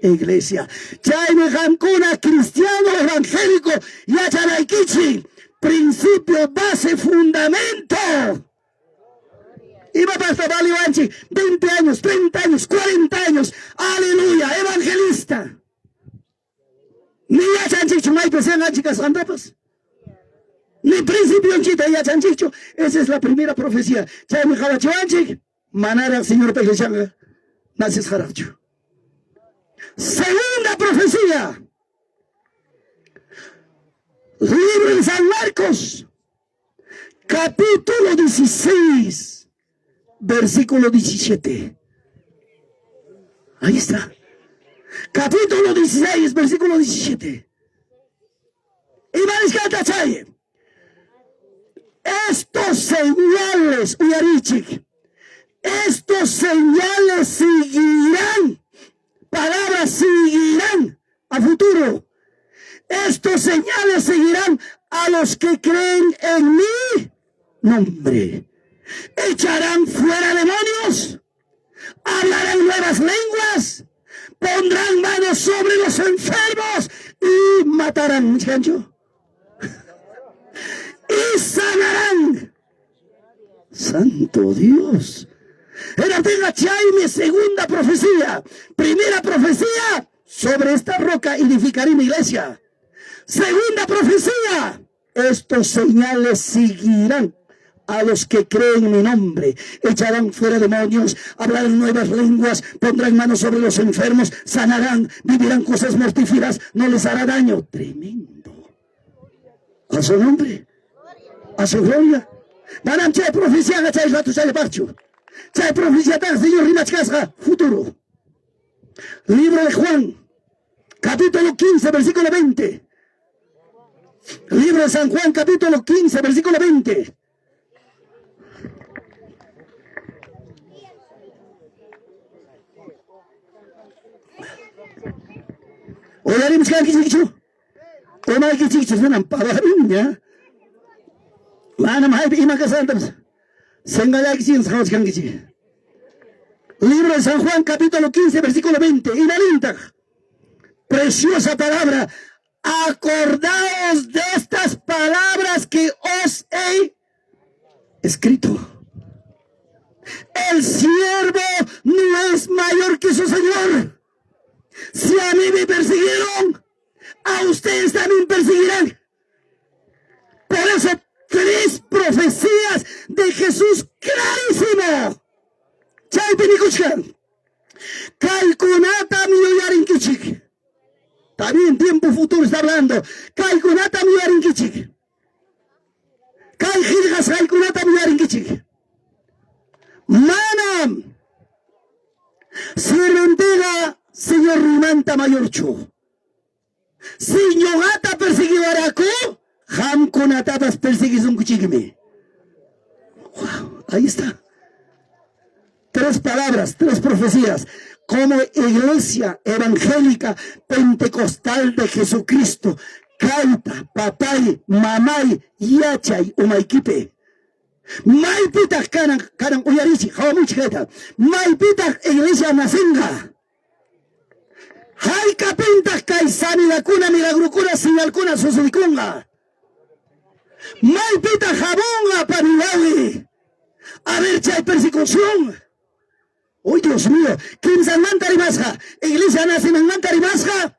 iglesia. Chaymi qamkuna cristiano evangélico yachanaykichik principio, base, fundamento. Imapaqta valiwanchik 20 años, 30 años, 40 años. Aleluya, evangelista. Ni yachanchikchu maypi senqanchik kasqantapas. Ni principionchita yachanchikchu. Esa es la primera profecía. Chaymi qawachiwanchik manaraq Señorpa iglesianqa nacisqaraqchu. Segunda profecía. Libro de San Marcos, capítulo 16, versículo 17. Ahí está. Capítulo 16, versículo 17. Ima chay. Estos señales, uyarichik, estos señales seguirán, palabras seguirán a futuro. Estos señales seguirán a los que creen en mi nombre. Echarán fuera demonios, hablarán nuevas lenguas, pondrán manos sobre los enfermos y matarán. Chancho. Y sanarán. Santo Dios. Era tenga mi segunda profecía. Primera profecía, sobre esta roca edificaré mi iglesia. Segunda profecía, estos señales seguirán a los que creen en mi nombre. Echarán fuera demonios, hablarán nuevas lenguas, pondrán manos sobre los enfermos, sanarán, vivirán cosas mortíferas, no les hará daño. Tremendo. A su nombre, a su gloria. Manam chay profecía chay rato chay parchu. Chay profecía Señor rimachkasqa futuro. Libro de Juan, capítulo 15, versículo 20. Libro de San Juan, capítulo 15, versículo 20. Uyarimchkankichikchu? Umaykichikchu manam palarinña. Manam haypi ima kasqantapas. Senqallaykichik qawachkankichik. Libro de San Juan, capítulo 15, versículo 20. Imalintaq. Preciosa palabra. Acordaos de estas palabras que os he escrito. El siervo no es mayor que su señor. Si a mí me persiguieron, a ustedes también perseguirán. Por eso, tres profecías de Jesús clarísimo. Chaypi nikuchkan. Kaykunatam yuyarinkichik. También tiempo futuro está hablando. Kaykunatam yuyarinkichik. Kay qillqasqaykunatam yuyarinkichik. Manam sirvienteqa señorninmanta mayorchu. Si ñuqata perseguiwaraku, qamkunatapas perseguisunkichikmi. Wow, ahí está. Tres palabras, tres profecías. Como iglesia evangélica pentecostal de Jesucristo, kayta, papay, mamay, yachay, umaykipi. Maypitaq kanan, kanan uyarichik, qawamuchik kayta. Maypitaq iglesia nacinqa? Haykapintaq kay sanidakuna, milagrokuna, señalkuna sucedikunqa? Maypitaq hamunqa, pani wawqi? A ver chay persecución. Uy, Dios mío, kimsanmanta rimasqa, iglesia nacinanmanta rimasqa,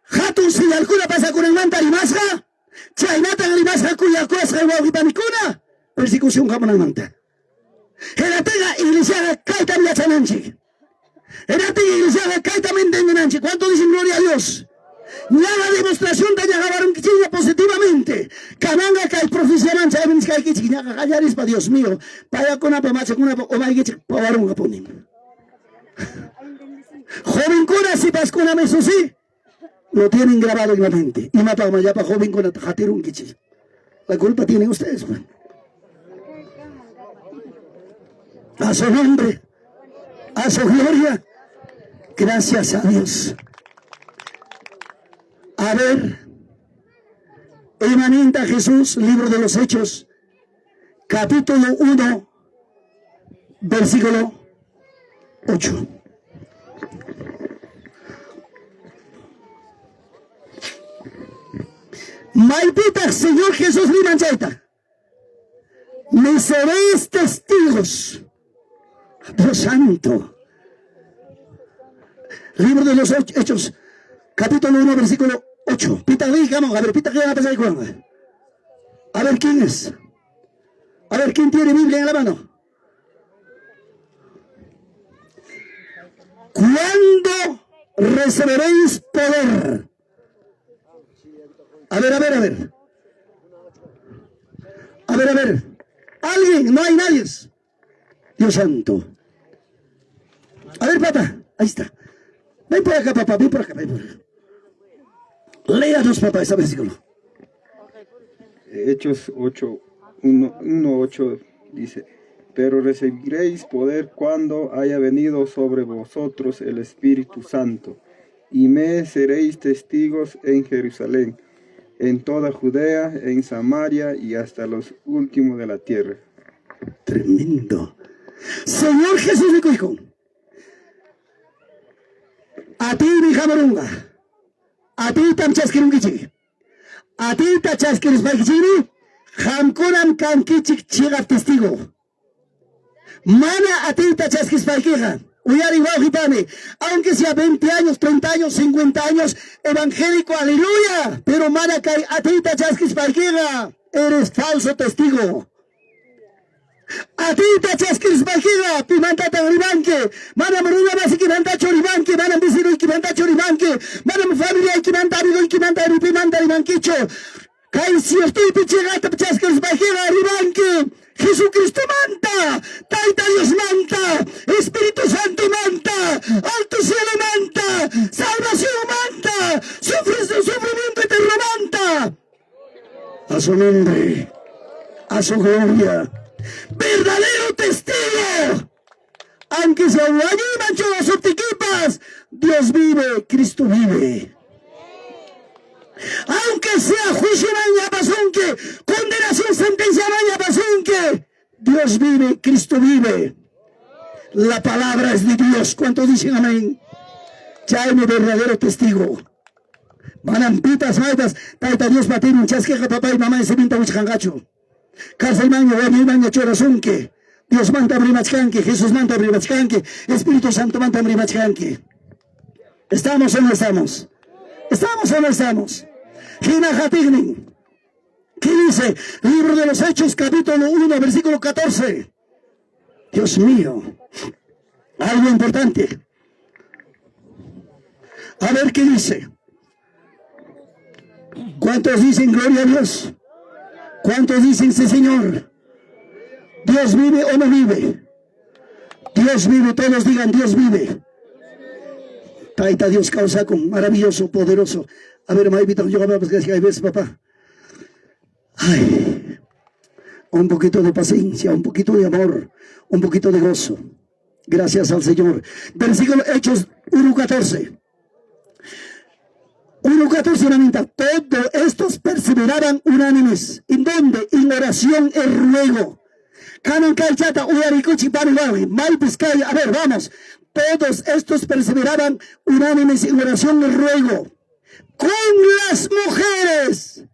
hatun señalkuna pasakunanmanta rimasqa, chaynatan rimasqa kuyakusqay wawqi panikuna, persecución hamunanmanta. Hinaptinqa iglesiaqa kaytam yachananchik. Hinaptin iglesiaqa kaytam entendenanchik. ¿Cuánto dicen gloria a Dios? Ñaqa demostracionta ñaqa warunkichikña positivamente. Kananqa kay profeciaman chaymi nichkaykichik ñaqa qallarispa Dios mío, payakunapa machakunapa umaykichik pawarunqapunim. Jovenkuna, sipaskunam eso sí, lo tienen grabado en la mente. Imapaqman llapa jovenkunata qatirunkichik. La culpa tienen ustedes, pues. A su nombre, a su gloria. Gracias a Dios. A ver, Emanenta Jesús, libro de los Hechos, capítulo 1, versículo 8. Maypitaq Señor Jesús riman chayta? Me seréis testigos. Dios Santo. Libro de los Hechos, capítulo 1, versículo 8. Pita, a ver, pita, ¿qué va a pasar? A ver, ¿quién es? A ver, ¿quién tiene Biblia en la mano? ¿Cuándo recibiréis poder? A ver, a ver, a ver. A ver, a ver. Alguien, no hay nadie. Dios santo. A ver, papá, ahí está. Ven por acá, papá, ven por acá, ven por acá. Léanos, papá, ese versículo. Hechos 8, 1, 1, 8 dice, pero recibiréis poder cuando haya venido sobre vosotros el Espíritu Santo, y me seréis testigos en Jerusalén, en toda Judea, en Samaria y hasta los últimos de la tierra. Tremendo. Señor Jesús nikuyku. Atiymi hamurunqa. Atiytam chaskirunkichik. Atiyta chaskiruspaykichikmi qamkunam kankichik chiqap testigo. Mana atiyta chaskispaykiqa, uyariy wawqi pani, aunque sea 20 años, 30 años, 50 años, evangélico, aleluya, pero mana kay atiyta chaskispaykiqa, eres falso testigo. Atiyta chaskispaykiqa, pimantataq rimanki? Manam runa masikimantachu rimanki, manam vecinoykimantachu rimanki, manam familiaykimanta, amigoykimanta, pimanta rimankichu. Kay ciertoypi chiqata chaskispaykiqa rimanki Jesucristomanta, Tayta Diosmanta, Espíritu Santomanta, alto cielomanta, salvacionmanta, sufrimiento eternomanta. A su nombre, a su gloria. Verdadero testigo. Aunque sea wañuyman churasuptikipas, Dios vive, Cristo vive. Aunque sea juicio maña pasunki, condenación, sentencia maña pasunki, Dios vive, Cristo vive. La palabra es de Dios. ¿Cuántos dicen amén? Chaymi verdadero testigo. Manam pipas maypas Tayta Diospa atiynin chaskiqa papay mamay siminta wichqanqachu. Cárcelmanña wañuymanña churasunki. Diosmantam rimachkanki, Jesusmantam rimachkanki, Espíritu Santomantam rimachkanki. ¿Estamos o no estamos? ¿Estamos o no estamos? Hina qatiqnin. ¿Qué dice? Libro de los Hechos, capítulo 1, versículo 14. Dios mío, algo importante. A ver qué dice. ¿Cuántos dicen gloria a Dios? ¿Cuántos dicen sí, Señor? ¿Dios vive o no vive? Dios vive, todos digan Dios vive. Taita Dios kawsakun, maravilloso, poderoso. A ver, maypitaq ñuqapapas kachkan, hay veces, papá. Ay, un poquito de paciencia, un poquito de amor, un poquito de gozo. Gracias al Señor. Versículo Hechos 1.14. 1.14 una Todos estos perseveraban unánimes. ¿En dónde? En oración y ruego. Kanan kaychata uyarikuchi paniwawi. Maypis kay. A ver, vamos. Todos estos perseveraban unánimes en oración y ruego. Con las mujeres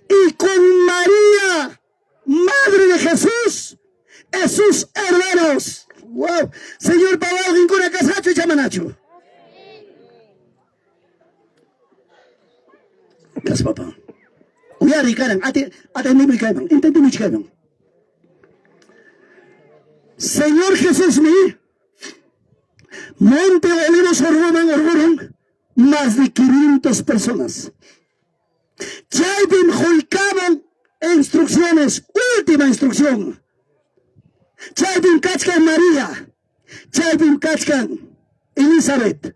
y con María, madre de Jesús, y sus hermanos. Wow. Señor Pablo, ninguna casacho y chamanacho. Gracias, papá. Uyari karan, ate, atendimos kayman, entendimos kayman. Señor Jesús mi, Monte Olivos orgoman orgoron más de 500 personas. Chaypim quykaman instrucciones, última instrucción. Chaypim kachkan María, chaypim kachkan Elizabeth,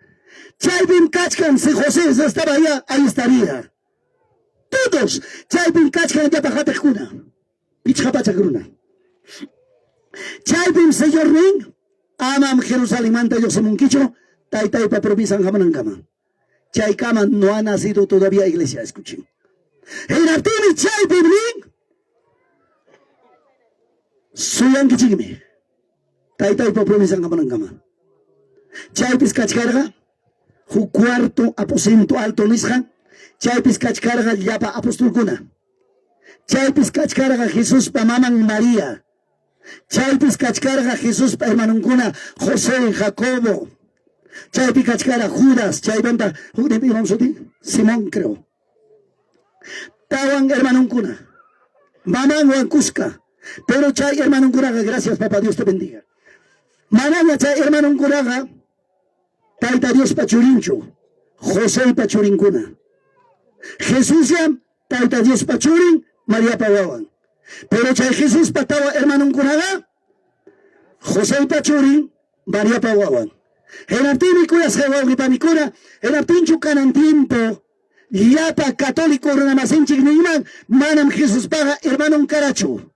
chaypim kachkan si José estaba allá, ahí estaría. Todos, chaypim kachkan llapa qatiqkuna, pichqa pachak runa. Chaypim Señor nin, amam Jerusalenmanta lluqsimunkichu, taytaypa promisan hamunankama. Chaykama no ha nacido todavía iglesia, escuchen. Hinaptinmi chaypim nin, suyankichikmi, taytaypa promisan hamunankama. Chaypis kachkarqa, huk cuarto aposento alto nisqa, chaypis kachkarqa llapa apostolkuna. Chaypis kachkarqa Jesuspa maman María. Chaypis kachkarqa Jesuspa hermanonkuna José, Jacobo. Chaypi kachkara Judas, chaymanta huknin imam sutin? Simón creo. Tawan hermanonkuna. Mamanwan kuska. Pero chay hermanonkunaqa, gracias papá, Dios te bendiga. Manaña chay hermanonkunaqa Tayta Diospa churinchu, Joseypa churinkuna. Jesusllam Tayta Diospa churin, Mariapa wawan. Pero chay Jesuspa tawa hermanonkunaqa Joseypa churin, Mariapa wawan. Hinaptinmi kuyasqay wawqi panikuna, hinaptinchu kanan tiempo llapa católico runamasinchik ninman, manam Jesuspaqa hermanon karachu.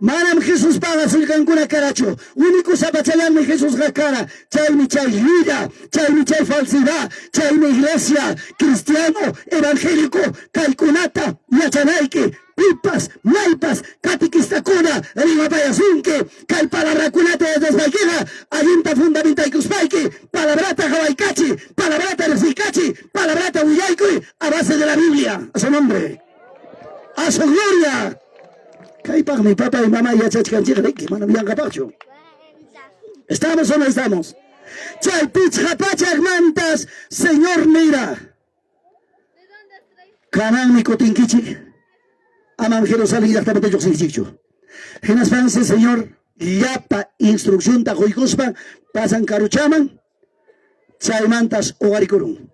Manam Jesuspaqa sullkankuna karachu. Único sapachallanmi Jesusqa kara. Chaymi chay llulla, chaymi chay falsidad, chaymi iglesia, cristiano, evangélico, kaykunata yachanayki, pipas, maypas, catequistakuna, rimapayasunki, kay palabrakunata yachaspaykiqa, allinta fundamentaykuspayki, palabrata qawaykachi, palabrata riqsiykachi, palabrata willaykuy a base de la Biblia. A su nombre. A su gloria. Kaypaqmi papá y mamá yachachkanchik riki, manam yanqapaqchu. ¿Estamos o no estamos? Chay pichqa pachakmantas, Señor mira. Kananmi kutinkichik, amam Jerusalén llaqtamanta lluqsinkichikchu. Hinaspansi, Señor, llapa instruccionta quykuspa pasan karuchaman, chaymantas uqarikurun.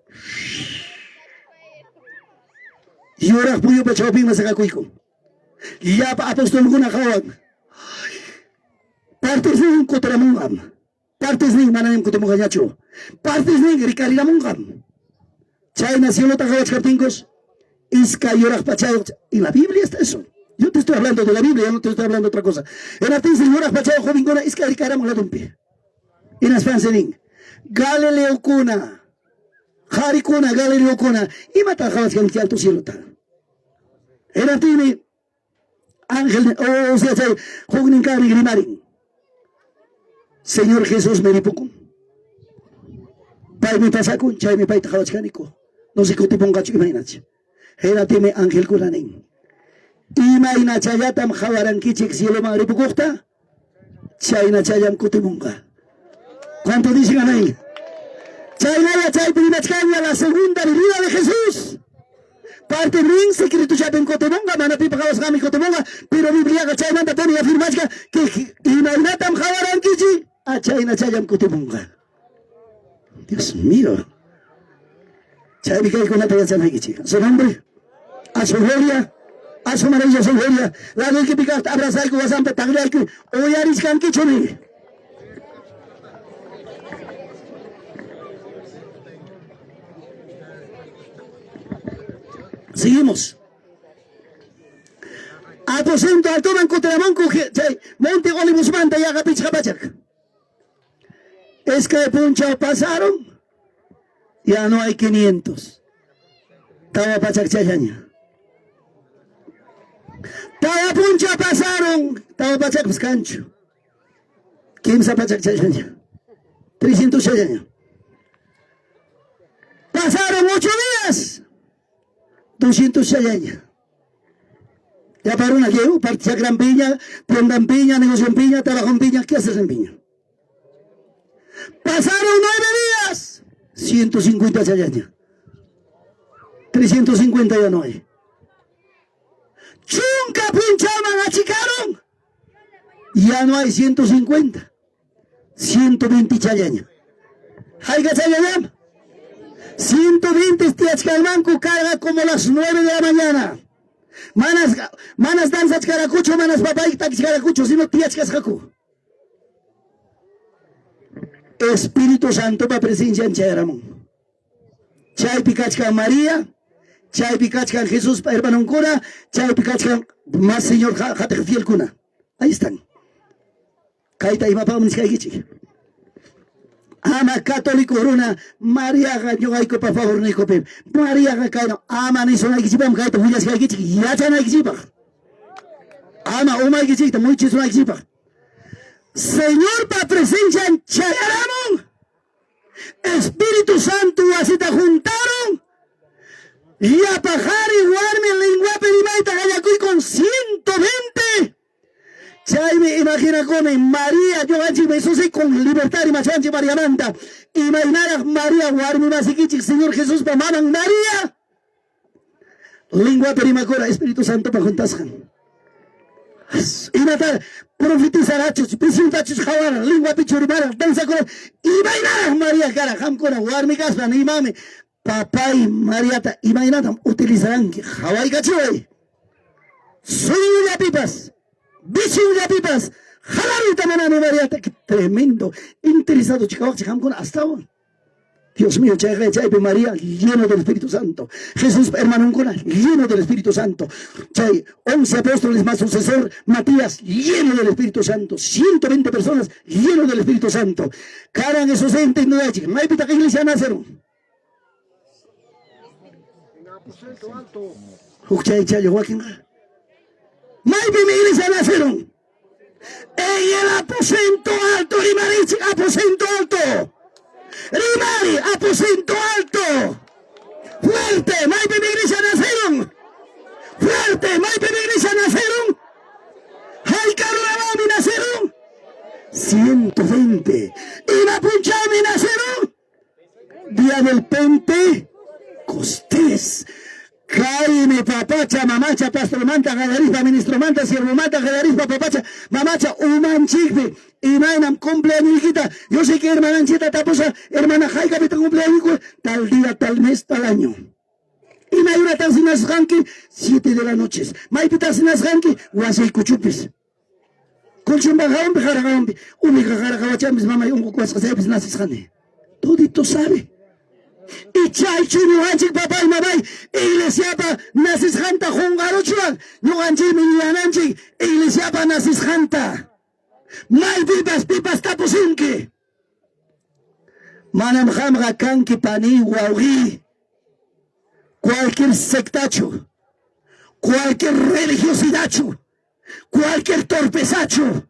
Yuraq puyupa chawpinman saqakuykun. Llapa apostolkuna qawan. Partisnin kutiramunqam. Partisnin manañam kutimunqañachu. Partisnin rikariramunqam. Chayna cielota qawachkaptinkus, iskay yuraq pachayuq. En la Biblia está eso. Yo te estoy hablando de la Biblia, yo no te estoy hablando de otra cosa. Hinaptinsi yuraq pachayuq jovenkuna iskay rikaramun ladunpi. Hinaspansi nin, Galileokuna, qarikuna, Galileokuna, imataq qawachkanki alto cielota? Hinaptinmi ángel, o sea, chay huknin kaqnin rimarin. Señor Jesús me ripukun. Paymi pasakun, chaymi payta qawachkaniku. No sé kutipunqachu imaynacha. Hinaptinmi angelkuna nin. Imaynachallatam qawarankichik cieloman ripukuqta, chaynachallam kutimunqa. ¿Cuánto dicen amén? Chaynalla chaypi rimachkanña la segunda venida de Jesús. Parte rin secretochapim kutimunqa, mana pipa qawasqanmi kutimunqa, pero Bibliaqa chaymanta puni afirmachkan que imaynatam qawarankichik, achaynachallam kutimunqa. Dios mío. Chaymi kaykunata yachanaykichik. A su nombre, a su gloria, a su maravillosa gloria. Ladoykipi kaqta abrazayku, wasanpi taqllayku, uyarichkankichu ni. Seguimos. Aposento altoman kutiramunku chay Monte Olivosmanta yaqa 500. Iskay punchaw pasaron, ya no hay 500. 400 challaña. 4 punchaw pasaron, 400 kanchu. 300 challaña. 300 challaña. Pasaron 8 días, 200 challaña. Ya para una llevo, parte chacra en piña, tienda en piña, negocio en piña, trabajo en piña, ¿qué haces en piña? Pasaron 9 días, 150 challaña. 350 ya no hay. Chunka punchaman achicaron, ya no hay 150, 120 challaña. Hayka challañam? 120 tiachkalmanku carga como las 9 de la mañana. Manas, manas danzachkarakuchu, manas papay takichkarakuchu, sino tiachkasqaku. Espíritu Santo pa presencia chayaramun. Chaypi kachkan María, chaypi kachkan Jesús pa hermanonkuna, chaypi kachkan más Señor qatiq fielkuna. Ahí están. Kayta imapaqmi nichkaykichik. Ama católico runa Mariaqa ñuqaykupa favorniykupi. Mariaqa kayna ama nisunaykichikpaqmi kayta willachkaykichik yachanaykichikpaq. Ama umaykichikta muychisunaykichikpaq. Señorpa presencian chayaramun. Espíritu Santo wasita juntaron. Llapa qhari warmi lenguapi rimayta qallakuykun 120. Chaymi imaginakuni María ñuqanchik Jesús con libertad rimachwanchik Mariamanta. Imaynaraq María warmi masikichik Señor Jesuspa maman María. Lenguapi rimakura Espíritu Santopa juntasqan. Imata profetizarachus, visiontachus qhawara, lenguapichu rimaraq, danzakura. Imaynaraq María kara, qamkuna warmi kaspa nimami papay Mariata imaynatam utilizaranki qhawaykachiway. Suyullapipas, visionllapipas, halaruyta munani Mariata, qué tremendo, interesado chikawaqchik qamkuna astawan. Dios mío, chayqa chaypi María lleno del Espíritu Santo. Jesús hermanonkuna lleno del Espíritu Santo. Chay 11 apóstoles más sucesor Matías lleno del Espíritu Santo. 120 personas lleno del Espíritu Santo. Karan esos entes no hay. Maypitaq iglesia naceron. Huk chay chay wakinqa. Maypimi iglesia naceron. En el aposento alto, rimarichik, aposento alto. Rimari, aposento alto. Fuerte, maypimi iglesia naceron. Fuerte, maypimi iglesia naceron. Hayka runawanmi naceron. 120. Ima punchawmi naceron. Día del Pentecostés. Kaymi papacha, mamacha, pastormanta, qallarispa, ministromanta, siervomanta, qallarispa, papacha, mamacha, umanchikpi, imaynam cumpleañoykita. Yo sé que hermananchita tapusa, hermana, haykapita cumpleaños, tal día, tal mes, tal año. Imaynatan sinasqanki, 7 de la noche. Maypitan sinasqanki, wasiykuchupis. Colchonpa hawanpi, qara hawanpi, umiqa qara hawachanpis, mamay unqukuwasqa chaypis nasisqani. Todito sabe. Y chaychu ñuqanchik papay mamay iglesiapa nasisqanta qunqaruchwan, ñuqanchikmi yuyananchik iglesiapa nasisqanta. Maypipas pipas tapusunki. Manam qamqa kanki pani wawqi. Cualquier sectachu, cualquier religiosidadchu, cualquier torpezachu.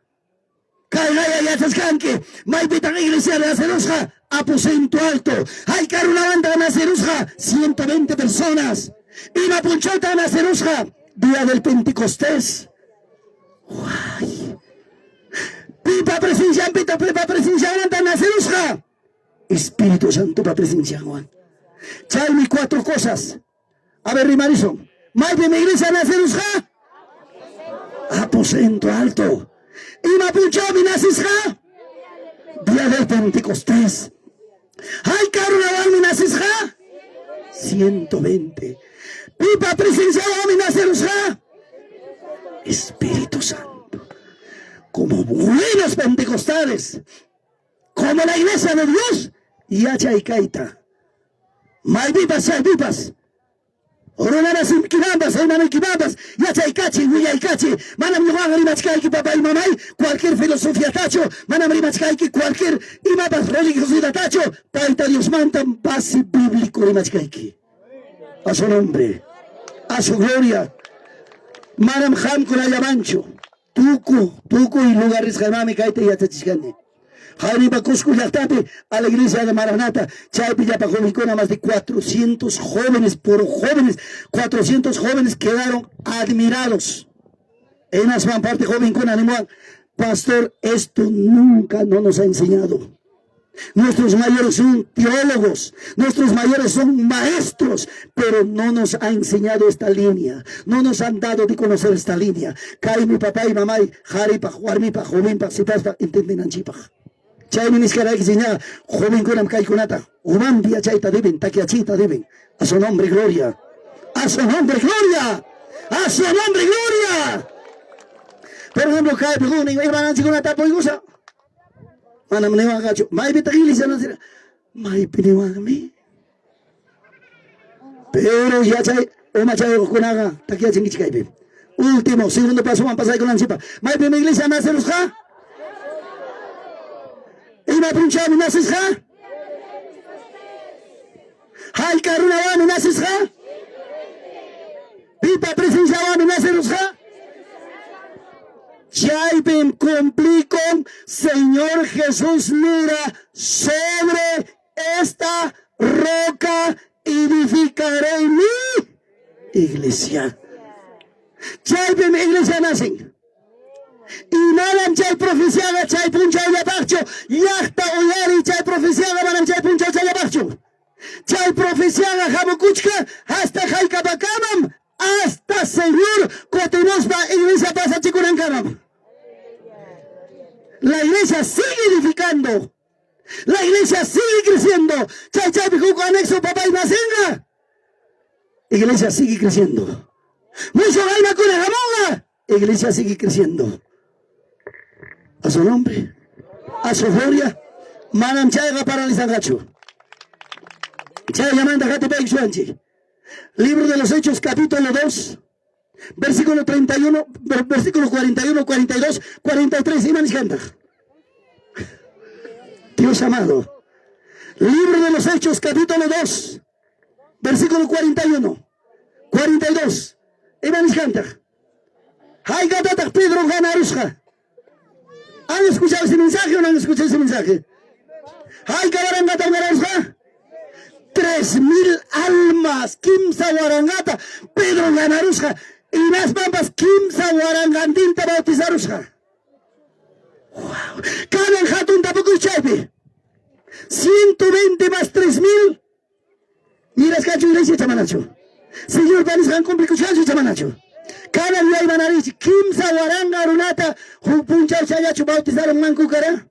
Kayqaya yachachkanki, maypitan iglesia nacerusqa, aposento alto. Hayka runamanta nacerusqa, 120 personas. Ima punchawta nacerusqa, día del Pentecostés. Guay. Pipa presencianpita, pipa presencianmanta nacerusqa. Espíritu Santopa presencianwan. Chaymi cuatro cosas. A ver, rimarisun. Maypim iglesia nacerusqa? Aposento alto. Ima punchawmi nacisqa? Día del Pentecostés. Hayka runawanmi nacisqa? 120. Pipa presenciawanmi nacerusqa? Espíritu Santo. Como buenos pentecostales, como la iglesia de Dios, yachay kayta. Maypipas chaypipas runamasinkimanpas hermanoykimanpas yachaykachiy, willaykachiy. Manam ñuqaqa rimachkayki papay mamay cualquier filosofiatachu, manam rimachkayki cualquier imapas religiosidadtachu, Tayta Diosmantam base bíblico rimachkayki. A su nombre, a su gloria. Manam qamkunallamanchu, tuku tukuy lugar risqaymanmi kayta yachachichkani. Jayripa Cusco llaqtapi a la iglesia de Maranata, chaypi llapa jovenkuna, más de 400 jóvenes, por jóvenes, 400 jóvenes quedaron admirados. Hinaspan parte jovenkuna nimuwan, pastor, esto nunca no nos ha enseñado. Nuestros mayores son teólogos, nuestros mayores son maestros, pero no nos ha enseñado esta línea, no nos han dado de conocer esta línea. Kaymi papay, mamay, qharipaq, warmipaq, jovenpaq, sipaspaq, entendenanchikpaq. Chaymi nisqaraykichik ña, jovenkunam kaykunata umanpi yachayta deben, takyachiyta deben. A su nombre gloria. A su nombre gloria. A su nombre gloria. Por ejemplo, kaypi huknin hermananchikuna tapuykusa. Manam niwanqachu. Maypitaq iglesia nacirqa? Maypi niwanmi? Pero yachay umachayuqkunaqa takyachinkichik kaypi. Último, segundo pasoman pasaykunanchikpaq. Maypim iglesia nacirusqa? Ima punchawmi nacisqa? Hayka runawanmi nacisqa? Pipa presenciawanmi nacirusqa? Chaypim cumplikun Señor Jesús nira sobre esta roca edificaré mi iglesia. Chaypim iglesia nacen. Y manam chay profeciaqa chay punchawllapaqchu, llaqta uyariy chay profeciaqa manam chay punchawchallapaqchu. Chay profeciaqa hamukuchka hasta haykapakamam, hasta Señor kutimuspa iglesia pasachikunankamam. La iglesia sigue edificando. La iglesia sigue creciendo. Chay chaypi huk anexo papay nacenqa. Iglesia sigue creciendo. Musuq aymakuna hamunqa. Iglesia sigue creciendo. A su nombre, a su gloria. Manam chayqa paralizanqachu. Chayllamanta qatipaykuchwanchik. Libro de los Hechos, capítulo 2, versículo 31, versículo 41, 42, 43. Ima nichkantaq? Dios amado. Libro de los Hechos, capítulo 2, versículo 41, 42. Ima nichkantaq? Haykatataq Pedro ganarusqa? ¿Han escuchado ese mensaje o no han escuchado ese mensaje? Hayka waranqatam ganarusqa? 3000 almas, kimsa waranqata Pedro ganarusqa. Hinaspanpas kimsa waranqantinta bautizarusqa. Wow. Kanan hatun tapukuy chaypi. 120 más 3000 mirasqachu iglesia chamanachu. Señorpa nisqan cumplikuchkanchu chamanachu. Kanan yuyaymanarichik 3000 runata huk punchaw chayachu bautizarunmanku kara?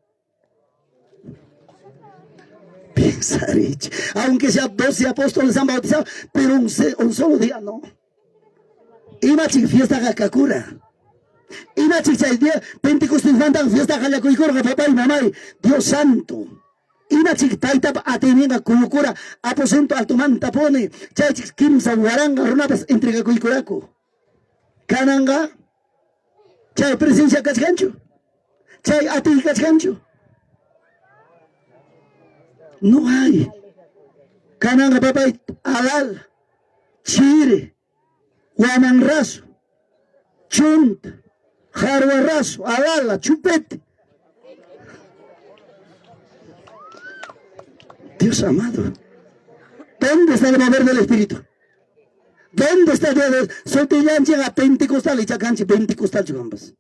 Pensarich, aunque sea 12 apóstoles han bautizado, pero un solo día no. Imachik fiestaqa kakura. Imachik chay día Pentecostesmanta fiesta qallakuykurqa papay mamay, Dios santo. Imachik taytapa atiyninqa kuyukura aposento altomanta pone, chaychik 3000 runapas entregakuykurako. Kananqa chay presencia kachkanchu, chay atiy kachkanchu. No hay. Kananqa papay alal, chiri, wamanrasu, chunta, jarwarrasu, alala, chupete. Dios amado, ¿dónde está el mover del Espíritu? ¿Dónde está Dios? Sutillanchikqa Pentecostal icha kanchik Pentecostal chukampas.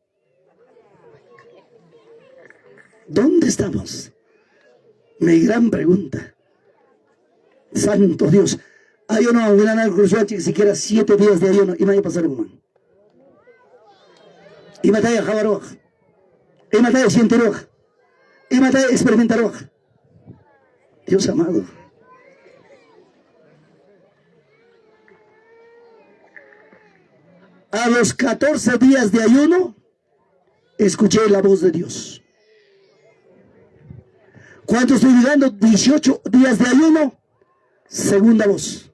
¿Dónde estamos? Mi gran pregunta. Santo Dios. Ayuno, wilanakursuanchik siquiera 7 días de ayuno. Imaya pasarunman. Imataya qawaruwaq. Imataya sientiruwaq. Imataya experimentaruwaq. Dios amado. A los 14 días de ayuno, escuché la voz de Dios. ¿Cuánto estoy llegando? 18 días de ayuno, segunda voz.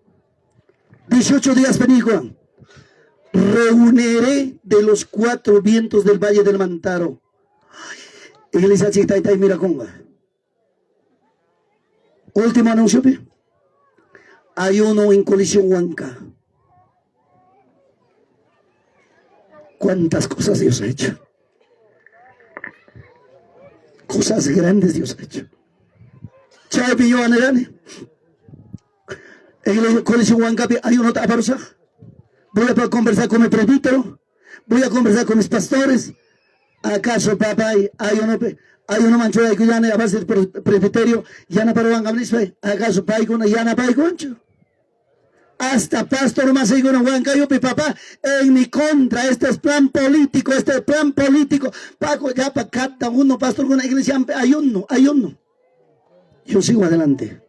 18 días Juan. Reuniré de los cuatro vientos del valle del Mantaro. Iglesia chiquita y mira conga. Último anuncio. Ayuno en Coliseo Huanca. ¿Cuántas cosas Dios ha hecho? Cosas grandes Dios ha hecho. Chaypi yo anirani. Iglesia Coliseo Huancapi ayuno aparusaq. Voy a conversar con mi presbítero. Voy a conversar con mis pastores. ¿Acaso papá ayuno ayuno manchuraykuyani a base del presbiterio yanaparuwanqa nispa? ¿Acaso paykuna yanapaykunchu? Hasta pastor masiykuna Huancayupi papá en mi contra. Este es plan político, este es plan político. Paco ya pa cada uno pastor con la iglesia ayuno, ayuno. Yo sigo adelante.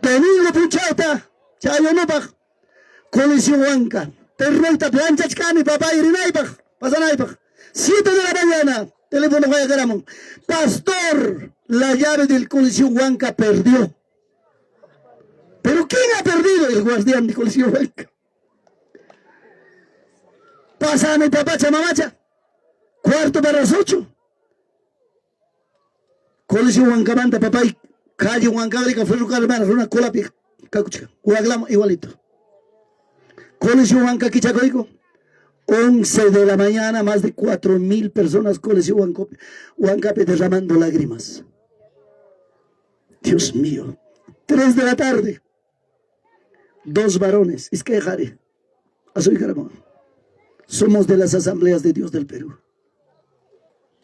Domingo punchawta, chay ayunupaq, Coliseo Huanca. Terroyta planchachkani papá rinaypaq, pasanaypaq. 7 de la mañana, teléfono qayakaramun. Pastor, la llave del Coliseo Huanca perdió. ¿Pero quién ha perdido? El guardián de Coliseo Huanca. Pásame, papacha, mamacha. 7:45. Coliseo Huancamanta, papá, y calle Huancavelica, ferrocarril, runa colapi, kakuchka. Huaglamo, igualito. Coliseo Huanca, Quichacoico. 11 de la mañana, más de 4.000 personas, Coliseo Huancape, derramando lágrimas. Dios mío. 3 de la tarde. Dos varones. Es que jare. Somos de las asambleas de Dios del Perú.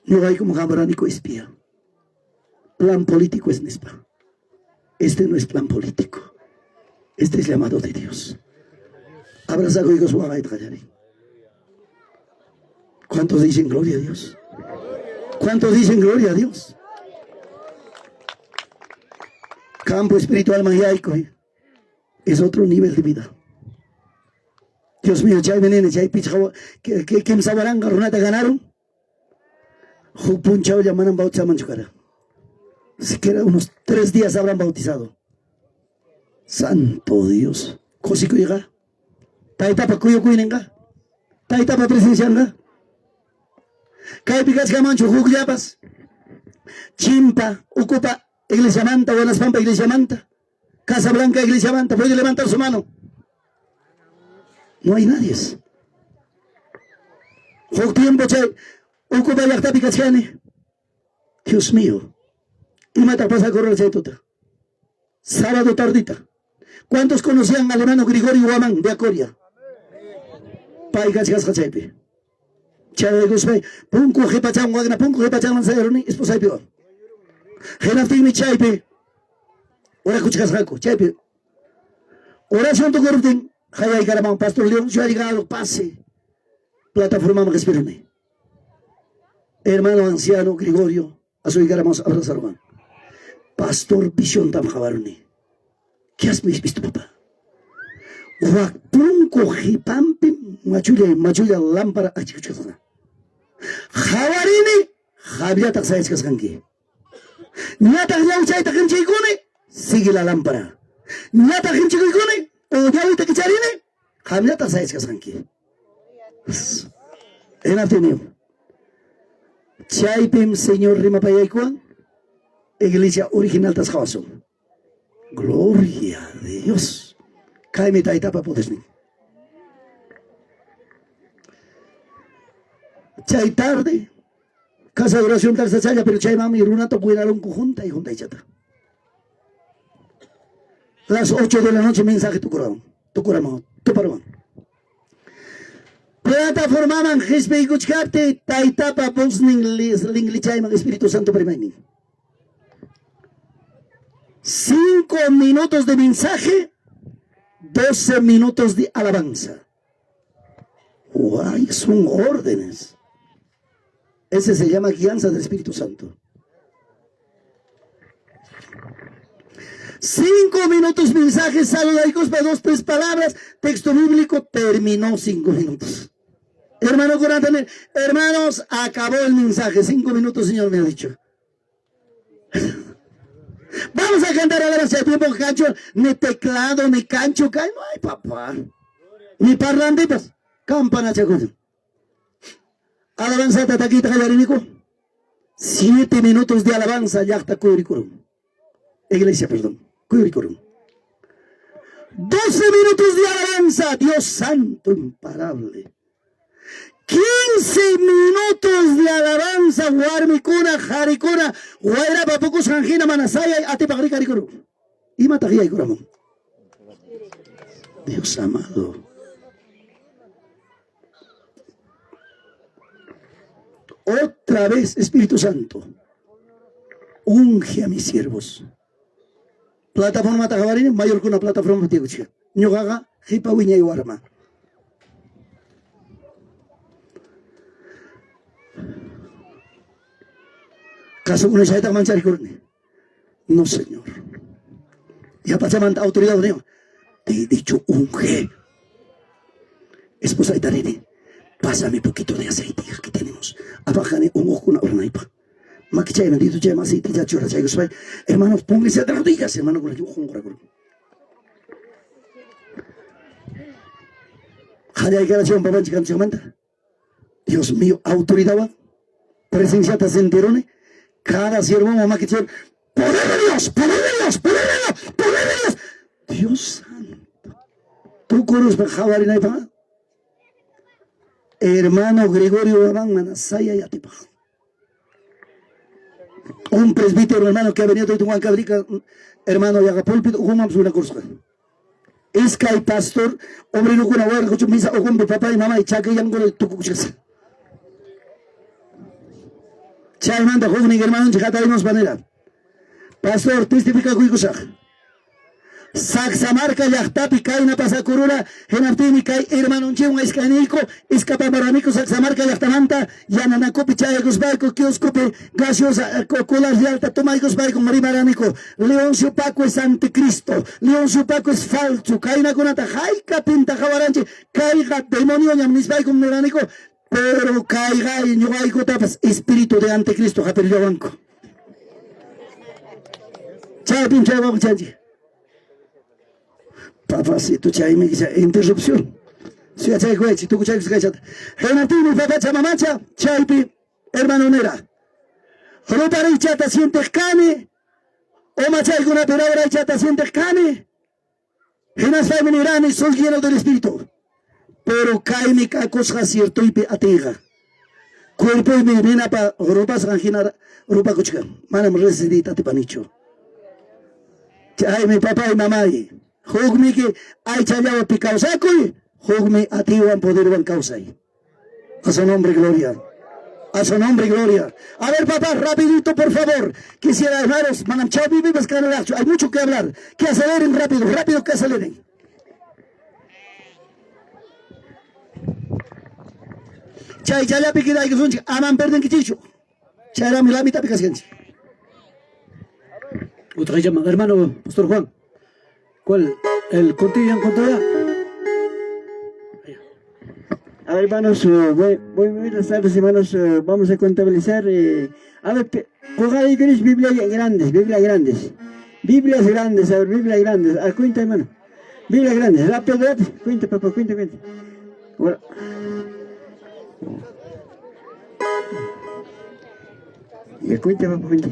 No hay como jambranico espía. Plan político es nispa. Este no es plan político. Este es llamado de Dios. Abraza ¿Cuántos dicen gloria a Dios? ¿Cuántos dicen gloria a Dios? Campo espiritual magiaico es otro nivel de vida. Dios mío, chay menene, chay pichqa kimsa waranqa runata ganaron. Huk punchawlla manam bautizamanchu kara. Siquiera unos 3 días habrán bautizado. Santo Dios. Kusikuyqa. Taytapa kuyakuyninqa. Taytapa presencianqa. Kaypi kachkamanchu hukllapas. Chimpa, Ucupa, iglesiamanta, Pampa iglesiamanta, Casablanca iglesiamanta, puede levantar su mano. No hay nadie. Huk tiempo chay Ucupa llaqtapi kachkani. Dios mío. Imata pasa correr chay tuta. Sábado tardita. ¿Cuántos conocían al hermano Gregorio Guamán de Acoria? Pay kachkasqa chaypi. Chay guspay punku qhipachan wagna punku qhipachanman sayaruni esposaypiwan. Hinaptinmi chaypi orakuchkasqaku chaypi. Oración tukuruptin qayaykaraman Pastor León yo ha llegado pase plataforma qhispiruni. Hermano anciano Gregorio asuykaramos abrazarman. Pastor visión tam qawaruni. ¿Qué has visto, papá? Wak punku qhipampi machulla machulla lámpara achikuchkasqa. Qawarini qamllataq sayachkasqanki. Ñataq ñawchayta qinchaykuni sigue la lámpara. Ñataq qinchaykuni o ñawita kicharini qamllataq sayachkasqanki. Hinaptinmi chaypim Señor rimapayaykuwan iglesia original tasqawasun. Gloria a Dios. Kaymi taytapa podernin. Chay tarde, casa de oración taksachalla, pero chaymanmi runata winarunku junta y juntaychata. Las 8 de la noche mensaje tukurawan, tukuraman, tuparuwan. Plataformaman qispiykuchkaptiy taytapa voznin linlichayman Espíritu Santo rimaynin. 5 minutos de mensaje, 12 minutos de alabanza. Guay, son órdenes. Ese se llama guianza del Espíritu Santo. 5 minutos mensaje, saludaykuspa, dos, tres palabras, texto bíblico, terminó 5 minutos. Hermano también, hermanos, acabó el mensaje, 5 minutos, Señor me ha dicho. Vamos a cantar alabanza de tiempo, cancho, ni teclado, ni cancho, no hay papá. Ni parlantitas, campana chakun. Alabanza tatakita qallariniku. 7 minutos de alabanza, llaqta kuyurikurun. Iglesia, perdón, kuyurikurun. 12 minutos de alabanza, Dios Santo imparable. 15 minutos de alabanza, warmikuna, qarikuna, wayrapa pukusqan hina mana sayay atipaq rikarikuru. Imataq yaykuramun? Dios amado. Otra vez, Espíritu Santo, unge a mis siervos. Plataforma taqawarini, mayorkuna plataforma tiyuchka. Ñuqaqa qipa wiñay warma. Kasukuna chaytaq mancharikurni. No, Señor. Ya pachamanta autoridad niyo. Te he dicho unge. Esposa itarini, pásame poquito de aceite, hija, que tenemos. Abajane un ojo una hornaipa. Makichay bendito chay aceite ya chura chay Hermanos, pónganse de rodillas, hermano, con el Qallaykaраchiwan papanchik kamchikmanta. Dios mío, autoridad presencia te sentirone. Cada siervo mamá que poder de Dios, poder de Dios, poder de Dios, poder de Dios. Dios santo. Tukuruspa qhawarinaypaq. Hermano Gregorio Abán mana sayay atipaq. Un presbítero hermano que ha venido de Huancabrica, hermano yaqa púlpito, uhuman sunakurusqa. Iskay pastor, obrerokuna warqa misa ukhunpi papá y mamá y chakillankuna tukukuchkasqa. Chaymanta huknin hermanonchik hatarimuspa nira. Pastor, testificakuykusaq. Sacsamarca llaqtapi kayna pasakurura hinaptinmi kay hermanonchikwan iskayniyku iskapamaraniku Sacsamarca llaqtamanta Yananakupi chayaykuspayku kioscopi gaseosa cola realta tomaykuspayku rimaraniku Leoncio Paco es anticristo, Leoncio Paco es falso, kaynakunata haykapinta qawaranchik kayqa demonioñam nispaykum niraniku pero kayqa ñuqaykutapas espíritu de anticristo hapirllawanku. Chaypim chaywanku chanchik. Papacito, chaymi interrupción. Suyachaykuwaychik, tukuchaykusqaychata. Hinaptinmi papacha mamacha chaypi hermano nira. Rupariychata sienteq kani, umachaykunapi rawraychata sienteq kani. Hinaspaymi nirani, soy lleno del Espíritu. Pero kaymi kakusqa ciertoypi atiyqa. Cuerpoymi ninapa rupasqan hina rupakuchkan. Manam resistiyta atipanichu. Chaymi papay mamay. Hukmiki aychallawapi kawsakuy, hukmi atiywan poderwan kawsay. A su nombre, gloria. A su nombre, gloria. A ver, papá, rapidito, por favor. Quisiera, hermanos, manam hay mucho que hablar. Que aceleren rápido, rápido que aceleren. Chay challapi quedaykusunchik, aman perdenkichikchu. Chayrami lamitapi kaskanchik. Otra llama, hermano Pastor Juan. ¿Cuál? ¿El contillo en ya? A ver, hermanos, muy buenas tardes, hermanos. Vamos a contabilizar. A ver, Biblia grandes, Biblia grandes. Biblias grandes, a ver, Biblia grandes. A ver, cuenta, hermano. Biblia grandes, rápido, rápido. Cuenta, papá, cuenta, cuenta. Bueno. Ya, cuenta, papá, cuenta.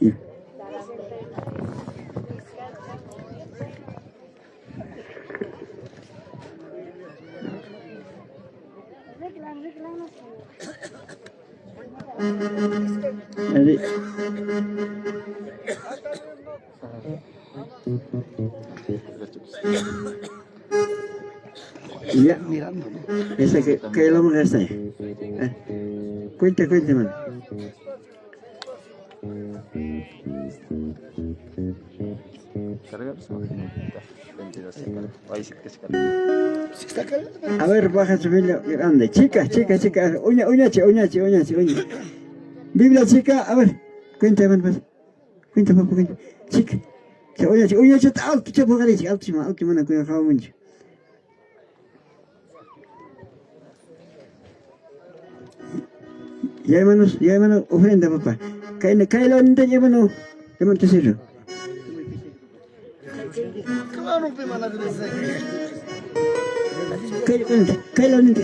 Ya. Hadi. Ya. Mirando, ¿no? Esa que lo vamos a hacer. Cuenta, cuenta, hermano. A ver, baja su Biblia grande. Chica, chica, chica. Uña, uñache, uñache, uñache, uña. Biblia chica, a ver. Cuenta, hermano, pues. Cuenta, papá, cuenta. Chica. Uñache, uñache, alto, chapo, alto, alto, mana, cuida, jawamuncho. Ya hermanos, ya hermano, ofrenda papá. Kay kay lawninta hermano, hermano tercero. Kay kay lawninta,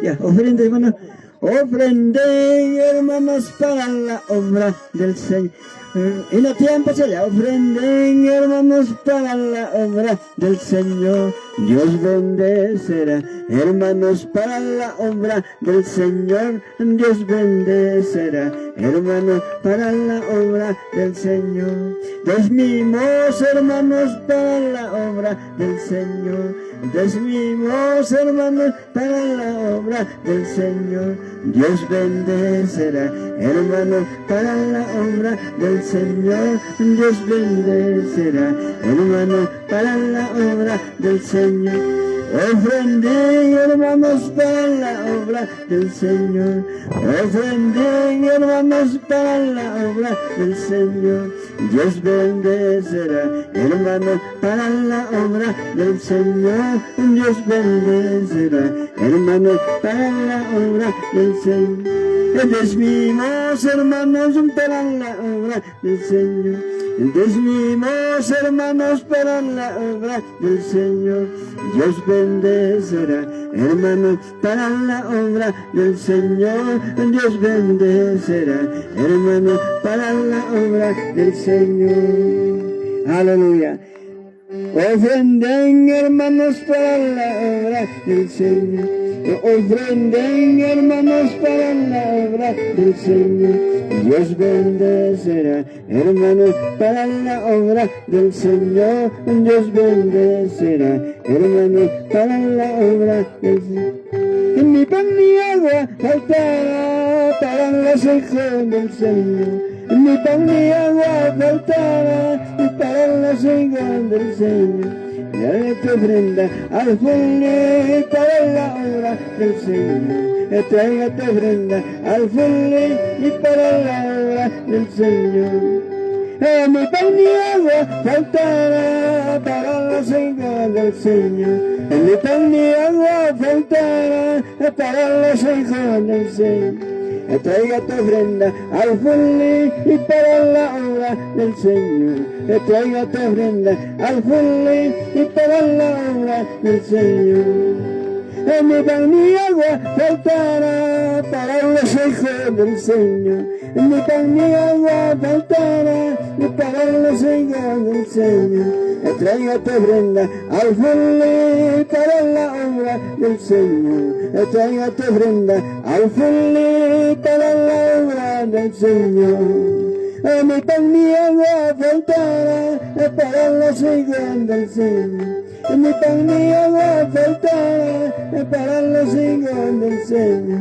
ya, ofrenda hermano. Ofrenden hermanos para la obra del Señor. En la tiempo se le ofrenden hermanos para la obra del Señor. Dios bendecirá, hermanos, para la obra del Señor. Dios bendecirá, hermanos, para la obra del Señor. Desmimos, hermanos, para la obra del Señor. Desmimos, hermanos, para la obra del Señor. Dios bendecirá, hermanos, para la obra del Señor. Dios bendecirá, hermanos, para la obra del Señor. Ofrenden, hermanos, para la obra del Señor. Ofrenden, hermanos, para la obra del Señor. Dios bendecirá, hermanos, para la obra del Señor. Dios bendecirá, hermanos, para la obra del Señor. Desmimos, hermanos, para la obra del Señor. Desmimos, hermanos, para la obra del Señor. Dios bendecirá, hermanos, para la obra del Señor. Dios bendecirá, hermanos, para la obra del Señor. Aleluya. Ofrenden, hermanos, para la obra del Señor. Ofrenden, hermanos, para la obra del Señor. Dios bendecirá, hermanos, para la obra del Señor. Dios bendecirá, hermanos, para la obra del Señor. Ni pan ni agua faltará para los hijos del Señor. Ni pan ni agua faltará para los hijos del Señor. Dale tu ofrenda al fully para la obra del Señor. Traiga tu ofrenda al fully y para la obra del Señor. Ni pan ni agua faltará para los hijos del Señor. Ni pan ni agua faltará para los hijos del Señor. Traiga tu ofrenda al fully y para la obra del Señor. Traiga tu ofrenda al fully y para la obra del Señor. Ni pan ni agua faltará para los hijos del Señor. Ni pan ni agua faltará para los hijos del Señor. Traiga tu ofrenda al fully para la obra del Señor. Traiga tu ofrenda al fully para la obra del Señor. Ni pan ni agua faltará para los hijos del Señor. Ni pan ni agua faltará para los hijos del Señor.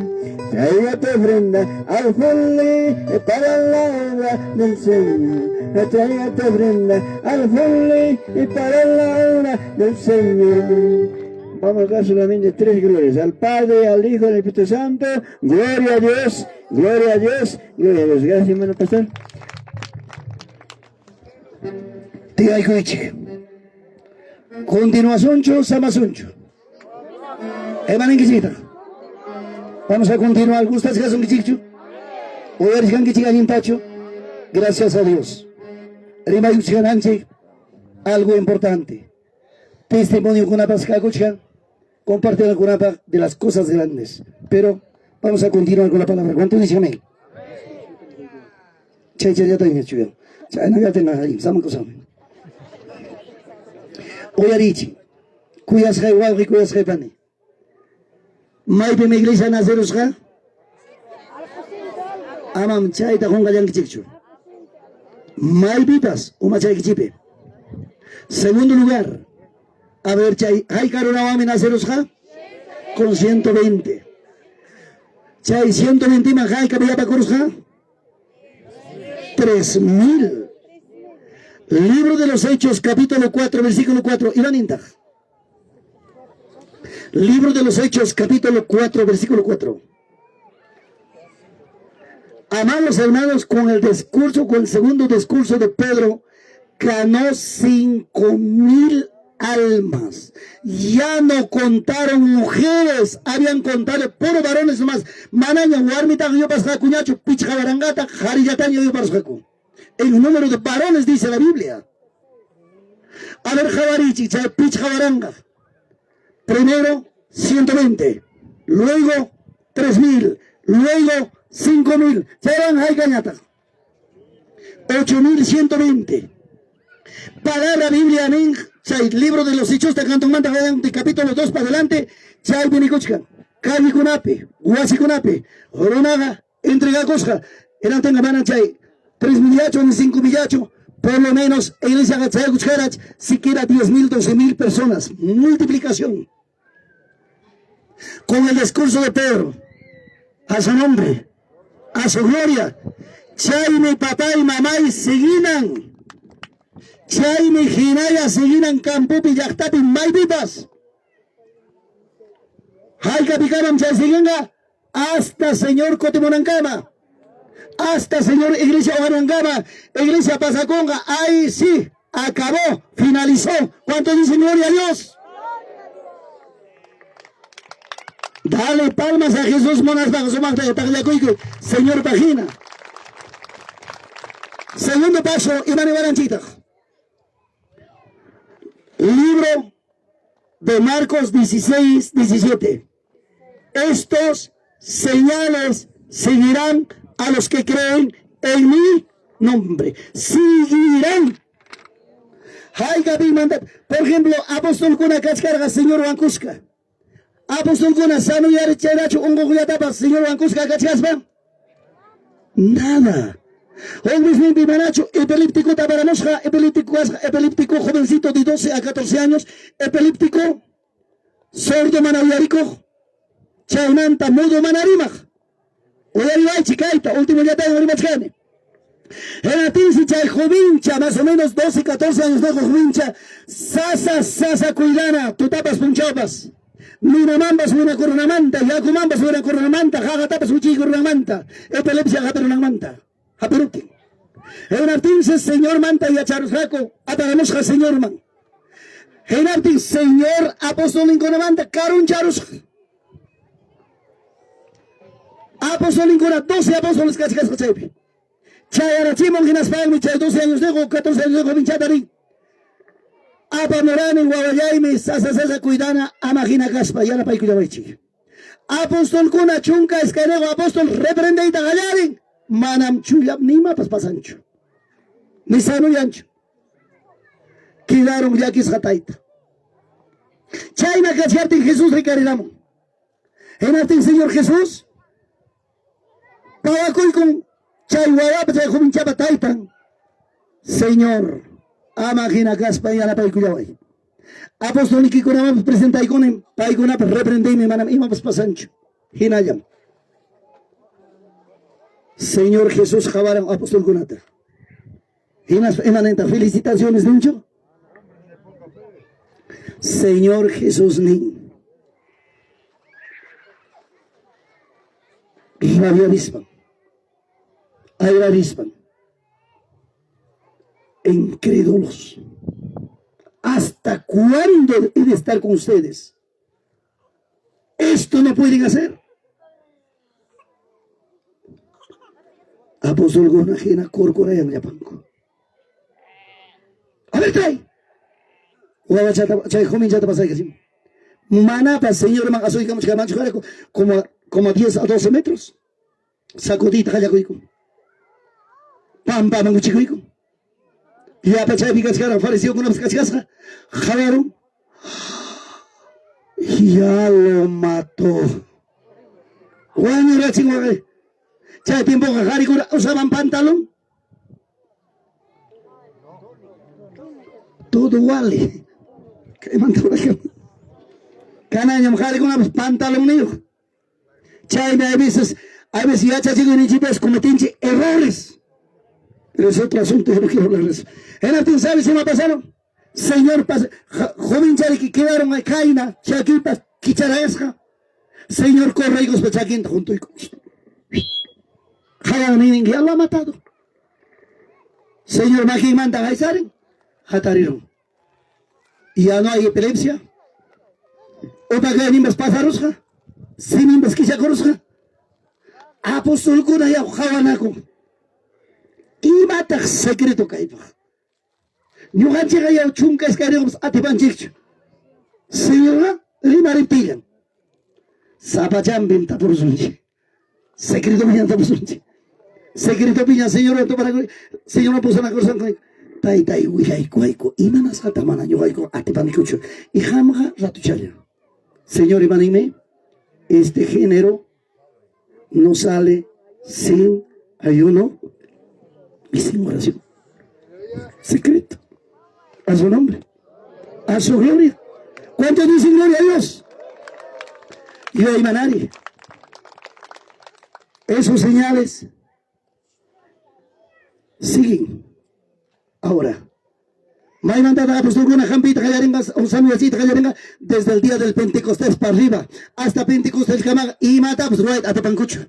Traiga tu ofrenda al fully para la obra del Señor. Traiga tu ofrenda al fully para la obra del Señor. Vamos a dar solamente tres glorias: al Padre, al Hijo y al Espíritu Santo. Gloria a Dios, gloria a Dios, gloria a Dios. Gracias, hermano pastor. Tiyaykuychik. Continuasunchu, samasunchu. Imaninkichiktaq? Vamos a continuar. ¿Gustasqasunkichikchu? Uyarisqankichik allintachu? Gracias a Dios. Rimaykuchkananchik algo importante. Testimonio kunapas kakuchkan, compartir kunapaq de las cosas grandes. Pero vamos a continuar con la palabra. ¿Cuánto dice amén? Chay chay yata chuyan. Chay na yata na saman kusam. Uyarichi. Kuyasqay wawqi, kuyasqay pani. Maypim iglesia nacerusqa? Amam chayta qunqallankichikchu. Maypipas umachaykichipi. Segundo lugar, a ver, chay, hayka runawanmi nacerusqa? Con 120. Chay 120 man hayka yapakurusqa? 3000. Libro de los Hechos, capítulo 4, versículo 4. Ivanintaq. Libro de los Hechos, capítulo 4, versículo 4. Amados hermanos, con el discurso, con el segundo discurso de Pedro, ganó 5000 almas. Ya no contaron mujeres, habían contado puro varones nomás. Manaña warmitaqa yupasqakuñachu, pichqa warangata qarillataña yupasqaku. En número de varones dice la Biblia. A ver, qawariychik, chay pichqa waranga. Primero 120, luego 3000, luego 5000. Chaywan haykañataq? 8120. Palabra Biblia nin, chay libro de los Hechos kantunmanta adelante, capítulo 2 para adelante, chaypi nikuchkan. Callekunapi, wasikunapi, runaqa entregakusqa, hinaptinqa mana chay 3000 ni 5000, por lo menos iglesia chaykuchkarach, siquiera 10.000, 12.000 personas. Multiplicación. Con el discurso de Pedro, a su nombre, a su gloria. Chaymi papá y mamá y siguinan. Chaymi hinalla siguinan campopi llaqtapi maypipas. Haykapikamam chay siguinqa hasta Señor kutimunankama. Hasta Señor iglesia hogarunkama. Iglesia pasakunqa, ahí sí, acabó, finalizó. ¿Cuántos dicen gloria a Dios? Dale palmas a Jesús, monas bajo su Señor Pajina. Segundo paso, Iván Ibaranchita. Libro de Marcos 16, 17. Estos señales seguirán a los que creen en mi nombre. Seguirán. Por ejemplo, apóstolkuna kachkarqa Señorwan kuska. Apóstolkuna sanoyarichayrachu unquqllatapas Señorwan kuska kachkaspa? Nada. Huk manachu epiléptico aparamusqa, epiléptico kasqa, epiléptico jovencito de 12 a 14 años, epiléptico, sordo mana uyarikuq, chaymanta mudo mana rimaq. Uyariwaychik kayta, último llataña rimachkani. Hinaptinsi chay jovincha, más o menos 12, 14 años de jovincha, sasa, sasa cuidana, tutapas punchawpas. Ninamanpas winakurunamanta, yakumanpas winakurunamanta, qaqatapas wichiykurunamanta, epilepsia hapirunamanta, hapiruptin. Hinaptinsi Señormanta yacharusqaku, aparamusqa Señorman. Hinaptin Señor apostolinkunamanta karuncharusqa. Apostolinkuna 12 apóstoles kachkasqa chaypi. Chayarachimun hinaspanmi chay 12 años de 14 años de jovinchata rin. Apamurani wawallaymi sasa sasa cuidana ama hina kaspa yanapaykullawaychik. Apostolkuna chunka iskayniyuq apóstol reprendeyta qallarin. Manam chullap nimapas pasanchu. Ni sanuyanchu. Quedaron llakisqa tayta. Chayna kachkaptin Jesús rikariramun. Hinaptin Señor Jesús pawakuykun chay wawapa chay jovinchapa taytan. Señor, ama hina kaspa yanapaykullaway. Apostolnikikunamanpas presentaykunim, paykunapas reprendeymi manam imapas pasanchu. Hinallam. Señor Jesús qawaran apostolkunata. Hinaspa imanintaq felicitaciones ninchu? Señor Jesús nin. Rabiarispan, ayrarispan, incrédulos. ¿Hasta cuándo he de estar con ustedes? Esto no pueden hacer. Apostolkuna hina kurkurayan llapanku. A ver, trae. Wawachata, chay jovinchata pasaykachimun. Manapas Señorman asuykamuchkamanchu como a 10 a 12 metros. Sacudita qallakuyku. Pampaman wichikuyku. Llapa chaypi kachkaran fariseokunapas kachkasqa. Qawarun. Ya lo mató. Wañurachin waqay. Chay tiempoqa qarikuna usaban pantalón. Todo wale. Kaymanta Kanañam qarikunapas pantalonniyuq. Chaymi a veces yachachikuyninchikpas cometinchik errores. Pero es otro asunto, yo no quiero hablar de eso. Hinaptin, ¿sabes ima pasaron? Señor, joven chariki quedaron kayna, chakipas kicharayasqa. Señor correykuspa chakinta juntuykun. Qawan ya lo ha matado. Señor makinmanta aysarin, hatarirun. Y ya no hay epilepsia. Upa kayninpas pasarusqa, siminpas kichakurusqa. Apostolkuna ya qawanakun. Imataq secreto kaypaq? Ñuqanchikqa yaw 12 atipanchikchu. Señorqa rimariptillan. Sapachanpim tapurusunchik. Secretopiña tapurusunchik. Secretopiña Señorwan tupanaku, Señorwan pusanakurusqanku. Taytay willaykuwayku, imanasqataq mana ñuqayku atipanikuchu. Y qamqa ratuchalla. Señor imaninmi, este género no sale sin ayuno y sin oración. Secreto. A su nombre. A su gloria. ¿Cuántos dicen gloria a Dios? Y manari. Esos señales siguen. Ahora, Maymantata apostolkuna hampiyta qallarinqa, sanoyachiyta qallarinqa desde el día del Pentecostés para arriba hasta Pentecostés kamaqa imatapas ruwayta atipankuchu.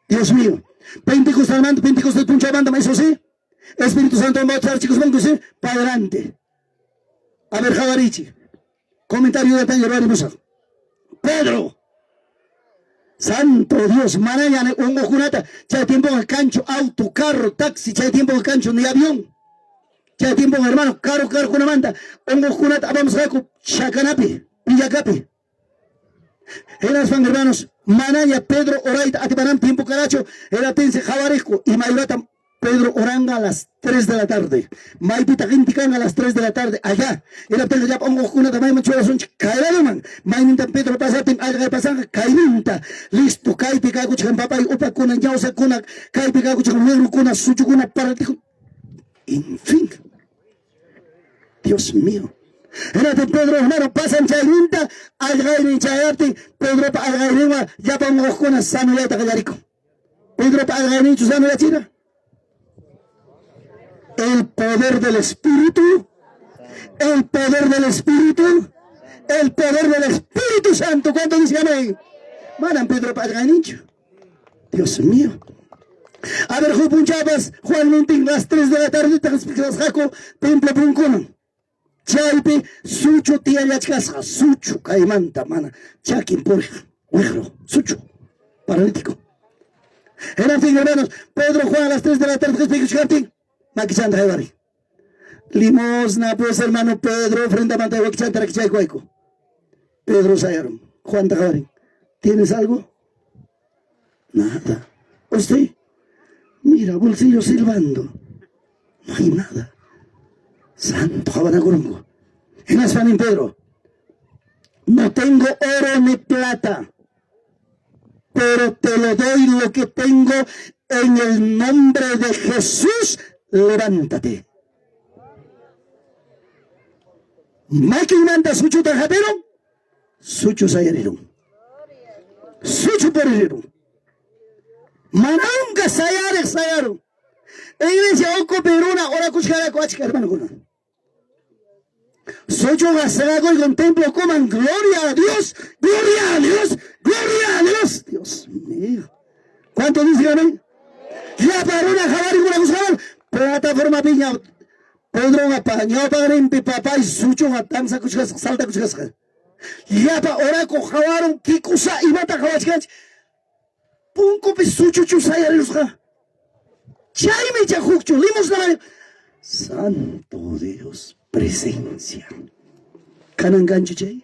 Dios mío, Pentecostalmanta, Pentecostés punchawmanta, eso sí, Espíritu Santo bautizarchikuspanku, sí, para adelante. A ver, qhawarichik. Comentario de Taño ruwarimusaq. Pedro, Santo Dios, manaña unquqkunata, chay tiempoqa kanchu auto, carro, taxi, chay tiempoqa kanchu ni avión. Chay tiempoqa hermano, karu karukunamanta unquqkunata apamusqaku Chacanapi, Pillacapi. Hinaspan hermanos, manaña Pedro orayta atipanan tiempo karachu, hinaptinsi qhawariqku imayrata Pedro oranga a las 3 de la tarde. Maypita inti kanga a las 3 de la tarde allá. Hinaptinqa llapa unquqkunata mayman churasunchik kayladuman. Mayninta Pedro pasaptin allqay pasanqa kayninta. Listo, kaypi kakuchkan papay upakuna, ñawsakuna, kaypi kakuchkan wiqrukuna, suchukuna, paralítico. En fin. Dios mío. Hinaptin Pedro hermano pasan chayninta, allqaynin chayaptin Pedropa allqayninwan llapa unquqkuna sanoyayta qallarikun. Pedropa allqayninchu sanoyachira? El poder del Espíritu, el poder del Espíritu, el poder del Espíritu Santo. ¿Cuánto dice amén? Manam Pedropa allqayninchu. Dios mío. A ver, huk punchawpas Juan nintin las 3 de la tarde qhispikasqaku templo punkuman. Chaypi suchu tiyallachkasqa, suchu kaymanta mana chakin puriq, wiqru, suchu, paralítico. Hinaptin hermanos, Pedro Juan a las 3 de la tarde qhispikuchkaptin, makichanta haywari. Limosna, pues hermano Pedro, ofrendamanta wakichanta rakichaykuwayku. Pedro sayaron, Juan qhawarin. ¿Tienes algo? Nada. ¿Usted? Mira, bolsillo silbando. No hay nada. Santo qhawanakurunku. Hinaspa Pedro, no tengo oro ni plata, pero te lo doy lo que tengo en el nombre de Jesús. Levántate. Makinmanta suchuta hapirun, suchu sayarirun. Suchu puririrun. Manunka sayariq sayarun. Iglesia ukupi runa orakuchkaraku achka hermanokuna. Suchuqa saqakuykan templo kuman, gloria a Dios, gloria a Dios, gloria a Dios. Dios mío. ¿Cuánto dicen amén? Llapa runa qawarikuna plataforma piña Pedroqa ñawpaqninpi papay suchuqa tansakuchkasqa saltakuchkasqa. Llapa orakuq qawarun kikusa imata qawachkanchik. Punkupi suchuchu sayarirusqa. Chaymi chay hukchu limosna. Santo Dios, presencia. Kanan kanchu chay?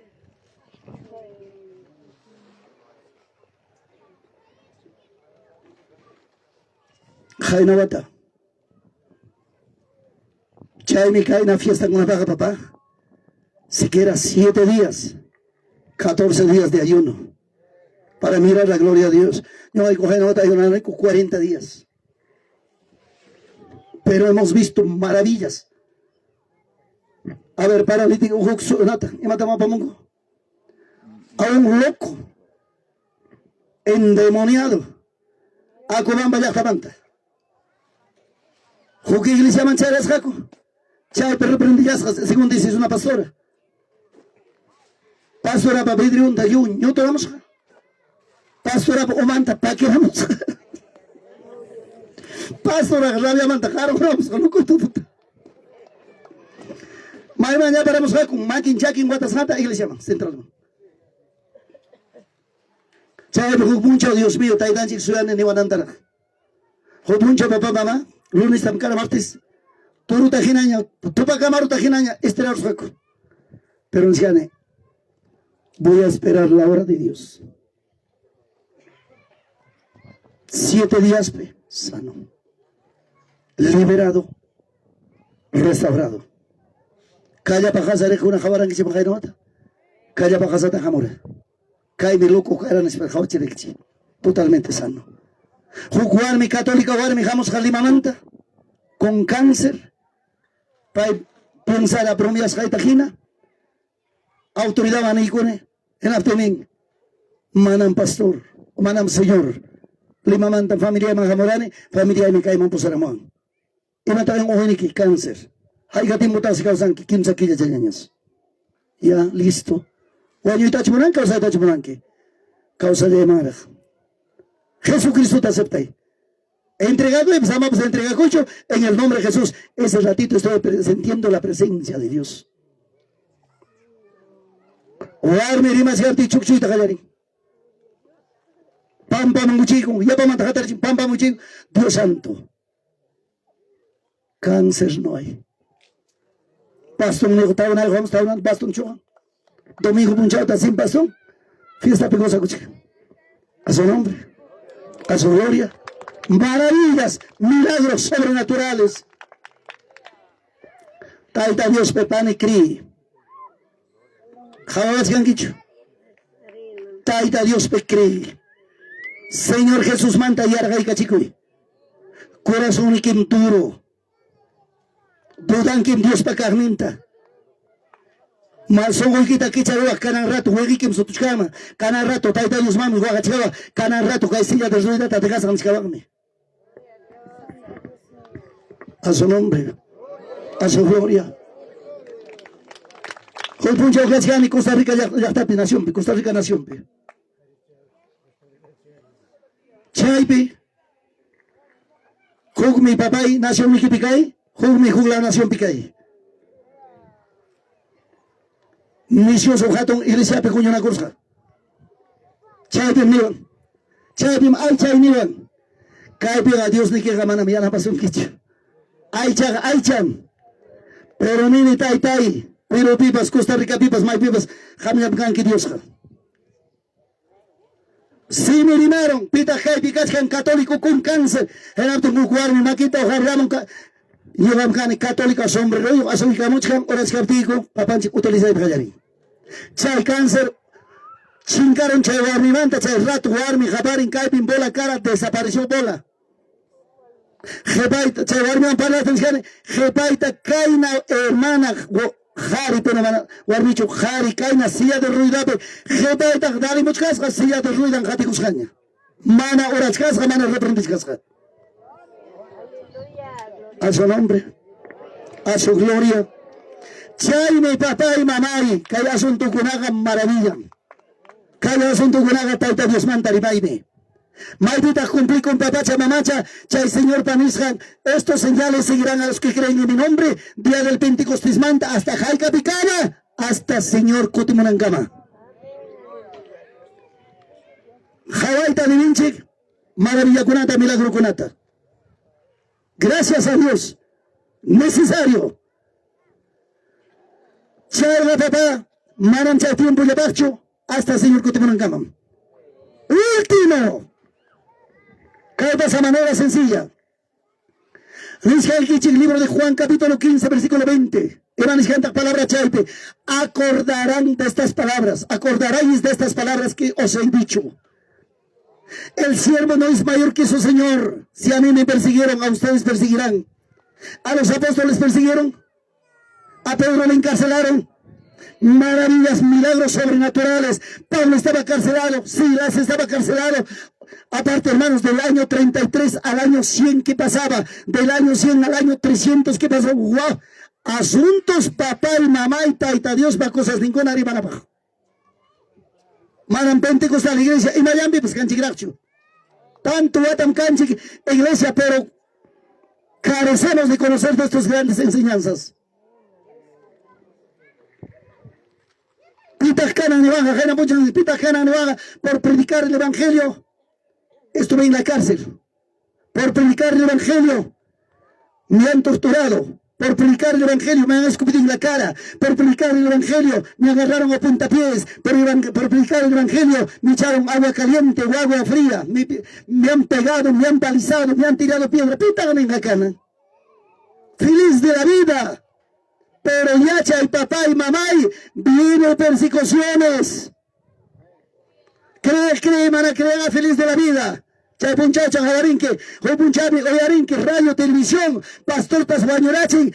Qayna wata. Chaymi kayna fiestakunataqa papá. Siquiera 7 días, 14 días de ayuno para mirar la gloria de Dios. No hay qayna wata ayunarayku 40 días. Pero hemos visto maravillas. A ver, paralítico, huk nata, imata mapamunku. A un loco, endemoniado, Acobamba llaqtamanta. Huk iglesiaman chayrasqaku. Chaypi reprendillasqa, según dice una pastora. Pastorapa vidrionta lliw ñuturamusqa. Pastorapa umanta pakiramusqa. Pastoraqa rabiamanta qarquramusqa lukutututa. Mayman aparamusqaku makin chakin watasqata iglesiaman, centralman. Chaypi huk punchaw Dios mío taytanchik suyani niwanantaraq. Huk punchaw papá mamá lunestam kara martes turuta hinaña Tupac Amaruta hinaña estirarusqaku. Pero nishkani voy a esperar la hora de Dios. 7 días sano, liberado, restaurado. Kallapa qasariqkuna qawarankichik qaynawata. Kallapa qasata hamura. Kaymi loco kara nispa qawachiraykichik. Totalmente sano. Huk warmi católica warmi hamusqa Limamanta con cáncer. Pay pensara bromeasqayta hina. Autoridadman niykuni. Hinaptinmi manam pastor, manam señor. Limamanta familiayman hamurani, familiaymi kayman pusaramuwan. Imataq unquyniki? Cáncer. Hayka tiempotaqsi kawsanki? 3 killa challañas. Ya, listo. Wañuytachu munanki, kawsaytachu munanki? Kawsallaymanraq. Jesucristota aceptay. Entregakuypas, amapas entregakuychu en el nombre de Jesús. Ese ratito estoy sintiendo la presencia de Dios. Warmi rimachkaptiy chukchuyta qallarin. Pampaman kuchiykun, yapamanta hatarichin, pampaman kuchiykun. Dios santo. Cáncer no hay. Bastón niqu tawnayuq vamos tawnan bastón chuqan. Domingo punchawta sin bastón. Fiestapi gozakuchkan. A su nombre, a su gloria. Maravillas, milagros sobrenaturales. Tayta Dios pepani cree. Qhawawachkankichu? Tayta Diospi cree. Señor Jesusmanta yarqaykachikuy. Corazonnikim duro. Dudankim Diospa kaqninta. Mal sonqoykita kicharuwaq kanan rato wiqikim sutuchkama. Kanan rato Tayta Diosmanmi waqachkawaq. Kanan rato kay silla de ruedata dejasaq nichkawaqmi. A su nombre, a su gloria. Huk punchaw kachkani Costa Rica llaqtapi nacionpi, Costa Rica nacionpi. Chaypi hukmi papay nacionnikipi kay, hukmi hukla nacionpi kay. Misioso hatun iglesiapi huñunakusqa. Chaypim niwan, chaypim aychay niwan. Kaypiqa Diosnikiqa manam yanapasunkichu. Aychaqa aycham. Pero nini taytay, Perupipas, Costa Ricapipas, maypipas qamllam kanki Diosqa. Simi rimaron, pitaq kaypi kachkan católico con cáncer. Hinaptin huk warmi makinta uqariramun ñuqam kani católica sombreroyuq asuykamuchkan orachkaptiyku papanchik utilizayta qallarin. Chay cáncer chinkaron chay warmimanta chay rato warmi qaparin kaypin bola kara desapareció bola. Qhipayta chay warmiwan parlata nishkani qhipayta kayna hermana qhari pero mana warmichu qhari kayna silla de ruedapi qhipaytaq dalimuchkasqa silla de ruedan qatikusqaña. Mana orachkasqa mana reprendichkasqa. A su nombre, a su gloria. Chaymi papay mamay kay asuntokunaqa maravillan. Kay asuntokunaqa Tayta Diosmanta rimaymi. Maypitaq cumplikun papacha mamacha chay Señorpa nisqan estos señales seguirán a los que creen en mi nombre día del Pentecostismanta hasta haykapikama hasta Señor kutimunankama. Qhawayta debinchik maravillakunata milagrokunata. Gracias a Dios. Necesario. Chayqa papá manam chay tiempollapaqchu hasta Señor kutimunankamam. Último. Kay pasa manera sencilla. Nisqaykichik libro de Juan capítulo 15 versículo 20. Ima nisqantaq palabra chaypi. Acordarán de estas palabras. Acordaréis de estas palabras que os he dicho. El siervo no es mayor que su Señor. Si a mí me persiguieron, a ustedes perseguirán. A los apóstoles persiguieron. A Pedro le encarcelaron. Maravillas, milagros sobrenaturales. Pablo estaba carcelado, Silas estaba carcelado. Aparte, hermanos, del año 33 al año 100, ¿qué pasaba? Del año 100 al año 300, ¿qué pasó? ¡Guau! Asuntos papá y mamá y taita Dios va cosas ninguna arriba abajo. Manam Pentecostal iglesia, imallampipas kanchikraqchu. Tanto watam kanchik iglesia, pero carecemos de conocer nuestras grandes enseñanzas. Pitaq kanan niwanqa, qayna punchaw pitaq kanan niwanqa por predicar el evangelio. Estuve en la cárcel. Por predicar el evangelio me han torturado. Por predicar el evangelio me han escupido en la cara. Por predicar el evangelio me agarraron a puntapiés. Por predicar el evangelio me echaron agua caliente o agua fría. Me han pegado, me han palizado, me han tirado piedra. Pitaq ninqa kanan. Feliz de la vida. Pero yachay papá y mamá viene persecuciones. Cree, cree, mana crea feliz de la vida. Chay punchawcha qawarinki, huk punchawmi uyarinki radio, televisión, pastortas wañurachin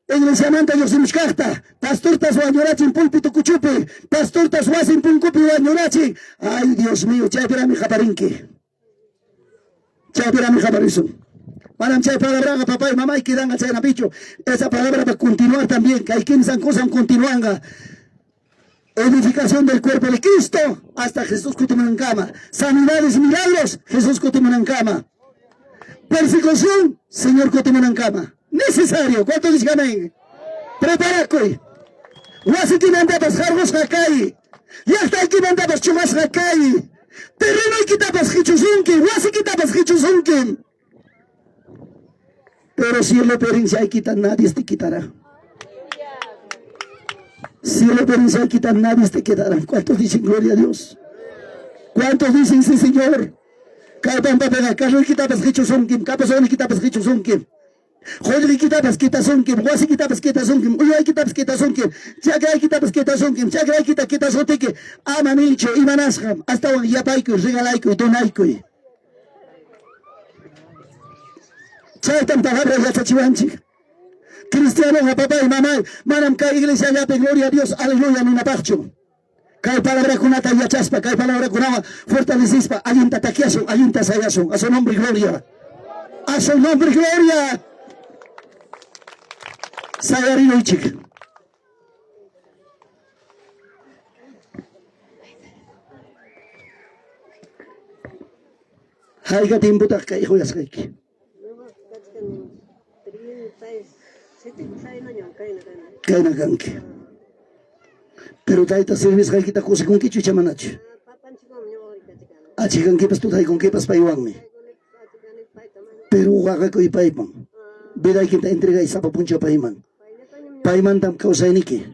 iglesiamanta lluqsimuchkaqta, pastortas wañurachin púlpito kuchupi, pastortas wasin punkupi wañurachin. Ay, Dios mío, chaypirami qaparinki. Chaypirami qaparisun. Manam chay palabraqa papá y mamá quedanqa chaynapichu. Esa palabra va a continuar también, kay kimsan cosas continuanga. Edificación del cuerpo de Cristo hasta Jesús kutimunankama. Sanidades, milagros, Jesús kutimunankama. Persecución, Señor kutimunankama. Necesario. ¿Cuántos dicen amén? Preparakuy. Wasikimantapas qarqusqa kay. Llaqtaykimantapas chuqasqa kay. Terrenoykitapas qichusunki, wasikitapas qichusunki. Pero cielo herenciaykita nadie te quitará. Cielo herenciaykita nadie te quedará. ¿Cuántos dicen gloria a Dios? ¿Cuántos dicen sí, Señor? Kay pampapiqa carroykitapas qichusunkim, kapasoniykitapas qichusunkim. Qullqiykitapas quitasunkim, wasikitapas quitasunkim, uywaykitapas quitasunkim, chakraykitapas quitasunkim, chakraykita quitasutiki, ama niychu imanasqam, astawan yapaykuy, regalaykuy, donaykuy. Chaytam palabra yachachiwanchik. Cristianoqa papá y mamá, manam kay iglesiallapi gloria a Dios, aleluya ninapaqchu. Kay palabrakunata yachaspa, kay palabrakunawan fortalecispa, allinta takyasun, allinta sayasun. A su nombre gloria. A su nombre gloria. Sayarinuychik. Hayka tiempotaq kay huyasqayki? Kayna kanki. Pero tayta servisqaykita kusikunkichu icha manachu? Achikankipas tutaykunkipas paywanmi. Pero waqakuy payman. Vidaykinta entregay sapa punchaw payman. Paymantam kawsayniki.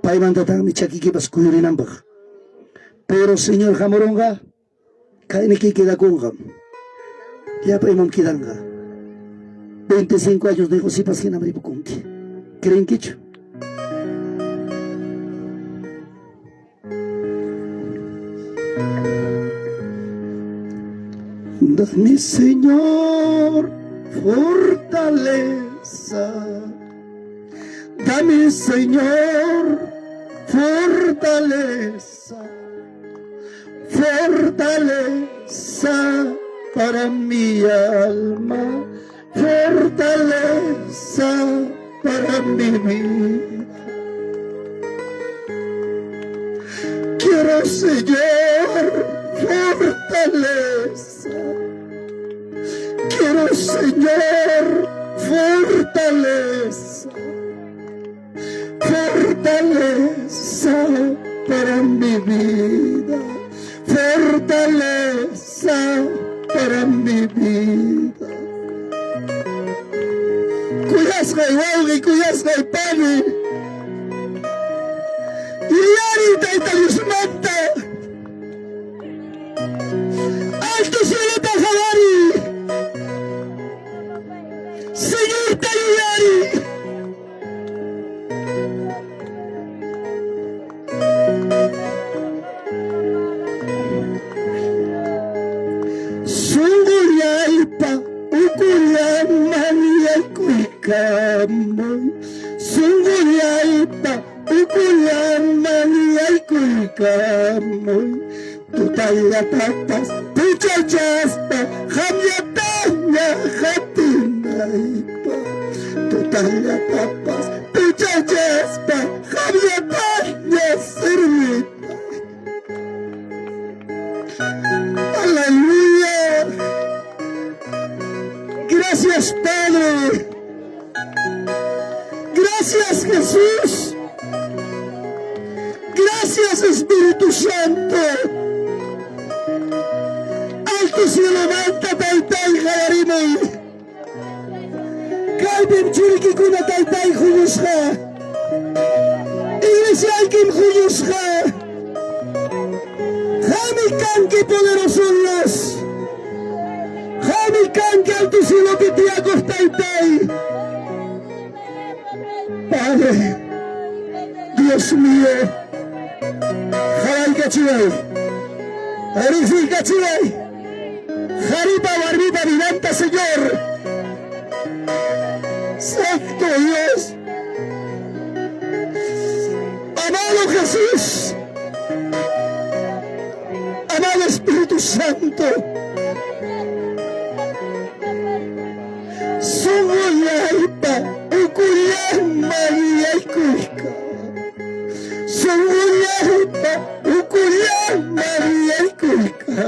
Paymantataqmi chakikipas kuyurinanpaq. Pero Señor hamurunqa kayniki quedakunqam. Llapa imam quedanqa. 25 años de sipas hinam ripukunki. Creenkichu? Dame, Señor, fortaleza. Dame, Señor, fortaleza. Fortaleza para mi alma. Fortaleza para mi vida. Quiero, Señor, fortaleza. Quiero, Señor, fortaleza. Fortaleza para mi vida. Fortaleza para mi vida. Kuyasqay wawqi, kuyasqay pani. Yuyariy Tayta Diosmanta. Alto cielota qhawariy. Señorta yuyariy. Sunqullaypa ukullaman yaykuykamuy. Sunqullaypa ukullaman yaykuykamuy. Tuta Tutallatapas puchachaspa qamllataña hatinaypaq. Tutallatapas puchachaspa qamllataña servinaypaq. Aleluya. Gracias, Padre. Gracias, Jesús. Gracias, Espíritu Santo. Alto cielomanta taytay qawarimuy. Kaypim churikikuna taytay huñusqa. Iglesiaykim huñusqa. Qammi kanki poderoso Dios. Qammi kanki alto cielopi tiyakuq taytay. Padre, Dios mío, qawaykachiway, riqsiykachiway, qaripa warmipa vidanta, Señor. Santo Dios, amado Jesús, amado Espíritu Santo, sunqullaypa ukullanman yaykuyka. Sunqullaypa ukullanman yaykuyka.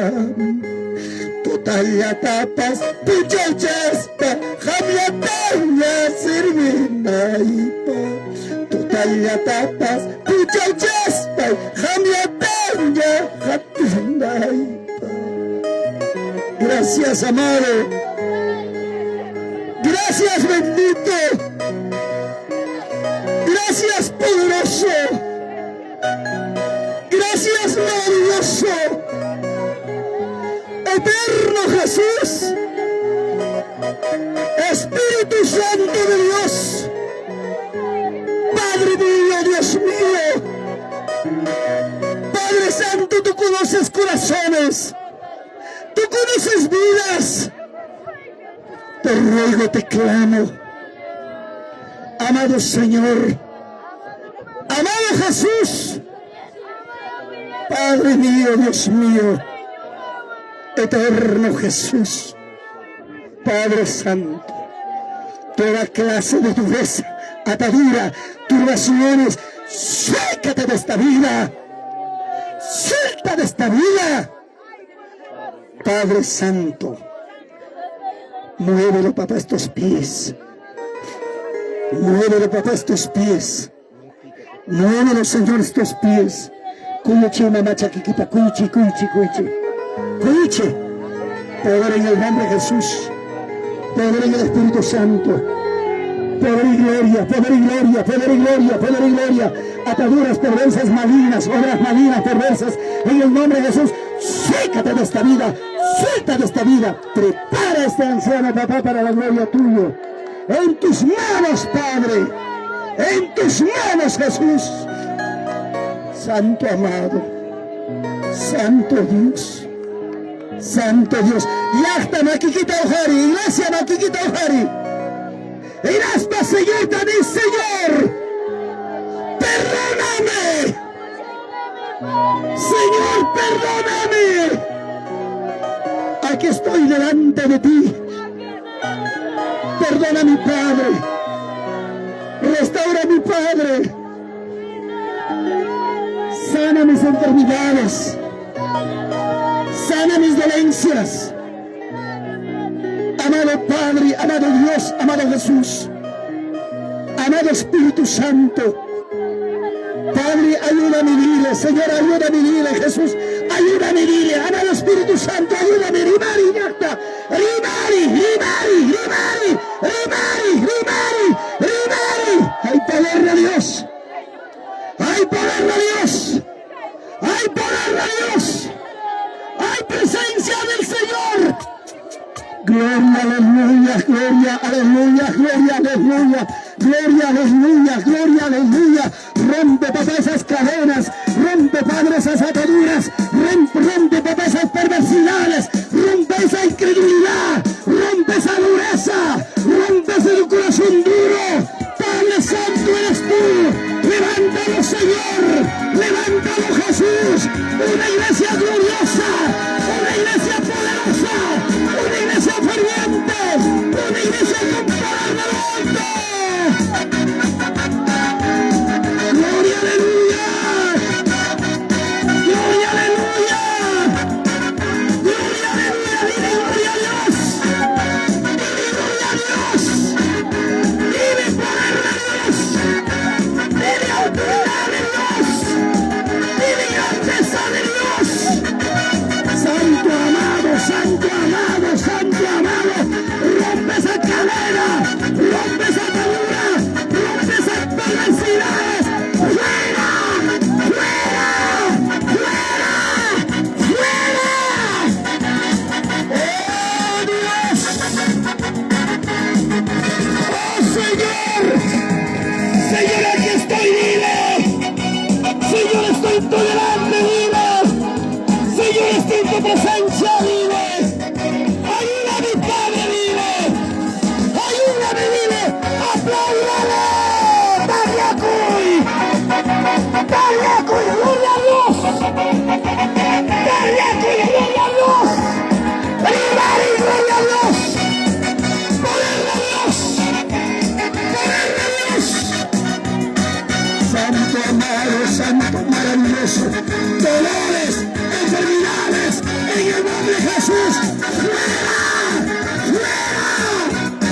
Tutallatapas puchachaspa qamllataña servinaypaq. Tutallatapas puchachaspa qamllataña hatinaypaq. Gracias, amado. Gracias, bendito. Gracias, poderoso. Gracias, maravilloso. Eterno Jesús. Espíritu Santo de Dios. Padre mío, Dios mío. Padre Santo, tú conoces corazones. Tú conoces vidas. Te ruego, te clamo. Amado Señor. Amado Jesús. Padre mío, Dios mío. Eterno Jesús. Padre Santo. Toda clase de dureza, atadura, turbaciones, suéltate de esta vida. Suelta de esta vida. Padre Santo, muévelo, papá, estos pies. Muévelo, papá, estos pies. Muévelo, Señor, estos pies. Kuyuchi, mamá chaquiquita, kuyuchi, kuyuchi, kuyuchi. Kuyuchi. Poder en el nombre de Jesús. Poder en el Espíritu Santo. Poder y gloria, poder y gloria, poder y gloria, poder y gloria. Ataduras perversas, malignas, obras malignas, perversas. En el nombre de Jesús, sécate de esta vida, suelta de esta vida. Prepara a este anciano, papá, para la gloria tuya. En tus manos, Padre. En tus manos, Jesús. Santo amado. Santo Dios. Santo Dios. Llaqta makikita uqariy, iglesia makikita uqariy. Hinaspa Señorta niy, Señor, perdóname. Señor, perdóname. Aquí estoy delante de ti. Perdona a mi Padre. Restaura a mi Padre. Sana mis enfermedades. Sana mis dolencias. Amado Padre, amado Dios, amado Jesús. Amado Espíritu Santo. Padre, ayúdame, dile. Señor, ayúdame, dile. Jesús, ayúdame, dile. Amado Espíritu Santo, ayúdame. Rimari, llaqta. Rimari, rimari, rimari, rimari, rimari, rimari. Hay poder de Dios. Hay poder de Dios. Hay poder de Dios. Hay presencia del Señor. Gloria, aleluya, gloria, aleluya, gloria, aleluya, gloria, aleluya, gloria, aleluya. Rompe, papá, esas cadenas, rompe, Padre, esas ataduras, rompe, rompe, papá, esas perversidades, rompe esa incredulidad, rompe esa dureza, rompe ese corazón duro. Padre Santo eres tú. Levántalo, Señor. Levántalo, Jesús. Una iglesia gloriosa. Taryakuy, gloria a Dios. Taryakuy, gloria a Dios. Rimariy, gloria a Dios. Poder de Dios. Poder de Dios. Santo amado, santo maravilloso. Dolores, enfermedades, en el nombre de Jesús. ¡Fuera! ¡Fuera!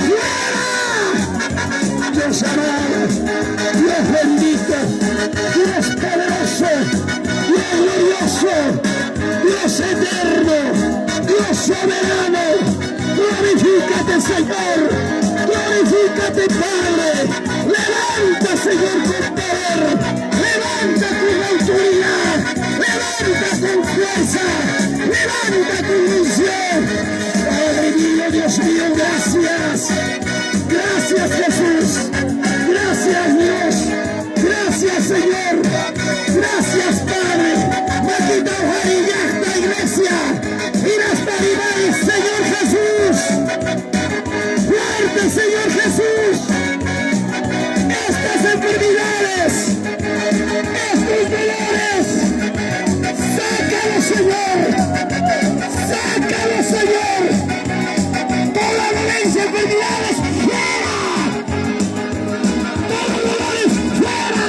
¡Fuera! Dios amado, Dios bendito, Dios poderoso, Dios glorioso, Dios eterno, Dios soberano. Glorifícate, Señor. Glorifícate, Padre. Levanta, Señor, con poder. Levanta con autoridad. Levanta con fuerza. Levanta con unción. Padre mío, Dios mío, gracias. Gracias, Jesús. Gracias, Dios. Gracias, Señor. Gracias, Padre. Makita esta iglesia. Y hasta Señor Jesús. Fuerte, Señor Jesús. Estas enfermedades, estos dolores, sácalo, Señor. Sácalo, Señor. Toda dolencia, enfermedades, fuera. Todos dolores, fuera.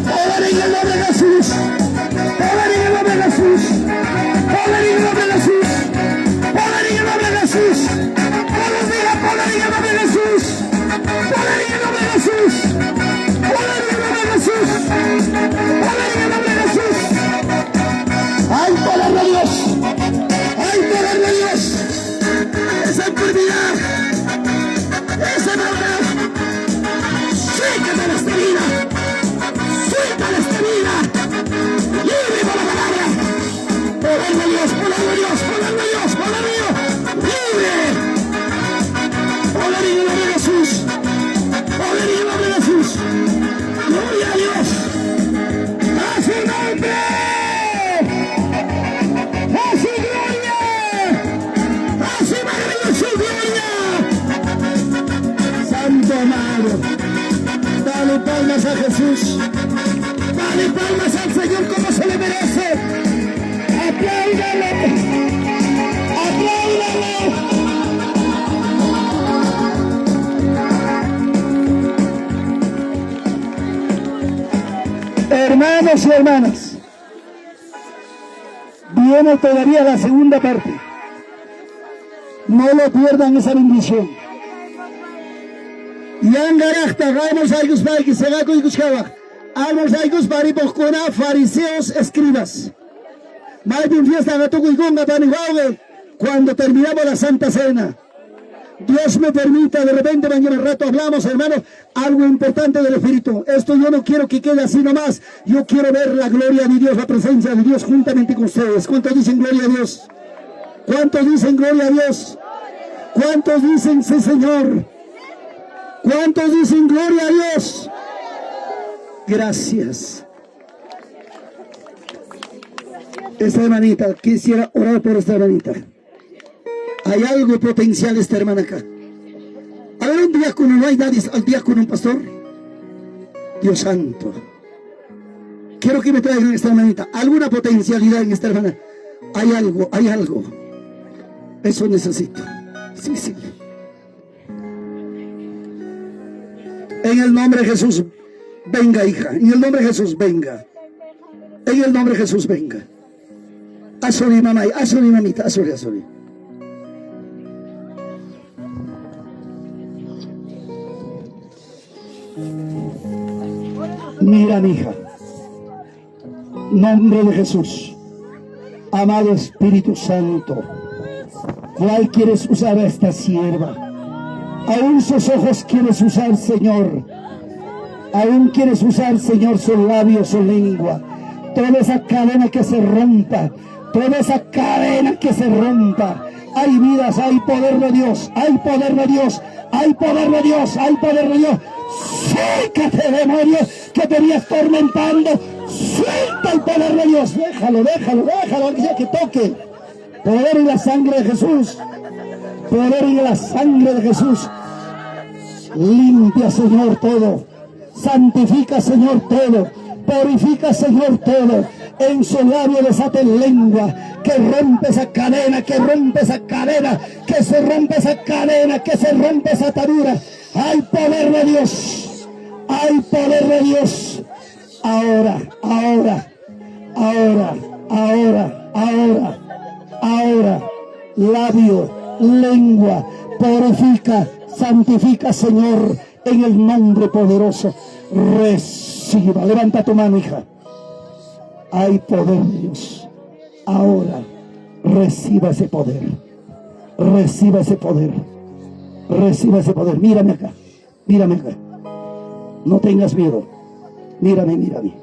Poder en el nombre de Jesús. Poder en el nombre de Jesús. Poder en el nombre de Jesús. Poder en el nombre de Jesús. Todos digan poder en el nombre de Jesús. Poder en el nombre de Jesús. Poder en el nombre de Jesús. Poder en el nombre de Jesús. Hay poder de Dios. Hay poder de Dios. Esa enfermedad. Esa maldad. Suéltate de esta vida. Suelta de esta vida. Libre por la palabra. Poder de Dios, poder de Dios, poder de Dios, poder de Dios. Libre. Poder en el nombre de Jesús. Poder en el nombre de Jesús. Gloria a Dios. A su nombre. A su gloria. A su maravillosa gloria. Santo amado. Dale palmas a Jesús. Dale palmas al Señor como se le merece. Apláudale. Apláudale. Hermanos y hermanas, viene todavía la segunda parte. No lo pierdan esa bendición. Yanqaraqta almorzaykuspayki seqakuykuchkawaq. Almorzaykuspa ripuqkuna fariseos escribas. Maypim fiesta tukuykunqa pani wawqi cuando terminamos la Santa Cena. Dios me permita, de repente mañana al rato hablamos, hermanos, algo importante del Espíritu. Esto yo no quiero que quede así nomás. Yo quiero ver la gloria de Dios, la presencia de Dios juntamente con ustedes. ¿Cuántos dicen gloria a Dios? ¿Cuántos dicen gloria a Dios? ¿Cuántos dicen sí, Señor? ¿Cuántos dicen gloria a Dios? Gracias. Esta hermanita, quisiera orar por esta hermanita. Hay algo potencial esta hermana acá. A ver, un diácono, no hay nadie al diácono, un pastor. Dios santo. Quiero que me traigan esta hermanita. Alguna potencialidad en esta hermana. Hay algo, hay algo. Eso necesito. Sí, sí. En el nombre de Jesús, venga, hija. En el nombre de Jesús, venga. En el nombre de Jesús, venga. Asuri, mamá, asuri, mamita, asuri, asuri. Mira, mi hija. Nombre de Jesús. Amado Espíritu Santo. ¿Cuál quieres usar a esta sierva? Aún sus ojos quieres usar, Señor. Aún quieres usar, Señor, su labio, su lengua. Toda esa cadena que se rompa. Toda esa cadena que se rompa. Hay vidas, hay poder de Dios. Hay poder de Dios. Hay poder de Dios. Hay poder de Dios. Sécate, demonio, que tenías tormentando. Suelta el poder de Dios. Déjalo, déjalo, déjalo, que sea que toque. Poder en la sangre de Jesús. Poder en la sangre de Jesús. Limpia, Señor, todo. Santifica, Señor, todo. Purifica, Señor, todo. En su labio desate lengua. Que rompe esa cadena, que rompe esa cadena, que se rompe esa cadena, que se rompe esa atadura. Hay poder de Dios. Hay poder de Dios. Ahora, ahora, ahora, ahora, ahora, ahora. Labio, lengua, purifica, santifica, Señor, en el nombre poderoso. Reciba. Levanta tu mano, hija. Hay poder de Dios. Ahora, reciba ese poder. Reciba ese poder. Reciba ese poder. Mírame acá. Mírame acá. No tengas miedo. Mírame, mírame.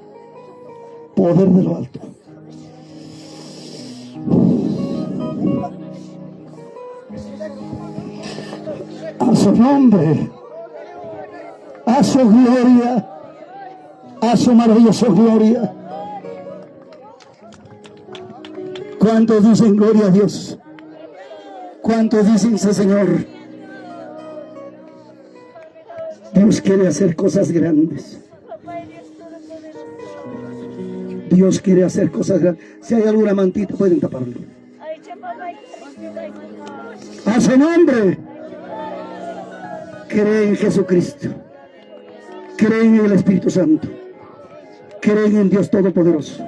Poder de lo alto. A su nombre, a su gloria, a su maravillosa gloria. ¿Cuántos dicen gloria a Dios? ¿Cuántos dicen sí, Señor? Dios quiere hacer cosas grandes. Dios quiere hacer cosas grandes. Si hay alguna mantita, pueden taparlo. A su nombre. Creen en Jesucristo. Creen en el Espíritu Santo. Creen en Dios Todopoderoso.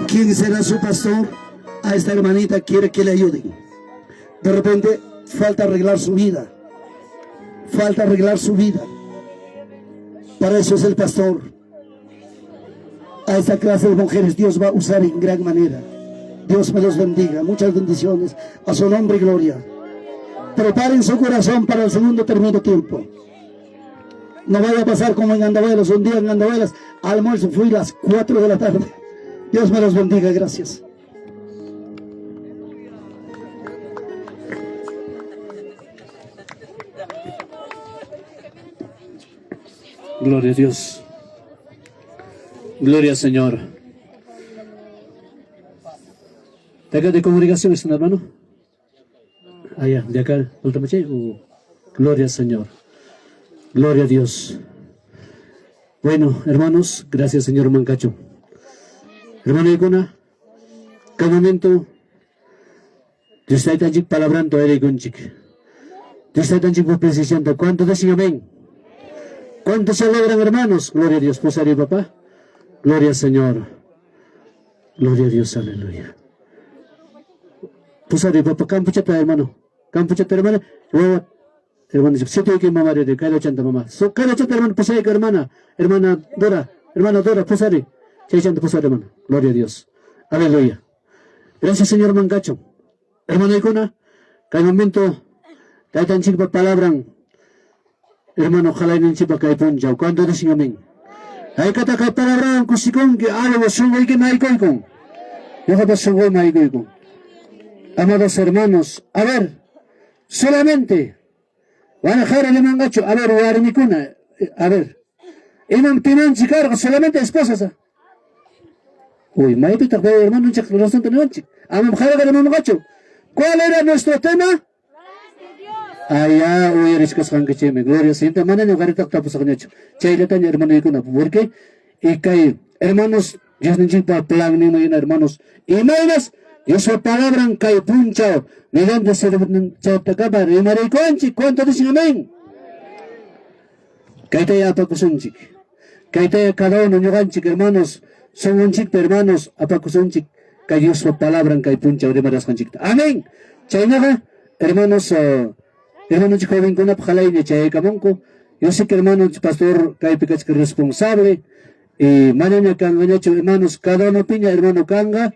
¿Quién será su pastor? A esta hermanita quiere que le ayuden. De repente falta arreglar su vida. Falta arreglar su vida. Para eso es el pastor. A esta clase de mujeres Dios va a usar en gran manera. Dios me los bendiga. Muchas bendiciones. A su nombre y gloria. Preparen su corazón para el segundo término tiempo. No vaya a pasar como en Andahuaylas. Un día en Andahuaylas, almuerzo fui a las 4 de la tarde. Dios me los bendiga. Gracias. Gloria a Dios. Gloria al Señor. ¿De acá de congregación es un hermano? Allá, de acá, Gloria al Señor. Gloria a Dios. Bueno, hermanos, gracias Señor Mancacho. Hermano Icona, cada momento, Dios está palabrando erikunchik. Dios está presenciando. ¿Cuántos dicen amén? ¿Cuántos se alegran, hermanos? Gloria a Dios. Pues papá. Gloria al Señor. Gloria a Dios, aleluya. Pusari papá, campuchata hermano. Campuchata hermana. Hermano, siete que mamá de kailo chanta mamá. So kailo chanta hermano, pusari hermana, hermana Dora, hermana Dora, pusari. Chay chanta pusari hermano. Gloria a Dios. Aleluya. Gracias Señor Mangacho. Hermano Icona, kay momento taytanchikpa palabran hermano halayninchikpa kay punchaw. ¿Cuánto dicen amén? Haykata kay palabran kusikunki algo sunquyki maykuykun. Ñuqapas sunquy maykuykun. Amados hermanos, a ver, solamente van a rimanqachu, a ver, warmikuna, a ver, imam tinanchik karqa solamente esposas. Uy, maypitaq hermano razonta niwanchik. Amam jaraqa rimanqachu. ¿Cuál era nuestro tema? Allá uyarishkasqankichikmi. Gloria Señor. Mana ñuqaritaq tapusaqñachu. Chayllataña hermanoykuna. Porque y kay hermanos Diosninchikpa planninman hina hermanos. Imaynas Diospa palabran kay punchaw mediante chaytakama rimariykuwanchik. ¿Cuánto dicen amén? Kaytaya apakusunchik. Kaytaya cada uno ñuqanchik hermanos, sunqunchikpa hermanos apakusunchik kay Diospa palabran kay punchaw rimarasqanchikta. Amén. Chaynaqa hermanos hermanonchik jovenkunapa halayña chayaykamunku. Yo sé que hermano pastor kaypi kachka responsable y manaña kanqañachu hermanos cada uno piña hermano kanga.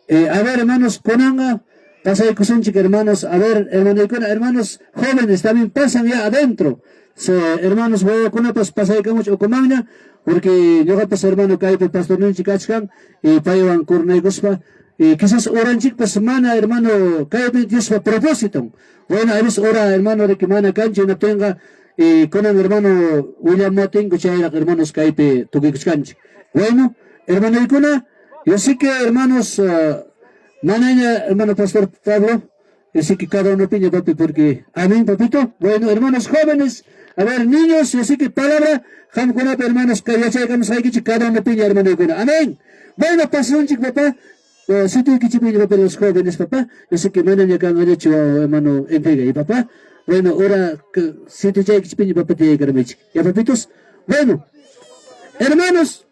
A ver hermanos kunanqa pasaykusunchik hermanos, a ver hermanoykuna, hermanos jóvenes también pasan ya adentro. So, hermanos wawakunapas pasaykamuch ukumanña porque ñuqapas hermano kaypi pastorninchik kachkan y paywan kurnaykuspa y quizás oranchikpas mana hermano kaypi Diospa propósito. Bueno, a veces ora hermano de que mana kancha hinaptinqa y kunan hermano William Motingo chayraq hermanos kaypi tukuykuchkanchik. Bueno, hermanoykuna, yo sé que hermanos manaña hermano pastor Pablo. Así que cada uno piña, papi, porque amén, papito. Bueno, hermanos jóvenes, a ver, niños, así que palabra, qamkunapa hermanos, yachaykamusqaykichik cada uno piña, hermanokuna. Amén. Bueno, pasunchik, papá. Situykichik papá, los jóvenes, papá. Yo sé que manaña kanqañachu, hermano, entrega, y papá. Bueno, ahora, situychaykichik piña, papá, tiyaykaramichik. Ya, papitos. Bueno, hermanos,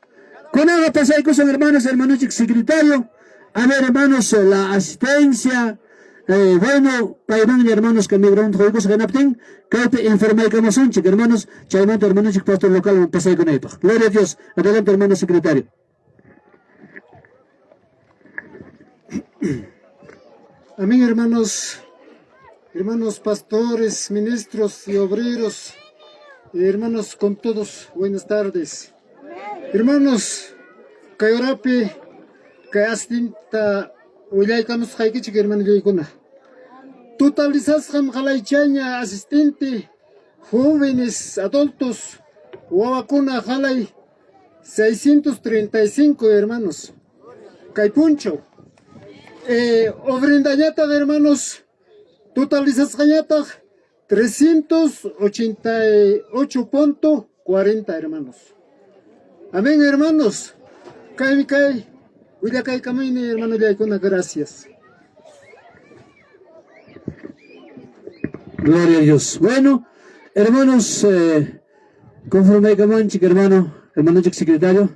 kunanqa pasaykusun, hermanos, hermanochik secretario. A ver, hermanos, la asistencia. Bueno, paymanña, hermanos, que micrófono quykusqa hinaptin, kaypi informaykamusunchik, hermanos, chaymanta hermanochik pastor local pasaykunaypaq. Gloria a Dios. Adelante, hermano secretario. Amén, hermanos, hermanos pastores, ministros y obreros, hermanos con todos, buenas tardes. Hermanos, kay horapi, kay astinta willaykamusqaykichik, hermanollaykuna. Totalizasqam qalaychaña asistente, jóvenes, adultos, wawakuna qalay 635 hermanos. Kay punchaw. Ofrendañataq hermanos, totalizasqañataq 388.40 hermanos. Amén, hermanos. Kaymi kay willakaykamuyni hermanollaykuna, gracias. Gloria a Dios. Bueno, hermanos, conforme aykamanchik, hermano, hermano secretario.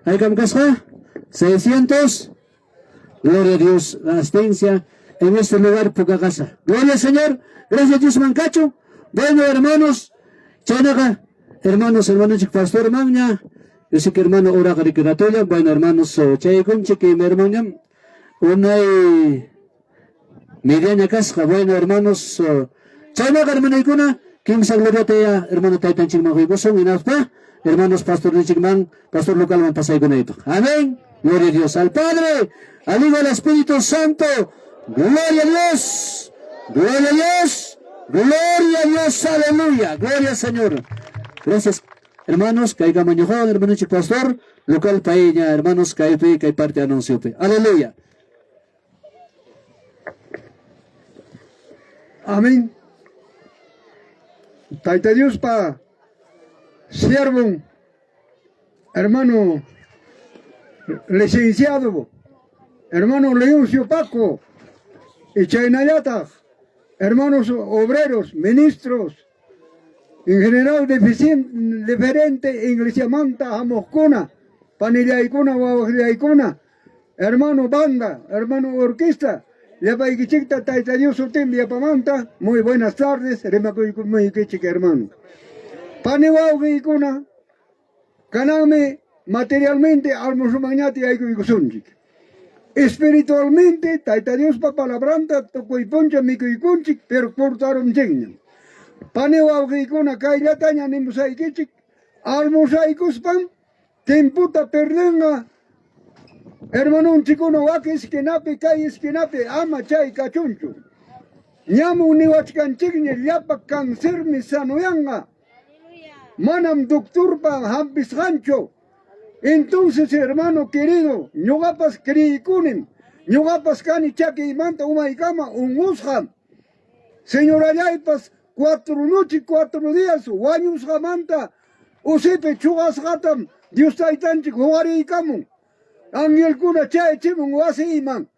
Haykam kasqa? 600. Gloria a Dios, la asistencia en este lugar Pukaqasa. Gloria al Señor. Gracias Dios mankachu. Bueno, hermanos, chaynaqa, hermanos, hermanos, pastor manña. Yo sé que hermano ora rikuratolla. Bueno, hermanos, chaykunchik hermano unay mediaña kasqa. Bueno, hermanos, chaynaqa hermanoykuna, kimsa gloriata ya hermano taytanchikman quykusun hinaspa hermanos pastor nichikman, pastor localman pasaykunaypaq. Amén. Gloria a Dios al Padre, al Hijo, al Espíritu Santo. Gloria a Dios. Gloria a Dios. Gloria a Dios. Aleluya. Gloria al Señor. Gracias, hermanos. Kayka mañujuan, hermano pastor. Local paeña, hermanos, kaypi, kay parte anuncio. Aleluya. Amén. Tayta Diospa siervo, hermano licenciado, hermano Leoncio Paco, y chaynallataq, hermanos obreros, ministros, en general diferente iglesiamanta hamuqkuna, panillaykuna, wawqillaykuna, hermano banda, hermano orquesta, llapaykichikta Tayta Dios sutinpi yapamanta, muy buenas tardes, rimakuykichik hermano. Pani wawqiykuna, kananmi materialmente almuerzomanñata yaykuykusunchik. Espiritualmente, Tayta Diospa palabranta tukuy puncha mikuykunchik, pero cortarunchikñam. Pani wawqiykuna kayllataña nimusaykichik, almurzaykuspan tiemputa perdenqa hermanonchikuna wak esquinapi, kay esquinapi ama chay kachunchu. Ñamu niwachkanchikña llapa cancermi sanoyanqa. Manam doctorpa hampisqanchu. Entonces, hermano querido, ñuqapas creikunim, ñuqapas kani chakiymanta umaykama unqusqam. Señorallaypas 4 noches, 4 días wañusqamanta usipi chuqasqatam Dios taytanchik huqariykamun. Angelkuna chayachimun wasiyman.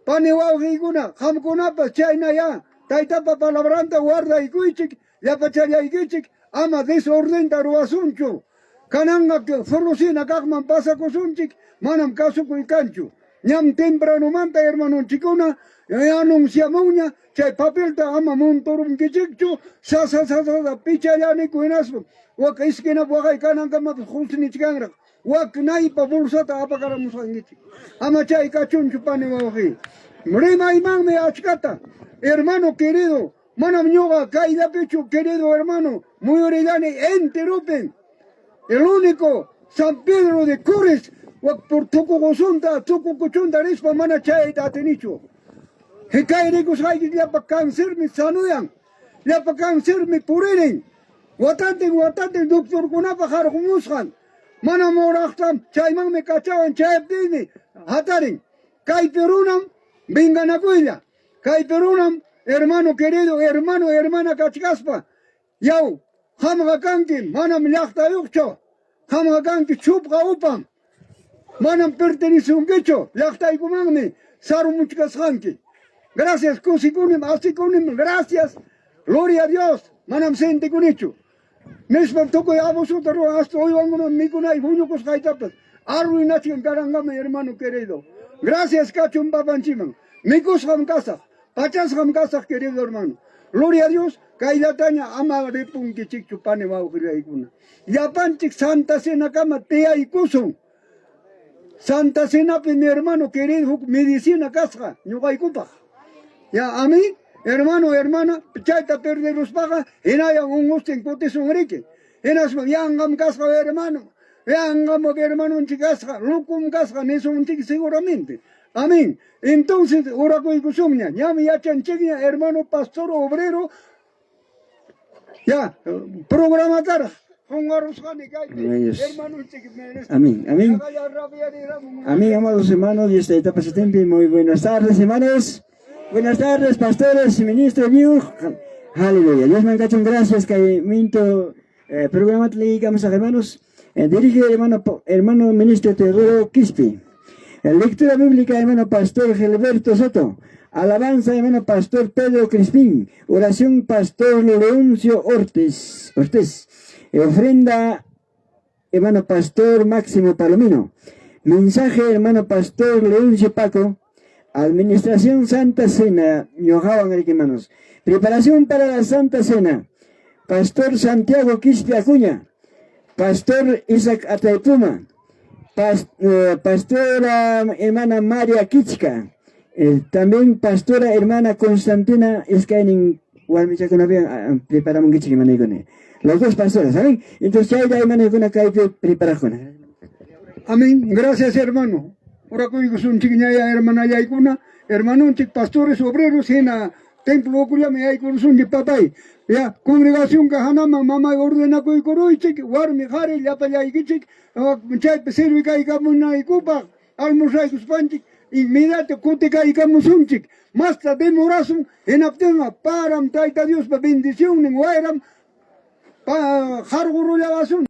Pani wawqiykuna, qamkunapas chaynaya taytapa palabranta guardaykuychik, llapachallaykichik, ama desordenta ruwasunchu. Kananqa frusina kaqman pasakusunchik, manam kasukuykanchu. Ñam tempranomanta hermanonchikuna anunciamunña chay papelta ama montorunkichikchu, sasa sasa pichallaniku hinaspa wak esquina waqay kanankamapas husnichkanraq. Wak naypa bolsata apakaramusqankichik. Ama chay kachunchu pani wawqi. Rimaymanmi achkata. Hermano querido, manam ñuqa kayllapichu querido hermano, muyurillani enterupin. El único San Pedro de Cures, wak por tukukusunta, tukukuchunta rispa mana chayta atinichu. Hikayrikusqayki llapa cancermi sanuyan, llapa cancermi puririn. Watantin watantin doctorkunapa harqumusqan. Mana moraqtam chaymanmi kachawan chayaptinmi hatarin. Kaypi runam vinganakuylla. Kaypi runam Hermano querido, hermano, hermana kachkaspa, yaw, qamqa kanki manam llaqtayuqchu, qamqa kanki chupqa upam, manam pertenesunkichu, llaqtaykumanmi sarumuchkasqanki. Gracias, kusikunim, asikunim, gracias, gloria a Dios, manam sentikunichu. Nispam tukuy abusuta ruwan hasta uywankuna mikunay huñukusqaytapas arruinachkan karanqami, hermano querido. Gracias kachun papanchiman. Mikusqam kasaq, pachasqam kasaq, querido hermano. Gloria a Dios, kayllataña ama ripunkichikchu pani wawqillaykuna. Llapanchik Santa Cenakama tiyaykusun. Santa Cenapi mi hermano querido huk medicina kasqa ñuqaykupaq. Ya, amén. Hermano, hermana, chayta perderuspaqa hinayan unqustin kutisun riki. Hinaspa yanqam kasqa hermano, yanqam hermanonchik kasqa, lokom kasqa nisunchik seguramente. Amén. Entonces, orakuykusunña, ñam yachanchikña hermano pastor obrero ya programataraq qunqarusqani kaypi hermanonchik. Amén, amén. Amén, amados hermanos, Dios te etapa Muy buenas tardes, hermanos. Buenas tardes, pastores, ministro Liu. Aleluya. Dios me gracias que minto programa leigamos a hermanos. Dirige hermano hermano ministro Teodoro Quispe. Lectura bíblica, hermano pastor Gilberto Soto. Alabanza, hermano pastor Pedro Crispín. Oración, pastor Leoncio Ortiz. Ortiz. Ofrenda, hermano pastor Máximo Palomino. Mensaje, hermano pastor Leoncio Paco. Administración Santa Cena, ñuqawan hermanos. Preparación para la Santa Cena. Pastor Santiago Quispe Acuña. Pastor Isaac Ataypuma. Pastora hermana María Kichka. También pastora hermana Constantina Iskaynin warmichakunapi preparamunkichik hermanaykuna. Los dos pastores, ¿saben? Entonces chayta hermanaykuna kaypi preparaqkuna. Amén. Gracias, hermano. Orakuykusunchikñaya hermanallaykuna, hermanonchik pastores obreros hina templo ukullami yaykurusunchik papay. Ya, congregación hanaman mamay ordenakuykuruychik, warmi qhari llapallaykichik, chaypi sirvikaykamunaykupaq, almursaykuspanchik inmediato kutikaykamusunchik. Masta demorasun, hinaptinqa param Tayta Diospa bendicionnin wayram qarqurullawasun.